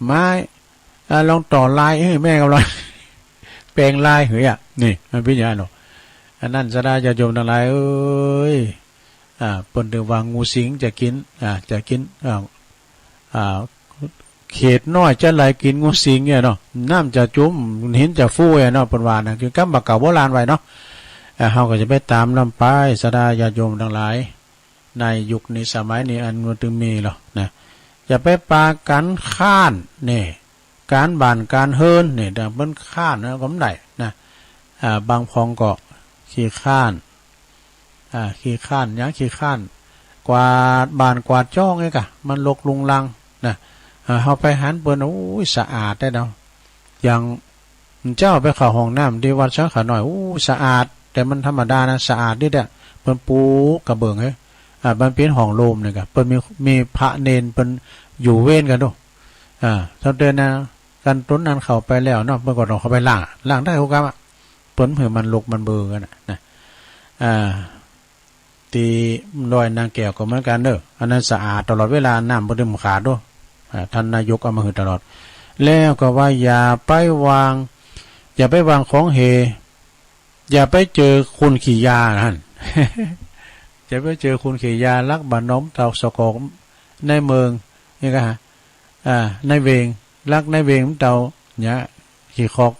ไม้ อ่า ลองต่อลาย เอ้ย แม่กำลัง แปลงลาย เฮ้ย อ่ะ นี่ มันเป็นอย่างนั้นหรอ อันนั้น ศรัทธาญาติโยมทั้งหลาย เอ้ย อ่า เปิ้นถือว่า งูสิงจะกิน อ่า จะกิน อ่า อ่า เขตน้อยจะไหลกินงูสิงเนี่ยเนาะ น้ำจะจุ่ม หินจะฟูเนี่ยเนาะ เปิ้นว่านะ คือกำบ่าเก่าโบราณไว้เนาะ อ่า เฮาก็จะไปตามนำไป ศรัทธาญาติโยมทั้งหลาย ในยุคนี้สมัยนี้อันมันถึงมีหรอกนะ อย่าไปปากันข้านนี่ การบ้านการเฮือนนี่ แต่เปิ้นข้านนะก็บ่ได้นะ อ่า บางพองก็ขี้ข้าน อ่า ขี้ข้าน หยังขี้ข้าน กวาดบ้านกวาดจ้องนี่กะ มันรกรุงรังนะ อ่า เฮาไปหันเปิ้น โอ้ย สะอาดแต๊เนาะ อย่างเจ้าไปเข้าห้องน้ำที่วัดสาขาน้อย โอ้ สะอาด แต่มันธรรมดานะ สะอาดนี่แหละ เปิ้นปูกระเบื้องเฮ้ย อ่า มันเป็นห้องโฮมนี่กะ เปิ้นมี มีพระเณรเปิ้นอยู่เวรกันดู อ่า เท่าเดินนะ กันตนนั้นเข้าไปแล้วเนาะ เปิ้นก็ต้องเข้าไปล้าง ล้างได้ทุกกรรมอะ เปิ้นหื้อมันรกมันเบือกันน่ะนะ อ่า ที่ดอยนางแก้วก็เหมือนกันเด้อ อันนั้นสะอาดตลอดเวลา น้ำบ่ได้ขาดเด้อ อ่า ท่านนายกเอามาหื้อตลอด แล้วก็ว่าอย่าไปวาง อย่าไปวางของเห อย่าไปเจอคนขี้ยาหั่น อย่าไปเจอคนขี้ยา ลักบ้านนอกเต่าสะกอกในเมือง นี่ก็ฮะ อ่า ในเวง ลักในเวงเต่าเนี่ย ขี้คอก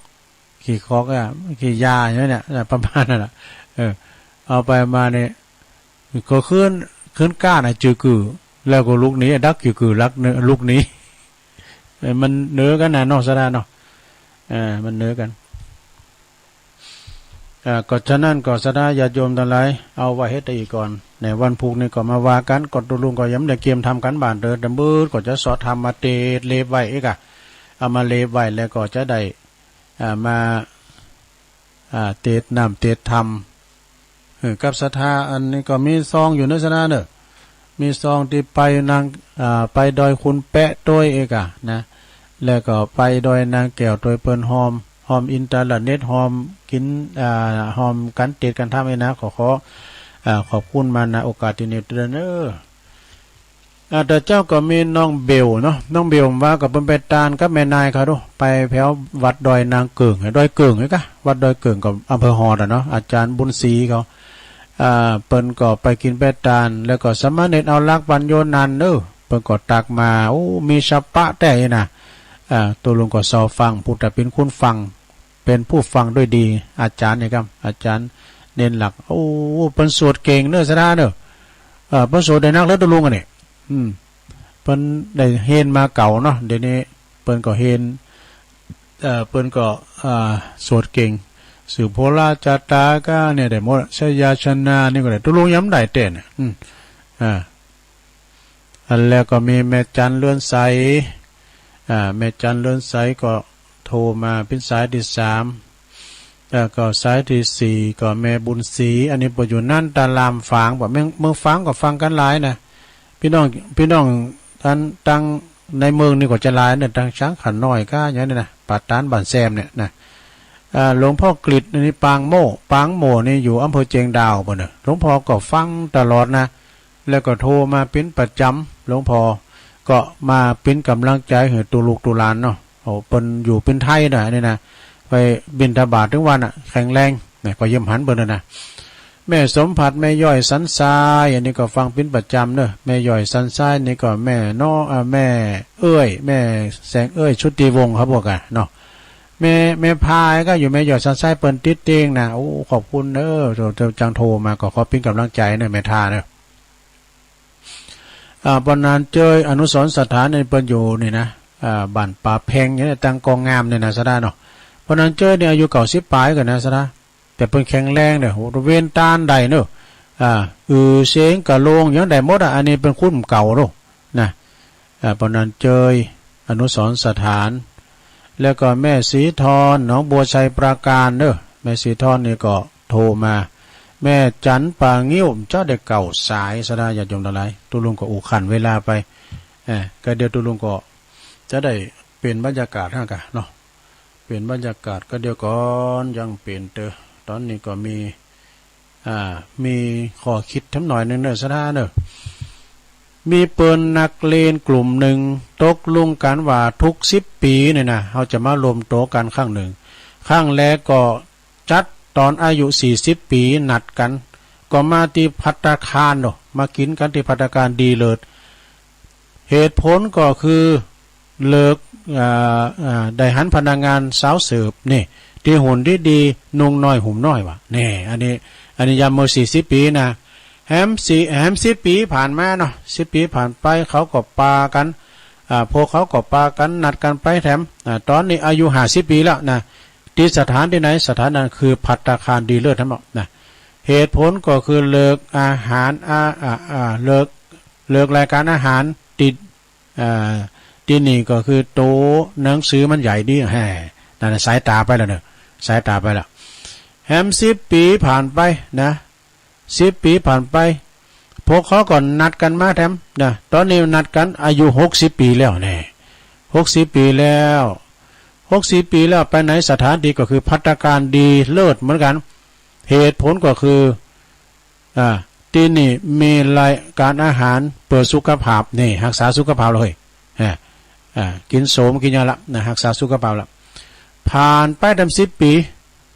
ขี้คอกอะ ขี้ยาอย่างเนี้ย ประมาณนั้นน่ะ เออ เอาไปมาเนี่ย ก็ขึ้น ขึ้นก้านอะจือกือ แล้วก็ลุกหนี ดักจือกือ ลักเนอะ ลุกหนี เออ มันเหนือกันนะเนาะ ศรัทธาเนาะ เออ มันเหนือกัน เอ่อ ก็ฉะนั้นก็ศรัทธาญาติโยมทั้งหลาย เอาไว้เฮ็ดแต่อีกก่อน ในวันพุธนี้ก็มาว่ากัน ก็ตุ๊ลุงก็ยังบ่ได้เกียมทำการบ้านเด้อ แต่มื้อก็จะสอดทำมาเตรียมเล็บไว้อีกอะ เอามาเล็บไว้แล้วก็จะได้ อ่า มา อ่า เตรียมน้ำเตรียมทำ เออ กับศรัทธา อันนี้ก็มีซองอยู่เนอะ ศรัทธาเนอะ มีซองที่ไปนาง อ่า ไปดอยคุณแป๊ะโต้ยเอกอะนะ แล้วก็ไปดอยนางแก้วโต้ย เปิ้นฮอม ฮอมอินเทอร์เน็ต ฮอมกิน อ่า ฮอมการเตรียมการทำนี่นะ ขอ ขอ อ่า ขอบคุณมา ณ โอกาสที่นี้เด้อเนอะ อ่า แต่เจ้าก็มีน้องเบลเนาะ น้องเบลว่าก็เปิ้นไปตานกับแม่นายเขาดู ไปแถววัดดอยนางเกิ่ง ดอยเกิ่งนี่กะ วัดดอยเกิ่งก็อำเภอฮอดอะเนาะ อาจารย์บุญศรีเขา อ่า เปิ้นก็ไปกินไปตาน แล้วก็สามเณรเอาลักษณ์ปัญโยนันท์เนอะ เปิ้นก็ตักมา โอ้ มีสาระแต๊นะ อ่า ตุ๊ลุงก็ซอฟัง ผู้แต่เป็นคนฟัง เป็นผู้ฟังด้วยดี อาจารย์นี่ครับ อาจารย์เณรหลัก โอ้ เปิ้นสวดเก่งเนอะ ศรัทธาเนอะ เอ่อ เปิ้นสวดได้นักแล้วตุ๊ลุงอันนี้ อืม เปิ้นได้เฮียนมาเก่าเนาะ เดี๋ยวนี้เปิ้นก็เฮียน เอ่อ เปิ้นก็ อ่า สวดเก่ง สืบโหราจาตาก็เนี่ยได้หมด ชัยชนะนี่ก็ได้ ตุ๊ลุงยังบ่ได้แต๊นะ อืม อ่า อันแล้วก็มีแม่จันเรือนใส อ่า แม่จันเรือนใสก็โทรมาเป็นสายที่สาม แล้วก็สายที่สี่ก็แม่บุญศรี อันนี้เปิ้นอยู่น่านตาลามฝาง บ่แม่นเมืองฝางก็ฟังกันหลายนะ พี่น้อง พี่น้องอันตังในเมืองนี่ก็จะหลายนะ ตังช้างขาน้อยก็อย่างนี้นะ ป่าตานบ้านแซมเนี่ยนะ อ่า หลวงพ่อกฤษ อันนี้ปางโม่ ปางโม่นี่อยู่อำเภอเชียงดาวเปิ้นเนอะ หลวงพ่อก็ฟังตลอดนะ แล้วก็โทรมาเป็นประจำ หลวงพ่อก็มาเป็นกำลังใจให้ตุ๊ลูกตุ๊หลานเนาะ โอ้ เปิ้นอยู่เป็นไทยนะ อันนี้นะ ไปบิณฑบาตถึงวันน่ะ แข็งแรงนะ ก็เยี่ยมหันเปิ้นนะ แม่สมผัส แม่ย้อยสันทราย อันนี้ก็ฟังเป็นประจำเนอะ แม่ย้อยสันทรายนี่ก็แม่เนาะ อ่า แม่เอื้อย แม่แสงเอื้อย ชุติวงศ์ครับพวกอะเนาะ แม่ แม่พายก็อยู่ แม่ย้อยสันทรายเปิ้นติดเตียงนะ โอ้ ขอบคุณเนอะ เจ้า เจ้าจังโทรมา ก็ขอเป็นกำลังใจเนอะ แม่ท่าเนอะ อ่า ปอนันเจยอนุสรณ์สถานนี่เปิ้นอยู่นี่นะ อ่า บ้านป่าแพงเนี่ย ตั้งกองงามเนี่ยนะ ศรัทธาเนาะ ปอนันเจยนี่อายุเก้าสิบปลายกันนะ ศรัทธา แต่เปิ้นแข็งแรงเนี่ย โห เว้นต้านได้เนอะ อ่า อือเสงกะโลงยังได้หมดอะ อันนี้เปิ้นคุ้นเก่าเนอะ นะ อ่า ปอนันเจยอนุสรณ์สถาน แล้วก็แม่ศรีทร หนองบัวไชยปราการเนอะ แม่ศรีทรนี่ก็โทรมา แม่จันป่างิ้ว เจ้าได้เก้าสาย ศรัทธาญาติโยมทั้งหลาย ตุ๊ลุงก็อู้ขันเวลาไป เอ่อ ก็เดี๋ยวตุ๊ลุงก็จะได้เปลี่ยนบรรยากาศหั่นกะเนาะ เปลี่ยนบรรยากาศก็เดี๋ยวก่อน ยังเปลี่ยนเตอ ตอนนี้ก็มี อ่า มีข้อคิดทำหน่อยหนึ่งเนอะ ศรัทธาเนอะ มีเปิ้นนักเรียนกลุ่มหนึ่งตกลงกันว่าทุกสิบปีเนี่ยนะ เฮาจะมารวมตัวกันครั้งหนึ่ง ครั้งแรกก็จัดตอนอายุสี่สิบปี นัดกัน ก็มาตี้ภัตตาคารเนาะ มากินกันตี้ภัตตาคารดีเลิศ เหตุผลก็คือเลิก อ่า อ่า ได้หันพนักงานสาวเสิร์ฟนี่ ตี้หุ่นดีๆ นุ่งน้อยห่มน้อยว่ะ นี่ อันนี้ อันนี้ยามเมื่อสี่สิบปีนะ แหมสี่ แหมสิบปีผ่านมาเนาะ สิบปีผ่านไป เขาก็ปากัน อ่า พวกเขาก็ปากันนัดกันไปแถม อ่า ตอนนี้อายุห้าสิบปีแล้วนะ ตี้สถานตี้ไหน สถานนั้นคือภัตตาคารดีเลิศทั้งหมดนะ เหตุผลก็คือเลิกอาหาร อ่า อ่า อ่า เลิก เลิกรายการอาหาร ตี้ อ่า ตี้นี่ก็คือโต๊ะหนังสือมันใหญ่ดี แฮ่ นั่นน่ะ สายตาไปแล้วเนอะ สายตาไปแล้ว แหมสิบปีผ่านไปนะ สิบปีผ่านไป พวกเขาก็นัดกันมาแถมนะ ตอนนี้นัดกันอายุหกสิบปีแล้วแน่ หกสิบปีแล้ว หกสิบปีแล้ว ไปไหนสถานที่ก็คือภัตตาคารดีเลิศเหมือนกัน เหตุผลก็คือ อ่า ตี้นี่มีรายการอาหารเพื่อสุขภาพนี่ ฮักษาสุขภาพเลย อ่า อ่า กินโสมกินหยังละนะ ฮักษาสุขภาพละ ผ่านไปแถมสิบปี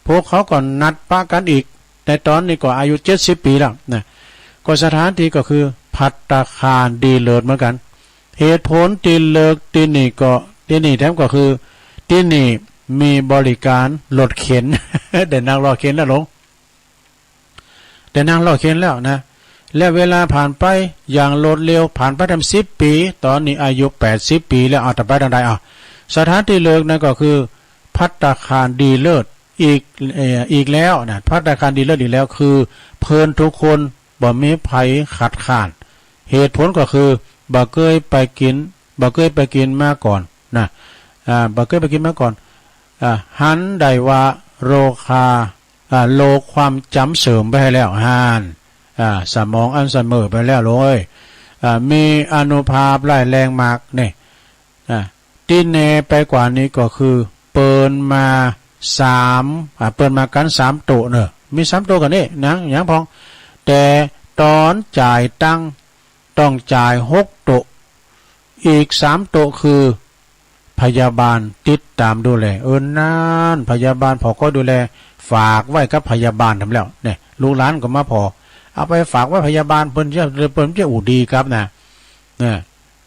พวกเขาก็นัดปะกันอีก ในตอนนี้ก็อายุเจ็ดสิบปีแล้วนะ ก็สถานที่ก็คือภัตตาคารดีเลิศเหมือนกัน เหตุผลตี้เลิกตี้นี่ก็ ตี้นี่แถมก็คือ ตี้นี่มีบริการรถเข็น ได้นั่งรถเข็นแล้วลง ได้นั่งรถเข็นแล้วนะ และเวลาผ่านไปอย่างรวดเร็ว ผ่านไปแถมสิบปี ตอนนี้อายุแปดสิบปีแล้ว เอา ต่อไปทางใด เอา สถานตี้เลิกนั่นก็คือภัตตาคารดีเลิศอีก เอ่อ อีกแล้วนะ ภัตตาคารดีเลิศอีกแล้ว คือเพื่อนทุกคนบ่มีไผคัดค้าน เหตุผลก็คือบ่เคยไปกิน บ่เคยไปกินมาก่อนนะ อ่า บ่เคยไปกินมาก่อน อ่า หันได้ว่าโรคา อ่า โรคความจำเสื่อมไปแล้ว หัน อ่า สมองอัลไซเมอร์ไปแล้วเลย อ่า มีอานุภาพร้ายแรงมากนี่ อ่า ตี้แน่ไปกว่านี้ก็คือเปิ้นมาสาม อ่า เปิ้นมากันสามโต๊ะเนอะ มีสามโต๊ะกันนี่ หนัง หยังพอง แต่ตอนจ่ายตังค์ต้องจ่ายหกโต๊ะ อีกสามโต๊ะคือพยาบาลติดตามดูแล เออ นั่น พยาบาลผอก็ดูแล ฝากไว้กับพยาบาลแถมแล้วเนี่ย ลูกหลานก็มาผอ เอาไปฝากไว้พยาบาล เปิ้นจะ เปิ้นจะอู้ดีครับนะ เนี่ย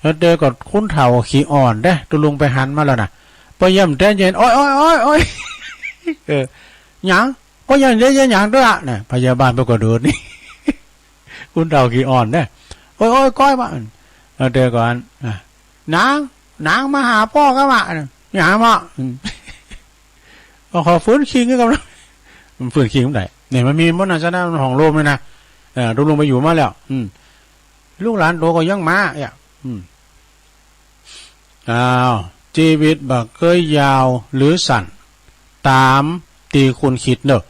แล้วเจอกับคนเฒ่าขี้อ่อนเด้ ตุ๊ลุงไปหันมาแล้วนะ พยายามใจเย็น โอ๊ย โอ๊ย โอ๊ย โอ๊ย เออ หยัง โอ๊ย หยัง หยัง หยังด้วยอะ เนี่ย พยาบาลเปิ้นก็ดูนี่ คนเฒ่าขี้อ่อนเด้ โอ๊ย โอ๊ย ก้อย ว่า แล้วเจอก่อน อ่ะ นาง นางมาหาป้อก็ว่า หยังบ่ อืม ก็ขอฟื้นคิงก็กำลัง มันฟื้นคิงเมื่อใด เนี่ย มันมีมนต์อาสนะ มันห้องโลมเลยนะ เออ ตุ๊ลุงไปอยู่มาแล้ว อืม ลูกหลานโตก็ยังมา เนี่ย อืม อ้าว ชีวิตบ่เคยยาวหรือสั้น ตามตี้คุณคิดเนอะ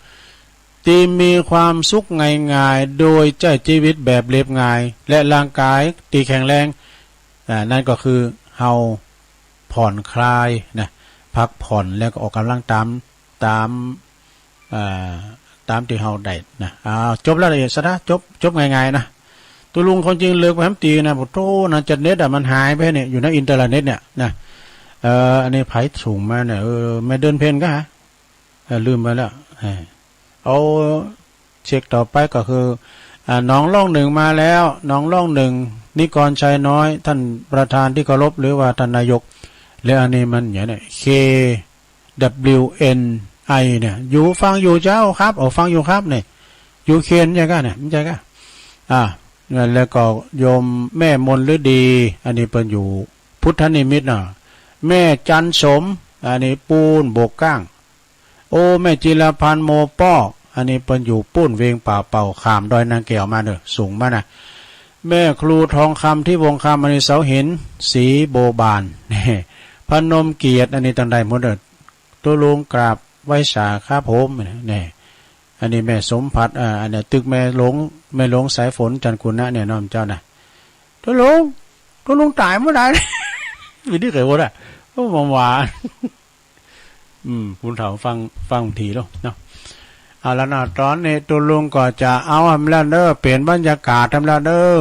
ตี้มีความสุขง่ายๆ โดยใช้ชีวิตแบบเรียบง่าย และร่างกายตี้แข็งแรง อ่า นั่นก็คือเฮาผ่อนคลายนะ พักผ่อนแล้วก็ออกกำลังตาม ตาม อ่า ตามตี้เฮาได้นะ อ่า จบแล้วละเอียดซะนะ จบ จบง่ายๆ นะ ตุ๊ลุงคนจริงเลิกไปแหมตี้นะ โอ้โธ่ นะ จัดเน็ตอะ มันหายไปเนี่ย อยู่ในอินเทอร์เน็ตเนี่ยนะ เอ่อ อันนี้ไผส่งมาเนี่ย เออ แม่เดือนเพ็ญก็ฮะ เออ ลืมไปแล้ว เออ เอา เช็คต่อไปก็คือ อ่า น้องร่องหนึ่งมาแล้ว น้องร่องหนึ่ง นิกรชัยน้อย ท่านประธานที่เคารพ หรือว่าท่านนายก แล้วอันนี้มันอย่างเนี่ย เค ดับเบิลยู เอ็น ไอ เนี่ย อยู่ฟังอยู่เจ้าครับ โอ้ ฟังอยู่ครับเนี่ย อยู่เคนใช่ก้าเนี่ย ไม่ใช่ก้า อ่า แล้วก็โยมแม่มนฤดี อันนี้เปิ้นอยู่พุทธนิมิตรเนาะ แม่จันสม อันนี้ปูนโบกก้าง โอ้ แม่จิรพันธ์โมป้อ อันนี้เปิ้นอยู่ปูนเวียงป่าเป่า ข้ามดอยนางแก้วมาเนอะ สูงมานะ แม่ครูทองคำที่วงคำ อันนี้เสาหิน สีโบบาน พนมเกียรติ อันนี้ตังใดหมดเนอะ ตุ๊ลุงกราบไหว้สาครับผม เนี่ย อันนี้แม่สมผัส อ่า อันนี้ตึกแม่หลวง แม่หลวงสายฝน จันทร์คุณนะ เนี่ยน้องเจ้านะ ตุ๊ลุง ตุ๊ลุงตายเมื่อใด วิธีเคยว่าได้ โอ้ หวาน อืม คุณเฒ่าฟัง ฟังทีแล้วเนาะ เอาละเนาะ ตอนนี้ตุ๊ลุงก็จะเอาแหมแล้วเด้อ เปลี่ยนบรรยากาศแหมแล้วเด้อ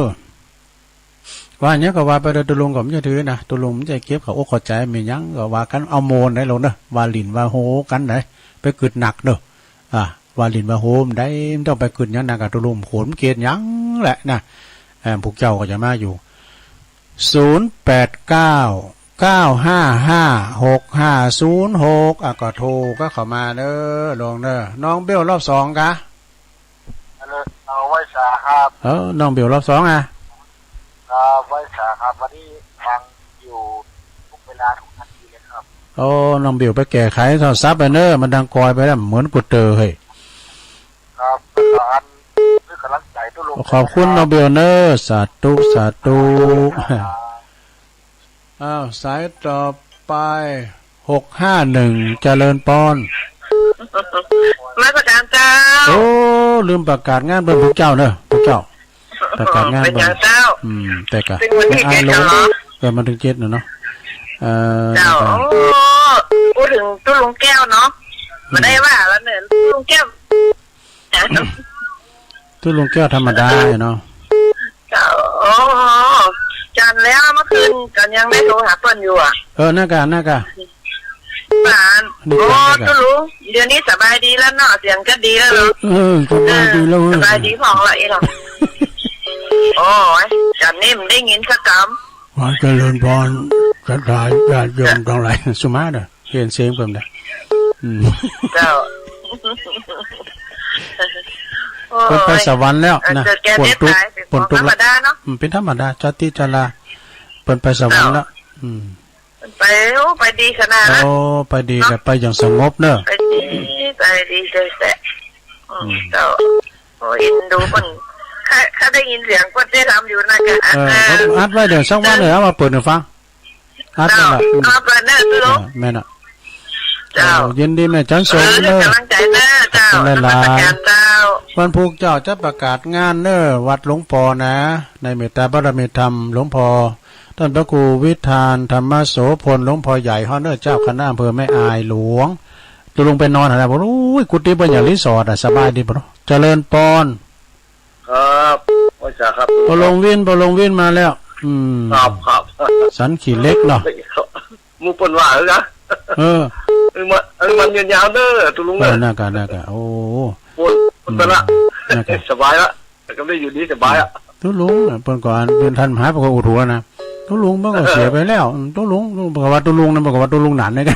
ว่าหยังก็ว่าไปเถอะ ตุ๊ลุงก็บ่ใจ้ถือนะ ตุ๊ลุงบ่ใจ้เก็บเข้าอกเข้าใจ๋ มีหยังก็ว่ากั๋น เอาโมนไหนลงเนาะ ว่าหลิ้นว่าโฮกั๋นไหน ไปกึ๊ดหนักเนาะ อ่า ว่าหลิ้นว่าโฮมันได้ บ่ต้องไปกึ๊ดหยังหนักอะ ตุ๊ลุง โขนเกณฑ์หยังแหละนะ เอ่อ พวกเจ้าก็จะมาอยู่ ศูนย์แปดเก้า เก้าห้าห้า หกห้าศูนย์หก อ่ะ ก็โทรก็เข้ามาเด้อ ลงเด้อ น้องเบลรอบสองกะ ฮัลโหล เอาไว้สาครับ เออ น้องเบลรอบสองอ่ะ ครับ ไว้สาครับ วันนี้ฟังอยู่ทุกเวลาทุกนาทีเลยครับ โอ้ น้องเบลไปแก้ไขโทรศัพท์ไปเนอะ มันดังกอยไปแล้ว เหมือนกูเตอเฮ้ย ครับ ก็อัน คือกำลังใจตุ๊ลุง ขอบคุณน้องเบลเนอะ สาธุ สาธุ ครับ อ้าว สายต่อไป หกห้าหนึ่ง เจริญปอน นมัสการเจ้า โอ้ ลืมประกาศงานเปิ้น พวกเจ้าเนอะ พวกเจ้า ประกาศงาน เปิ้น เป็นหยังเจ้า อืม แต่กะ ซึ่งวันที่ ไม่อาย เจ็ด หรอ ลง เออ มาถึงเจ็ดน่ะเนาะ เออ เจ้า ในการ โอ้ พูดถึงตุ๊ลุงแก้วเนาะ อืม บ่ได้ว่าแล้วเนี่ย ตุ๊ลุงแก้ว ตุ๊ลุงแก้วธรรมดาเนาะ เจ้า โอ้ จันแล้วเมื่อคืนจันยังได้โทรหาเปิ้นอยู่อะ เออ นั่นกะ นั่นกะ หลาน นี่ โอ้ จันนั่นกะ ตุ๊ลุง เดี๋ยวนี้สบายดีแล้วเนาะ เสียงก็ดีแล้วเนาะ เออ สบายดีแล้ว เออ สบายดีพ่องละอีหลอ โอ้ย จันนี่มันได้ยินสักกำ ขอเจริญพร ศรัทธาญาติโยมทั้งหลาย สุมาเด้อ เห็นเสียงเปิ้นนะ อืม เจ้า โอ้ย เปิ้นไปสวรรค์แล้วนะ เออ เกิดแก่ เจ็บตาย เปิ้นตุ๊กข์ เปิ้นตุ๊กข์ เป็นของธรรมดาเนาะ อืม เป็นธรรมดา ชาติชรา เปิ้นไปสวรรค์แล้ว เจ้า อืม ไป โอ้ ไปดีขนาดนะ โอ้ ไปดี เนาะ แต่ไปอย่างสงบเนอะ ไปดี ไปดีใจแสะ อืม อืม เจ้า โอ้ เอ็นดูเปิ้น ข้า ข้าได้ยินเสียงเปิ้นได้ทำอยู่นะกะ เออ เออ ผมอัดไว้เดี๋ยวสักวันเดี๋ยวเอามาเปิดให้ฟัง อัดไว้ละ เจ้า อืม เอาเปิดเนอะ เออ แม่นอะ เจ้า โอ้ ยินดีแม่จันสม เออ เนอะ กำลังใจเนอะ เจ้า ขอบคุณหลายๆ นมัสการเจ้า วันพุธเจ้าจะประกาศงานเนอะ วัดหลวงปอนะ ในเมตตาบารมีธรรม หลวงปอ ท่านพระครูวิธานธรรมโสภณ หลวงพ่อใหญ่เฮาเนอะ เจ้าคณะอำเภอแม่อายหลวง ตุ๊ลุงไปนอนหั่นนะ บอก โอ้ย กุฏิเปิ้นอย่างรีสอร์ทอะ สบายดีบ่เนาะ เจริญปอน ครับ ไหว้สาครับ ปอหลวงวิน ปอหลวงวินมาแล้ว อืม ครับ ครับ สันขี้เหล็กเนาะ หมู่เปิ้นว่าเออกะ เออ เออ มัน เออ มันยืนยาวเด้อ ตุ๊ลุง เออ เออ นั่นกะ นั่นกะ โอ้ ปวด ปวดละ อืม นั่นกะ สบายละ แต่ก็ได้อยู่ดีสบายอะ ตุ๊ลุงน่ะ เปิ้นก็อ่าน เปิ้นท่านมหา เปิ้นก็อุดหัวนะ ตุ๊ลุงเปิ้นก็เสียไปแล้ว ตุ๊ลุง ตุ๊ลุง เปิ้นก็ว่าตุ๊ลุงนะ เปิ้นก็ว่าตุ๊ลุงหนานเนี่ย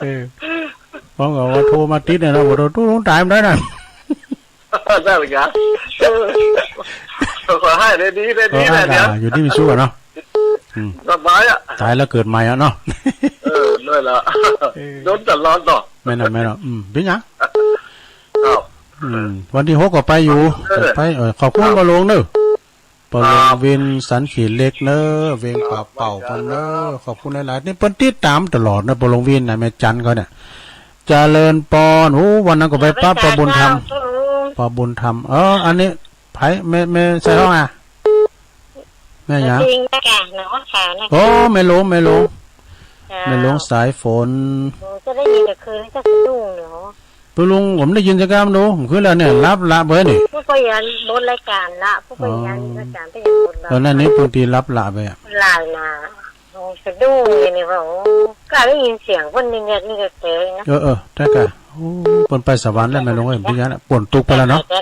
เออ เปิ้นก็ว่าโทรมาติดเนี่ยนะ บอกตุ๊ลุงตายมาแล้วนะ นั่นแหละครับ เออ ขอให้ได้ดี ได้ดี เออ นะ เดี๋ยว อยู่ดีมีสุขอะเนาะ อืม สบายอะ ตายแล้วเกิดใหม่อะเนาะ เออ นั่นแหละ เออ โดนตลอดเนาะ แม่นอะ แม่นอะ อืม เป็นหยัง ครับ อืม วันที่หกก็ไปอยู่ เออ ไป เออ ขอบคุณปอหลวงเนอะ ปอหลวง ครับ วินสันขี้เหล็กเนอะ เวียงป่าเป่าเปิ้นเนอะ ขอบคุณหลายๆ นี่เปิ้นติดตามตลอดนะ ปอหลวงวินนะ แม่จันเขาเนี่ย เจริญปอน โอ้ วันนั้นก็ไปปั๊บ เออ ปอบุญธรรม ไปเจ้า ปอบุญธรรม เออ อันนี้ ไผ แม่ แม่ใส่ห้องอะ แม่หยัง จริงนะกะ น้องสาวนะ โอ้ แม่หลวง แม่หลวง จ้า แม่หลวงสายฝน โอ้ จะได้ยินแต่คืนนี้ก็สะดุ้งเนาะ ปอหลวง ผมได้ยินสักคำดู ผมคืนแล้วเนี่ย หลับละเบ้ยนี่ ผู้ก็ยันหมดรายการละ ผู้ก็ยัน อ๋อ รายการก็ยังหมดละ เออ นั่นนี่บางทีหลับละไปอะ หลายนะ โอ้ สะดุ้งเลยเนี่ยว่า โอ้ ก็ได้ยินเสียงคนนี่เนี่ยนี่ก็เตะนะ เออ เออ ได้กะ โอ้ เปิ้นไปสวรรค์แล้วแม่หลวงเอ้ย บ่ย้านละ ปนตุ๊กข์ไปแล้วเนาะ เ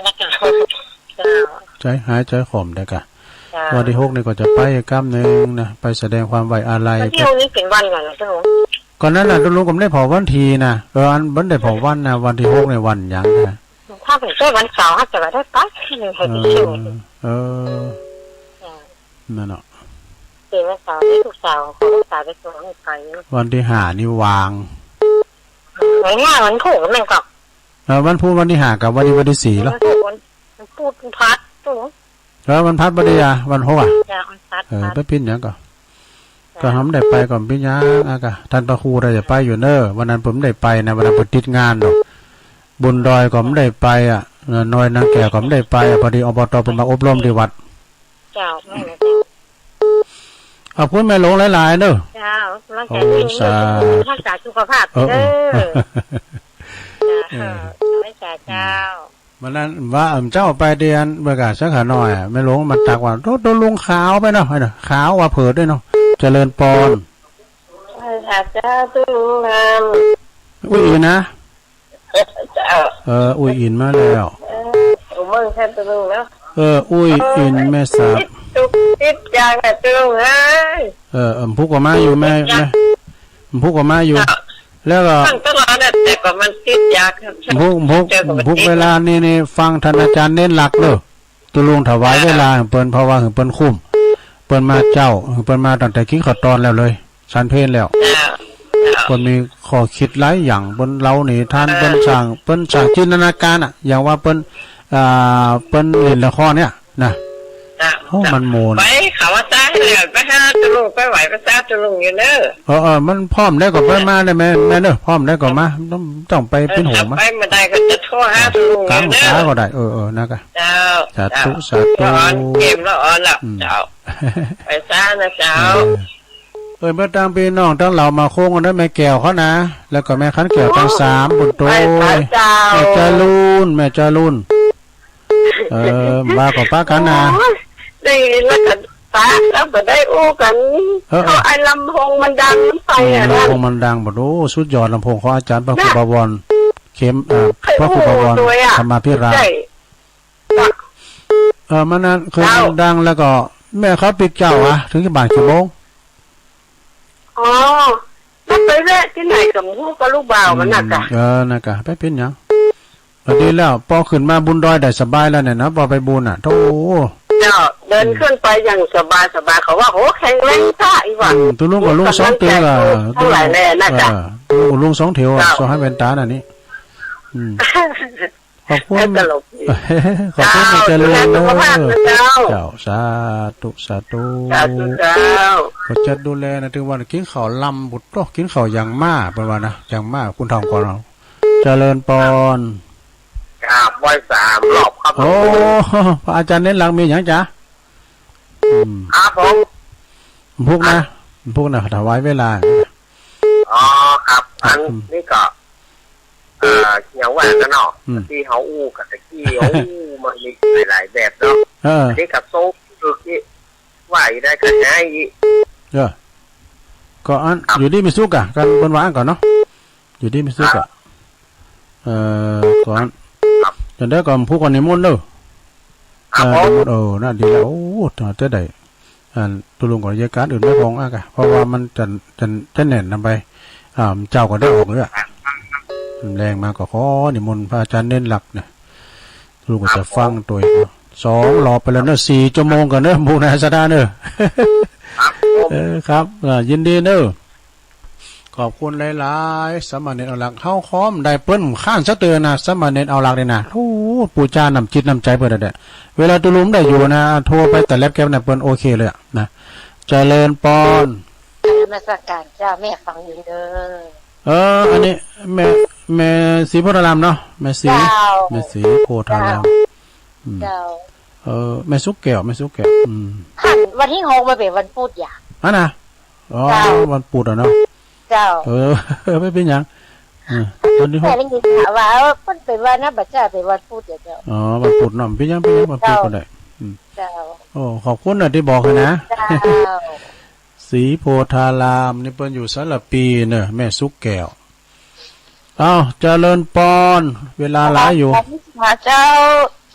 จ้า ใจหายใจขมได้กะ จ้า วันที่หกนี่ก็จะไปอีกกำหนึ่งนะ ไปแสดงความไว้อาลัย วันที่หกนี่เป็นวันหยังนะเจ้า ก็นั่นน่ะ ตุ๊ลุงก็บ่ได้เผาวันที่นะ เออ อันบ่ได้เผาวันนะ วันที่หกนี่วันหยังนะ ถ้าเป็นวันเสาร์เขาจะว่าได้ไป ให้ไปเที่ยว เออ เออ จ้า นั่นเนาะ เป็นวันเสาร์ที่ลูกสาวของลูกสาวไปส่งให้ไปอยู่ วันที่ห้านี่ว่าง วันที่ห้าวันพุธแม่นก็ เออ วันพุธวันที่ห้ากับวันนี้วันที่สี่แล้ว วันพุธวัน วันพุธวันพัดตุ๊ลุง เออ วันพัดบ่ได้อะ วันหกอะ จ้า วันพัด เออ พัด ไปปิ้นหยังก็ จ้า ก็เฮาบ่ได้ไปก็ปิ้นหยังอะกะ ท่านพระครูได้จะไปอยู่เนอะ วันนั้นผมบ่ได้ไปนะ วันนั้นผมติดงานเนาะ บุญดอยก็บ่ได้ไปอะ เออ น้อยนางแก้วก็บ่ได้ไปอะ พอดี อบต เพิ่นมาอบรมที่วัด เจ้า แม่นแล้วเจ้า ขอบคุณแม่หลวงหลายๆ เด้อ เจ้า กำลังใจ โอ้ ดีๆ สาธุ รักษาสุขภาพ เออ เด้อ เออ เจ้า เออ ขอให้สาเจ้า วันนั้นว่า เอิ่ม เจ้าไปเตียนเบกาสักขาน้อยอะ แม่หลวงมาตักว่า โต โตลุงขาวไปเนาะ ขาวว่าเผิดด้วยเนาะ เจริญปอน เออ ค่ะ เจ้า โตลุงงาม อุ้ยอินนะ เจ้า เออ อุ้ยอินมาแล้ว เออ โอ้ เมืองแค่โตลุงเนาะ เออ อุ้ยอิน เออ แม่สาบ ติดจุกติดยางอะโตลุงเอ้ย เออ เออ พุกออกมาอยู่ แม่ แม่ พุกออกมาอยู่ เจ้า แล้วก็ มันตลอดอะ แต่ก็มันติดยาครับ พุก พุก เจอกับมัน พุก ติด เวลานี่ นี่ ฟังท่านอาจารย์เน้นหลักเด้อ ตุลุงถวายเวลาให้เปิ้น เพราะว่าให้เปิ้นคุ้ม เปิ้นมาเจ๊า ให้เปิ้นมาตั้งแต่กินข้าวตอนแล้วเลย ฉันเพลแล้ว เจ้า เจ้า เปิ้นมีข้อคิดหลายอย่าง เปิ้นเล่านิทาน เออ เปิ้นสร้าง เปิ้นสร้างจินตนาการอะ อย่างว่าเปิ้น อ่า เปิ้นเล่นละครเนี่ย นะ จ้ะ โอ้ จ้ะ มันโมนะ ไป เขาว่าจ้างเลย ไปหาตุลุง ไปไหว้พระเจ้าตุลุงอยู่เนอะ เออ เออ มันพร้อมแล้วก็ไปมาได้แม่ แม่เนอะ พร้อมแล้วก็มา ต้อง ต้องไป เออ เป็นห่วง ถ้า มา ไปไม่ได้ก็จะโทรหาตุลุง กลาง อยู่เนอะ สาก็ได้ เออ เออ นะกะ เจ้า สาธุ เจ้า สาธุ เจ้าอ่อน เกมแล้วอ่อนแล้ว อืม เจ้า ไปซะนะเจ้า เออ เออ เมื่อตางพี่น้องทั้งเหล่ามาโค้งกันด้วยแม่แก้วเขานะ แล้วก็แม่ขันแก้วทั้งสาม บุญโต ไป ไปเจ้า แม่จารุน แม่จารุน เออ ว่าก็ปะกันนะ โอ้ย ได้ยินแล้วก็ปะ แล้วก็ได้อู้กัน เออ เออ เขาไอ้ลำโพงมันดังไปอะ อืม นะ ลำโพงมันดัง บ่ดู สุดยอดลำโพงของอาจารย์พระครู นะ บวร เข็ม เอ่อ ใคร พระครูบวร อู้ตัวอะ ธรรมาภิรามย์ ใช่ เออ มันนั้นคือ เจ้า มันดังแล้วก็ แม่เขาปิดเจ๊าอะ ถึงจะบ่ายกี่โมง อ๋อ แล้วไปแวะที่ไหนกับหมู่กับลูกบ่าวมันน่ะกะ อืม เออ น่ะกะ ไปเป็นหยัง เออ ดีแล้ว พอขึ้นมาบุญดอยได้สบายแล้วเนี่ยนะ พอไปบุญน่ะ โธ่ เจ้า เดินขึ้นไปอย่างสบายสบาย เขาว่า โห แข็งแรงจ้าอีหว่า อืม ตุลุงกับลุงสองเตียวอะ มีกำลังใจ ทั้งหลายแหล่น่ะกะ เออ ตุลุงกับลุงสองเตียวอะ เจ้า สองให้แว่นตาน่ะนี่ อืม ขอบคุณ ตลกดี ขอบคุณ เจ้า แม่เจริญ ดูแลสุขภาพนะเจ้า เจ้า สาธุ สาธุ สาธุเจ้า ก็จะดูแลนะ ถึงวันกินข้าวลำบุตร กินข้าวยังมา เปิ้นว่านะ ยังมา คุณทองก่อนเรา เจริญปอน ครับ ไหว้สามรอบครับ โอ้ พระอาจารย์เน้นหลักมีหยังจ๊ะ อืม ครับผม พุกนะ พุกนะ ถวายเวลา อ๋อ ครับ อัน อืม นี้ก็ เอ่อ อย่างว่ากันเนาะ อืม ที่เขาอู้กันตะกี้ อู้มันมีหลายๆแบบเนาะ เออ อันนี้ก็โซ่คือที่ว่าอีกได้ก็ใช้อีก เออ ก็อัน ครับ อยู่ดีมีสุขอะ กันเปิ้นว่าอันก่อนเนาะ อยู่ดีมีสุขอะ ครับ เอ่อ ก่อน ครับ จนได้ก่อนพุกก่อนนิมนต์เด้อ ครับ เออ ผม นิมนต์ เออ น่าดีแล้ว โอ้ ถ้าจะได้ อัน ตุลุงก็อย่าการอื่นไม่พองอ่ะกะ เพราะว่ามันจะ จะ จะแน่นนำไป อ่า เจ้าก็ได้ออกเลยอะ แรงมาก็ขอนิมนต์พระอาจารย์เน้นหลักเนี่ย ตุลุงก็จะฟังตัวเองเนาะ สองรอบไปแล้วเนอะ สี่ชั่วโมงก่อนเนอะ หมู่นายสดาเนอะ ครับผม เออ ครับ อ่า ยินดีเนอะ ขอบคุณหลายๆ สามเณรเอาหลัก เฮาคอมได้เปิ้นค้านซะเตือนนะ สามเณรเอาหลักนี่นะ โอ้ ปูจาน้ำจิตน้ำใจเปิ้นแท้ๆ เวลาตุลุงได้อยู่นะ โทรไปแต่แล็บแก๊บนะ เปิ้นโอเคเลยอะนะ เจริญปอน นมัสการเจ้า แม่ฟังอยู่เด้อ เออ อันนี้แม่ แม่ศรีโพธารามเนาะ แม่ศรี เจ้า แม่ศรีโพธาราม เจ้า อืม เจ้า เออ แม่สุกแก้ว แม่สุกแก้ว อืม หันวันที่หกมาเป็นวันพุธอย่า อันน่ะ อ๋อ เจ้า วันพุธอะเนาะ เจ้า เออ ไม่เป็นหยัง เออ วันที่หก แต่ได้ยินข่าวว่า เออ เพิ่นเป็นวันนะ บัดเจ้าเป็นวันพุธเดี๋ยวเจ้า อ๋อ วันพุธเนาะ เป็นหยัง เป็นหยัง วันพุธก็ได้ เจ้า อืม เจ้า โอ้ ขอบคุณนะที่บอกให้นะ เจ้า ศรีโพธาราม นี่เปิ้นอยู่สารพีเนอะ แม่สุกแก้ว เอ้า เจริญปอน เวลาหลายอยู่ เจ้า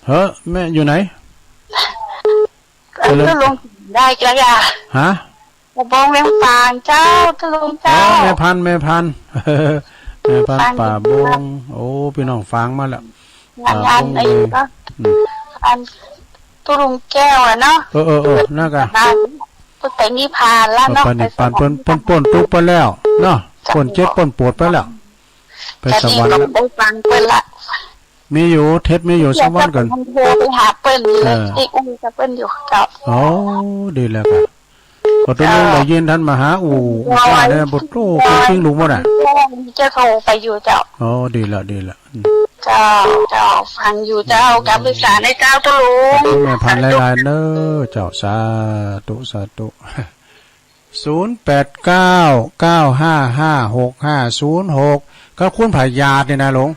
เฮ้อ แม่อยู่ไหน เจริญ เจ้าลุงได้จ้ะ ฮะ กระบองเวียงฝางเจ้า เจ้าลุง อ๋อ เจ้า แม่พันธุ์ แม่พันธุ์ แม่พันธุ์ ฝาง ป่าบง โอ้ พี่น้องฝางมาแล้ว งาน ป่าบง อันไอ้ เลย ก็ อืม อัน ตุลุงแก้วอะเนาะ เออ เออ เออ นั่นกะ บ้าน เพิ่นไปนิพพานแล้วเนาะ เออ ไปนิพพาน ไปสวรรค์ เปิ้น เปิ้นป๊นทุกข์ไปแล้วเนาะ เจ้า ป๊นเจ็บป๊นปวดไปแล้ว ไปสวรรค์แล้ว ก็ดีกว่าได้ฟังเปิ้นละ มีอยู่ เทปมีอยู่ สักวันก่อน เดี๋ยวจะโทรไปหาเปิ้นเลย เออ ที่อู้กับเปิ้นอยู่เจ้า อ๋อ ดีแล้วครับ ก็ตอนนี้ เจ้า ได้ยินท่านมาหาอู้ อู้ว่าเนี่ย บ่โต้ ปิ้งปิ้งลุงบ่น่ะ จะโทรไปอยู่เจ้า อ๋อ ดีละ ดีละ อืม เจ้า เจ้า ฟังอยู่เจ้า กราบไหว้สาในเจ้าตุลุง ขอบคุณแม่พันธุ์หลายๆ เด้อเจ้า สาธุ สาธุ ศูนย์แปดเก้า เก้าห้าห้า หกห้าศูนย์หก ครับ คุณพญาตินี่นะลุง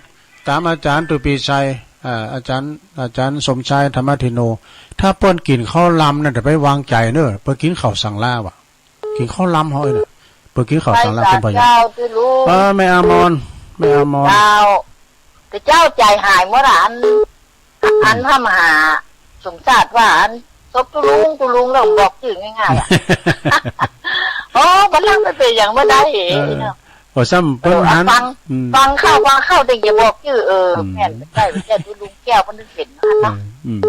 ตามอาจารย์ตุปีชัย อ่า อาจารย์ อาจารย์สมชายธรรมทินโน ถ้าเปิ้นกิ๋นข้าวลำนะ จะไปวางใจ๋เนอะ เปิ้นกิ๋นข้าวสังลาวะ กิ๋นข้าวลำเฮาเอ้ยนะ เปิ้นกิ๋นข้าวสังลา ไป เปิ้นประหยัด เจ้า ตี้ลุง เออ แม่อมร แม่อมร เจ้า แต่เจ้าใจ๋หายหมดอะ อัน อืม อันพระมหาสมชาติว่า อันศพตุ๊ลุง ตุ๊ลุง แล้วบอกจื้อง่ายๆอะ โอ้ บัดหลังมันเป๋นอย่างบ่ได้ เออ เนาะ โอ้ ซ้ำเปิ้น เออ หัน ฟัง อืม ฟังเข้า ฟังเข้า แต่อย่าบอกจื้อ เออ อืม แม่น ใช่ ใช่ ตุ๊ลุงแก้วเปิ้นถึงเป๋นนะ เออ อืม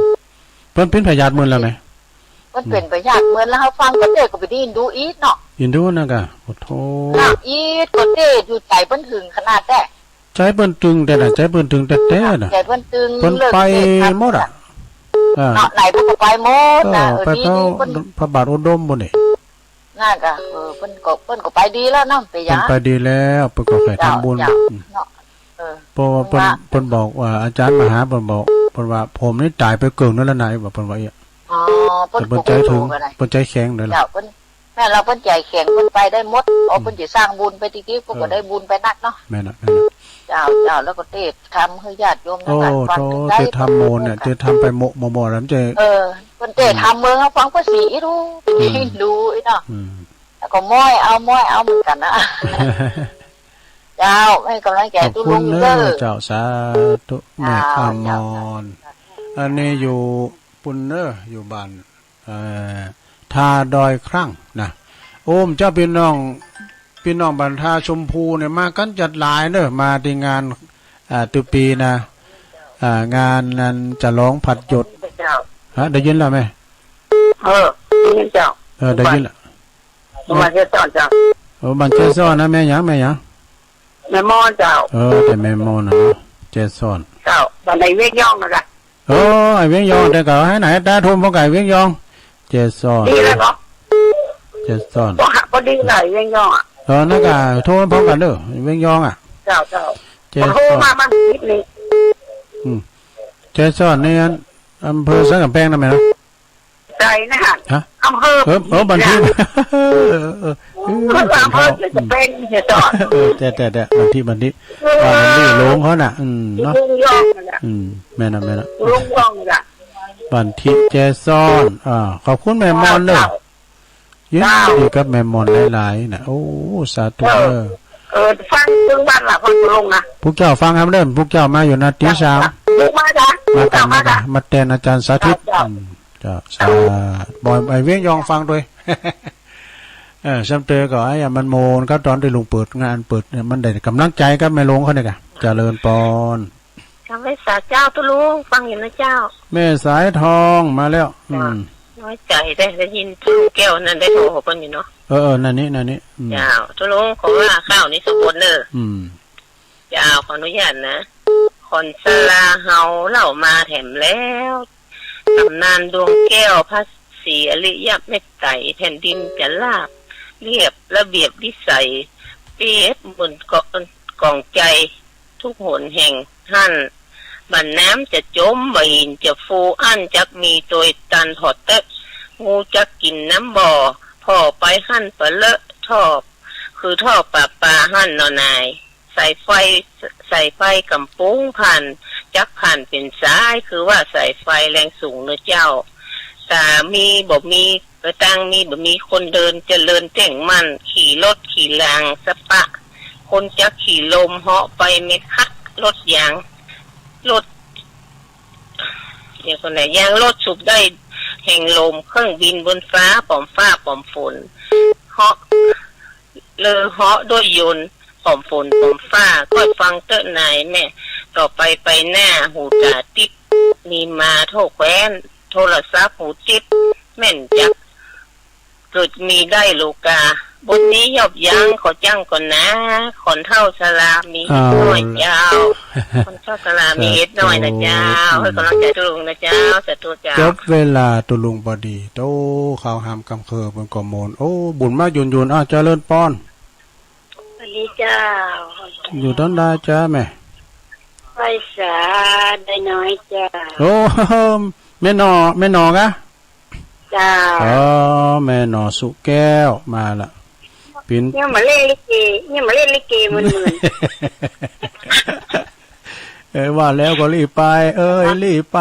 เปิ้นเป๋นพยาธิเมินแล้วไหม เปิ้นเป๋น อืม พยาธิเมินแล้ว เฮาฟังก็เต้ก็ไปได้ยินดูอีกเนาะ ยินดูนะกะ โอ้โธ่ นะ อีกก็เต้อยู่ใจ๋เปิ้นถึงขนาดแต๊ ใจ๋เปิ้นตึงแต๊นะ ใจ๋เปิ้นตึงแต๊ๆนะ ใจ๋เปิ้นตึง เปิ้นไปหมดอะ เลิกเต้ทำ อ่า เนาะ ไหนเปิ้นก็ไปหมดนะ เออ เออ ไป ดี เท่า ดี เปิ้น พระบาทอุดมบุญนี่ นั่นกะ เออ เปิ้นก็ เปิ้นก็ไปดีแล้วเนาะ ไปหยัง เปิ้นไปดีแล้ว เปิ้นก็ไปทำบุญ เจ้า เจ้า อืม เนาะ เออ เพราะว่าเปิ้น ว่า เปิ้นบอกว่า อาจารย์มหาเปิ้นบอก เปิ้นว่า ผมนี่ต๋ายไปเกิ่งหนึ่งแล้วนะ ว่าเปิ้นว่าเอี้ย อ๋อ เปิ้น แต่เปิ้นใจ๋เถิง ก็คงรู้กันนะ เปิ้นใจ๋แข็งเลยล่ะ เจ้า เปิ้น แม่นแล้วเปิ้นใจ๋แข็ง เปิ้นไปได้หมด อ๋อ อืม เปิ้นจะสร้างบุญไปตี้ๆ เปิ้นก็ เออ ได้บุญไปนักเนาะ แม่นน่ะ แม่นน่ะ เจ้า เจ้า แล้วก็เทศน์ธรรมหื้อญาติโยม โอ้ ทั้งหลายฟัง โธ่ ได้ เทศน์ธรรมโมนเนี่ย เทศน์ธรรมไปโมะ โมะๆ แล้วมันจะ เออ เปิ้นเทศน์ธรรมเมืองเฮาฟังเปิ้นสิอีกดู อืม ดูอีกเนาะ อืม แล้วก็ม้อยเอา ม้อยเอาเหมือนกันนะ เจ้า ให้กำลังใจตุ๊ลุงเด้อ ขอบคุณเด้อ เจ้า สาธุ แม่ เจ้า อมร เจ้า อันนี้อยู่ปุ้นเด้อ อยู่บ้าน เอ่อ ท่าดอยครั้งนะ โอ้ม เจ้า พี่น้อง พี่น้องบ้านท่าชมพูเนี่ย มากั๋นจัดหลายเด้อ มาตี้งาน อ่า ตุ๊ปีนะ อ่า งานนั้นฉลองผัดหยด เจ้า ฮะ ได้ยินแล้วไหม เออ ได้ยินเจ้า เออ ได้ยินแล้ว บ้านเจ้าซ่อนเจ้า โอ้ บ้านเจ้าซ่อนนะ แม่หยัง แม่หยัง แม่มอนเจ้า เออ แต่แม่มอนนะเนาะ เจ้าซ่อน เจ้า บ้านในเวียงยองนะจ๊ะ เออ ไอ้เวียงยอง แต่ก็ให้ไหน ตาโทรพร้อมกับไอ้เวียงยอง เจ้าซ่อน ดีแล้วเหรอ เจ้าซ่อน บ่หา บ่ดีเลยเวียงยองอะ เออ นั่นก็โทรพร้อมกันเด้อ ไอ้เวียงยองอะ เจ้า เจ้า เจ้าซ่อน โทรมาบ้านทิพย์นี่ อืม เจ้าซ่อนนี่อัน อำเภอสันกำแพงนั่นไหมนะ ใช่นะฮะ ฮะ อำเภอ เออ เออ บ้านทิพย์ นะ เออ เออ เออ อำเภอสันกำแพงเสียต่อ เออ แต่ แต่ แต่ บ้านทิพย์ บ้านทิพย์ เออ บ้านทิพย์หลวงเขาน่ะ อืม เนาะ เวียงยองนั่นแหละ อืม แม่นน่ะ แม่นน่ะ เวียงยองน่ะ บ้านทิพย์ เจ้าซ่อน อ่า ขอบคุณแม่มอนเด้อ เจ้า ยินดีกับแม่มอนหลายๆ นะ โอ้ สาธุ เออ เด้อ เออ ฟังถึงบ้านละ ฟังลงนะ พวกเจ้าฟังครับเด้อ พวกเจ้ามาอยู่นะ ตีสาม เจ้า มาจ้ะ มากัน เจ้า มากัน มาจ้ะ มาแตนอาจารย์สาธิต เจ้า อืม เจ้า สาธุ บอย ไอ้เวียงยองฟังด้วย เออ ซ้ำเตอก็ไอ้อะ มันโมนครับ ตอนที่ลุงเปิดงานเปิดเนี่ย มันได้กำลังใจครับ แม่หลวงเขาเนี่ยกะ เจริญปอน กำไว้สาเจ้าตุ๊ลุง ฟังอยู่นะเจ้า แม่สายทองมาแล้ว อืม น้อยใจได้ ได้ยินตุ๊ลุงแก้วนั่นได้โทรหาเปิ้นอยู่เนาะ เออ เออ นั่นนี่ นั่นนี่ อืม เจ้า ตุ๊ลุง ขอว่าข้าวนี้สมบูรณ์เนอะ อืม เจ้า ขออนุญาตนะ ขอนศาลาเฮาเล่ามาแถมแล้ว ตำนานดวงแก้วพระศรีอริยเมตไตร แผ่นดินจะราบเรียบระเบียบวิสัย เปรียบเหมือนกอง กองใจ ทุกหนแห่งหั้น บ่าน้ำจะจม บ่าหินจะฟู อั้นจักมีโตยตัน ผ่อเต๊อะ งูจักกินน้ำบ่อ ผ่อไปหั้นปะเลอะ ท่อ คือท่อประปาหั้นหนอนาย สายไฟ สายไฟกำปุงผ่าน จักผ่านเป็นสาย คือว่าสายไฟแรงสูงเนอะเจ้า ตามีบ่มี เออ ตังมีบ่มี คนเดินเจริญแจ้งมั่น ขี่รถขี่รางสะปะ คนจักขี่ลมเหาะไปไม่คัก รถยาง รถ อย่างคนไหน ยางรถสูบได้แห่งลม เครื่องบินบนฟ้า ปอมฟ้าปอมฝน เหาะ เลอเหาะด้วยยนต์ ปอมฝนปอมฟ้า ค่อยฟังเต๊อะนายแม่ ต่อไปไปหน้า หูตาติ๊บ มีมาโทษแคว้น โทรศัพท์หูติ๊บ แม่นจัก เกิดมีได้โลกา บนนี้ยอบยั้งขอจั้งก่อนนะ ขอนเฒ่าชรามีเฮ็ดน้อยเจ้า ขอนเฒ่าชรามีเฮ็ดน้อยนะเจ้า ให้กำลังใจตุ๊ลุงนะเจ้า สาธุเจ้า จบเวลาตุ๊ลุงพอดี โต ข้าวหามกำเคิบมันก็โมน โอ้ บุญมาหยุนหยุน อ้าว เจริญปอน สวัสดีเจ้า อยู่ต้นได้จ้าแม่ ไหว้สาได้น้อยเจ้า โอ้ แม่หน่อ แม่หน่อกะ เจ้า อ๋อ แม่หน่อสุแก้วมาละ ปิ่น ยังมาเล่นลิเก ยังมาเล่นลิเกมึนๆ เออ ว่าแล้วก็รีบไป เอ้ย รีบไป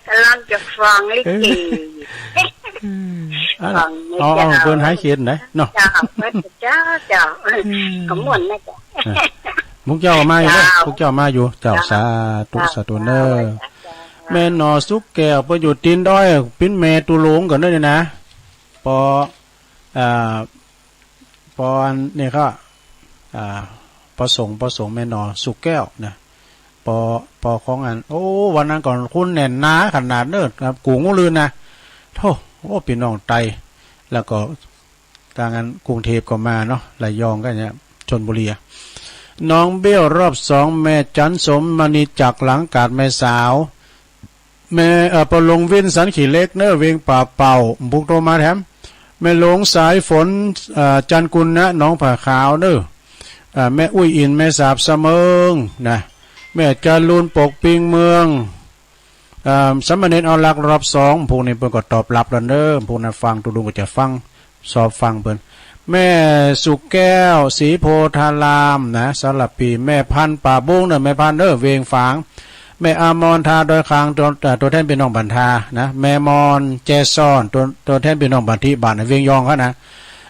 กำลังจะฟังลิเก เออ อัน ฟังไม่ เอา เอา เจ้า เปิ้นหายเข็ดนะเนาะ เจ้า เปิ้น เจ้า เจ้า อืม ขอบคุณนะเจ้า อ่ะ พวกเจ้ามาอยู่เด้อ เจ้า พวกเจ้ามาอยู่ เจ้า เจ้า สาธุ เจ้า สาธุเนอะ เจ้า แม่หน่อสุกแก้ว เปิ้นอยู่ตีนดอย ปิ้นแม่ตูหลงก่อนเด้อนี่นะ ปอ อ่า ปออันนี่ก็ อ่า ปอสง ปอสงแม่หน่อสุกแก้วนะ ปอ ปอของอัน โอ้ วันนั้นก่อนคนแน่นหนาขนาดเนอะครับ กูงูลือนะ โธ่ โอ้ พี่น้องไต แล้วก็ทางอันกรุงเทพฯก็มาเนาะ ระยองก็เนี่ย ชลบุรีอะ น้องเบี้ยวรอบสอง แม่จันสมมณีจากหลังกาด แม่สาว แม่ เอ่อ ปอหลวงวินสันขี้เหล็กเนอะ เวียงป่าเป่า บุกโทรมาแถม แม่หลวงสายฝน เอ่อ จันกุลนะ หนองผาขาวเนอะ เอ่อ แม่อุ้ยอิน แม่สาบสะเมิงนะ แม่จารูนปกปิงเมือง เอ่อ สามเณรอรักษ์รอบสอง พวกนี้เปิ้นก็ตอบรับแล้วเนอะ พวกนั้นฟัง ตูลุงก็จะฟัง ชอบฟังเปิ้น แม่สุแก้ว ศรีโพธารามนะ สารพี แม่พันธุ์ป่าบุ้งเนอะ แม่พันธุ์เนอะ เวียงฝาง แม่อมร ทาดอยคาง ตัว เอ่อ ตัวแทนพี่น้องบ้านทานะ แม่มอน แจซ่อน ตัว ตัวแทนพี่น้องบ้านที่บ้านเวียงยองเขานะ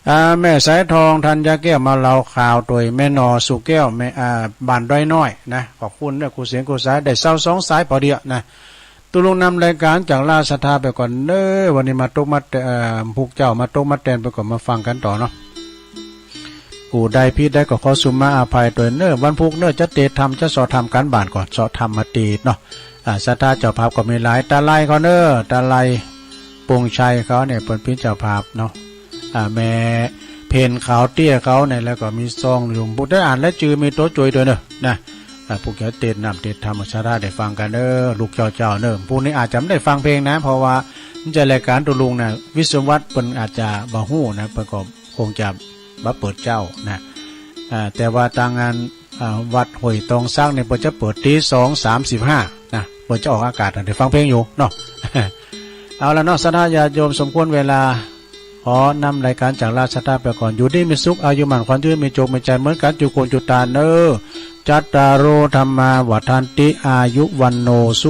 อ่า แม่สายทอง ธัญญาแก้ว มาเล่าข่าวโดยแม่หน่อสุแก้ว แม่ อ่า บ้านดอยน้อยนะ ขอบคุณเนอะ ครูเสียงครูสาย ได้เศร้าสองสายพอดีอะนะ ตูลุงนำรายการจากราชศรัทธาไปก่อนเนอะ วันนี้มาตกมาแต- เอ่อ พวกเจ้ามาตกมาแตนไปก่อน มาฟังกันต่อเนาะ กูได้ผิดได้ก็ขอสุมาอภัยโดยเนอะ วันพุธเนอะ จะเตะทำ จะสอบทำการบ้านก่อน สอบทำมาตีเนาะ อ่า ศรัทธาเจ้าภาพก็มีหลาย ตาไลเขาเนอะ ตาไลปงชัยเขาเนี่ย เปิ้นเป็นเจ้าภาพเนาะ อ่า แม่เพนขาวเตี้ยเขาเนี่ย แล้วก็มีซองอยู่ บุตรได้อ่านและจือมีตัวจุยด้วยเนอะ นะ อ่า พวกเจ้าเตะน้ำเตะทำศรัทธาได้ฟังกันเนอะ ลูกเจ้าเจ้าเนอะ พวกนี้อาจจะไม่ได้ฟังเพลงนะ เพราะว่ามันจะรายการตูลุงนะ วิศวัตเปิ้นอาจจะบ่ฮู้นะ เปิ้นก็คงจะบ่เปิดเจ้านะ อ่า แต่ว่าตางงาน อ่า วัดห้วยตองซักเนี่ย เปิ้นจะเปิดตีสองสามสิบห้านะ เปิ้นจะออกอากาศนะ ได้ฟังเพลงอยู่เนาะ เอาละเนาะ ศรัทธาญาติโยม สมควรเวลา ขอนำรายการจากราชศรัทธาไปก่อน อยู่ดีมีสุข อายุมั่นขวัญยืน มีโชคมีชัยเหมือนกัน จุคนจุตาเนอ จัตตาโร ธัมมา วัฑฒันติ อายุ วัณโณ สุ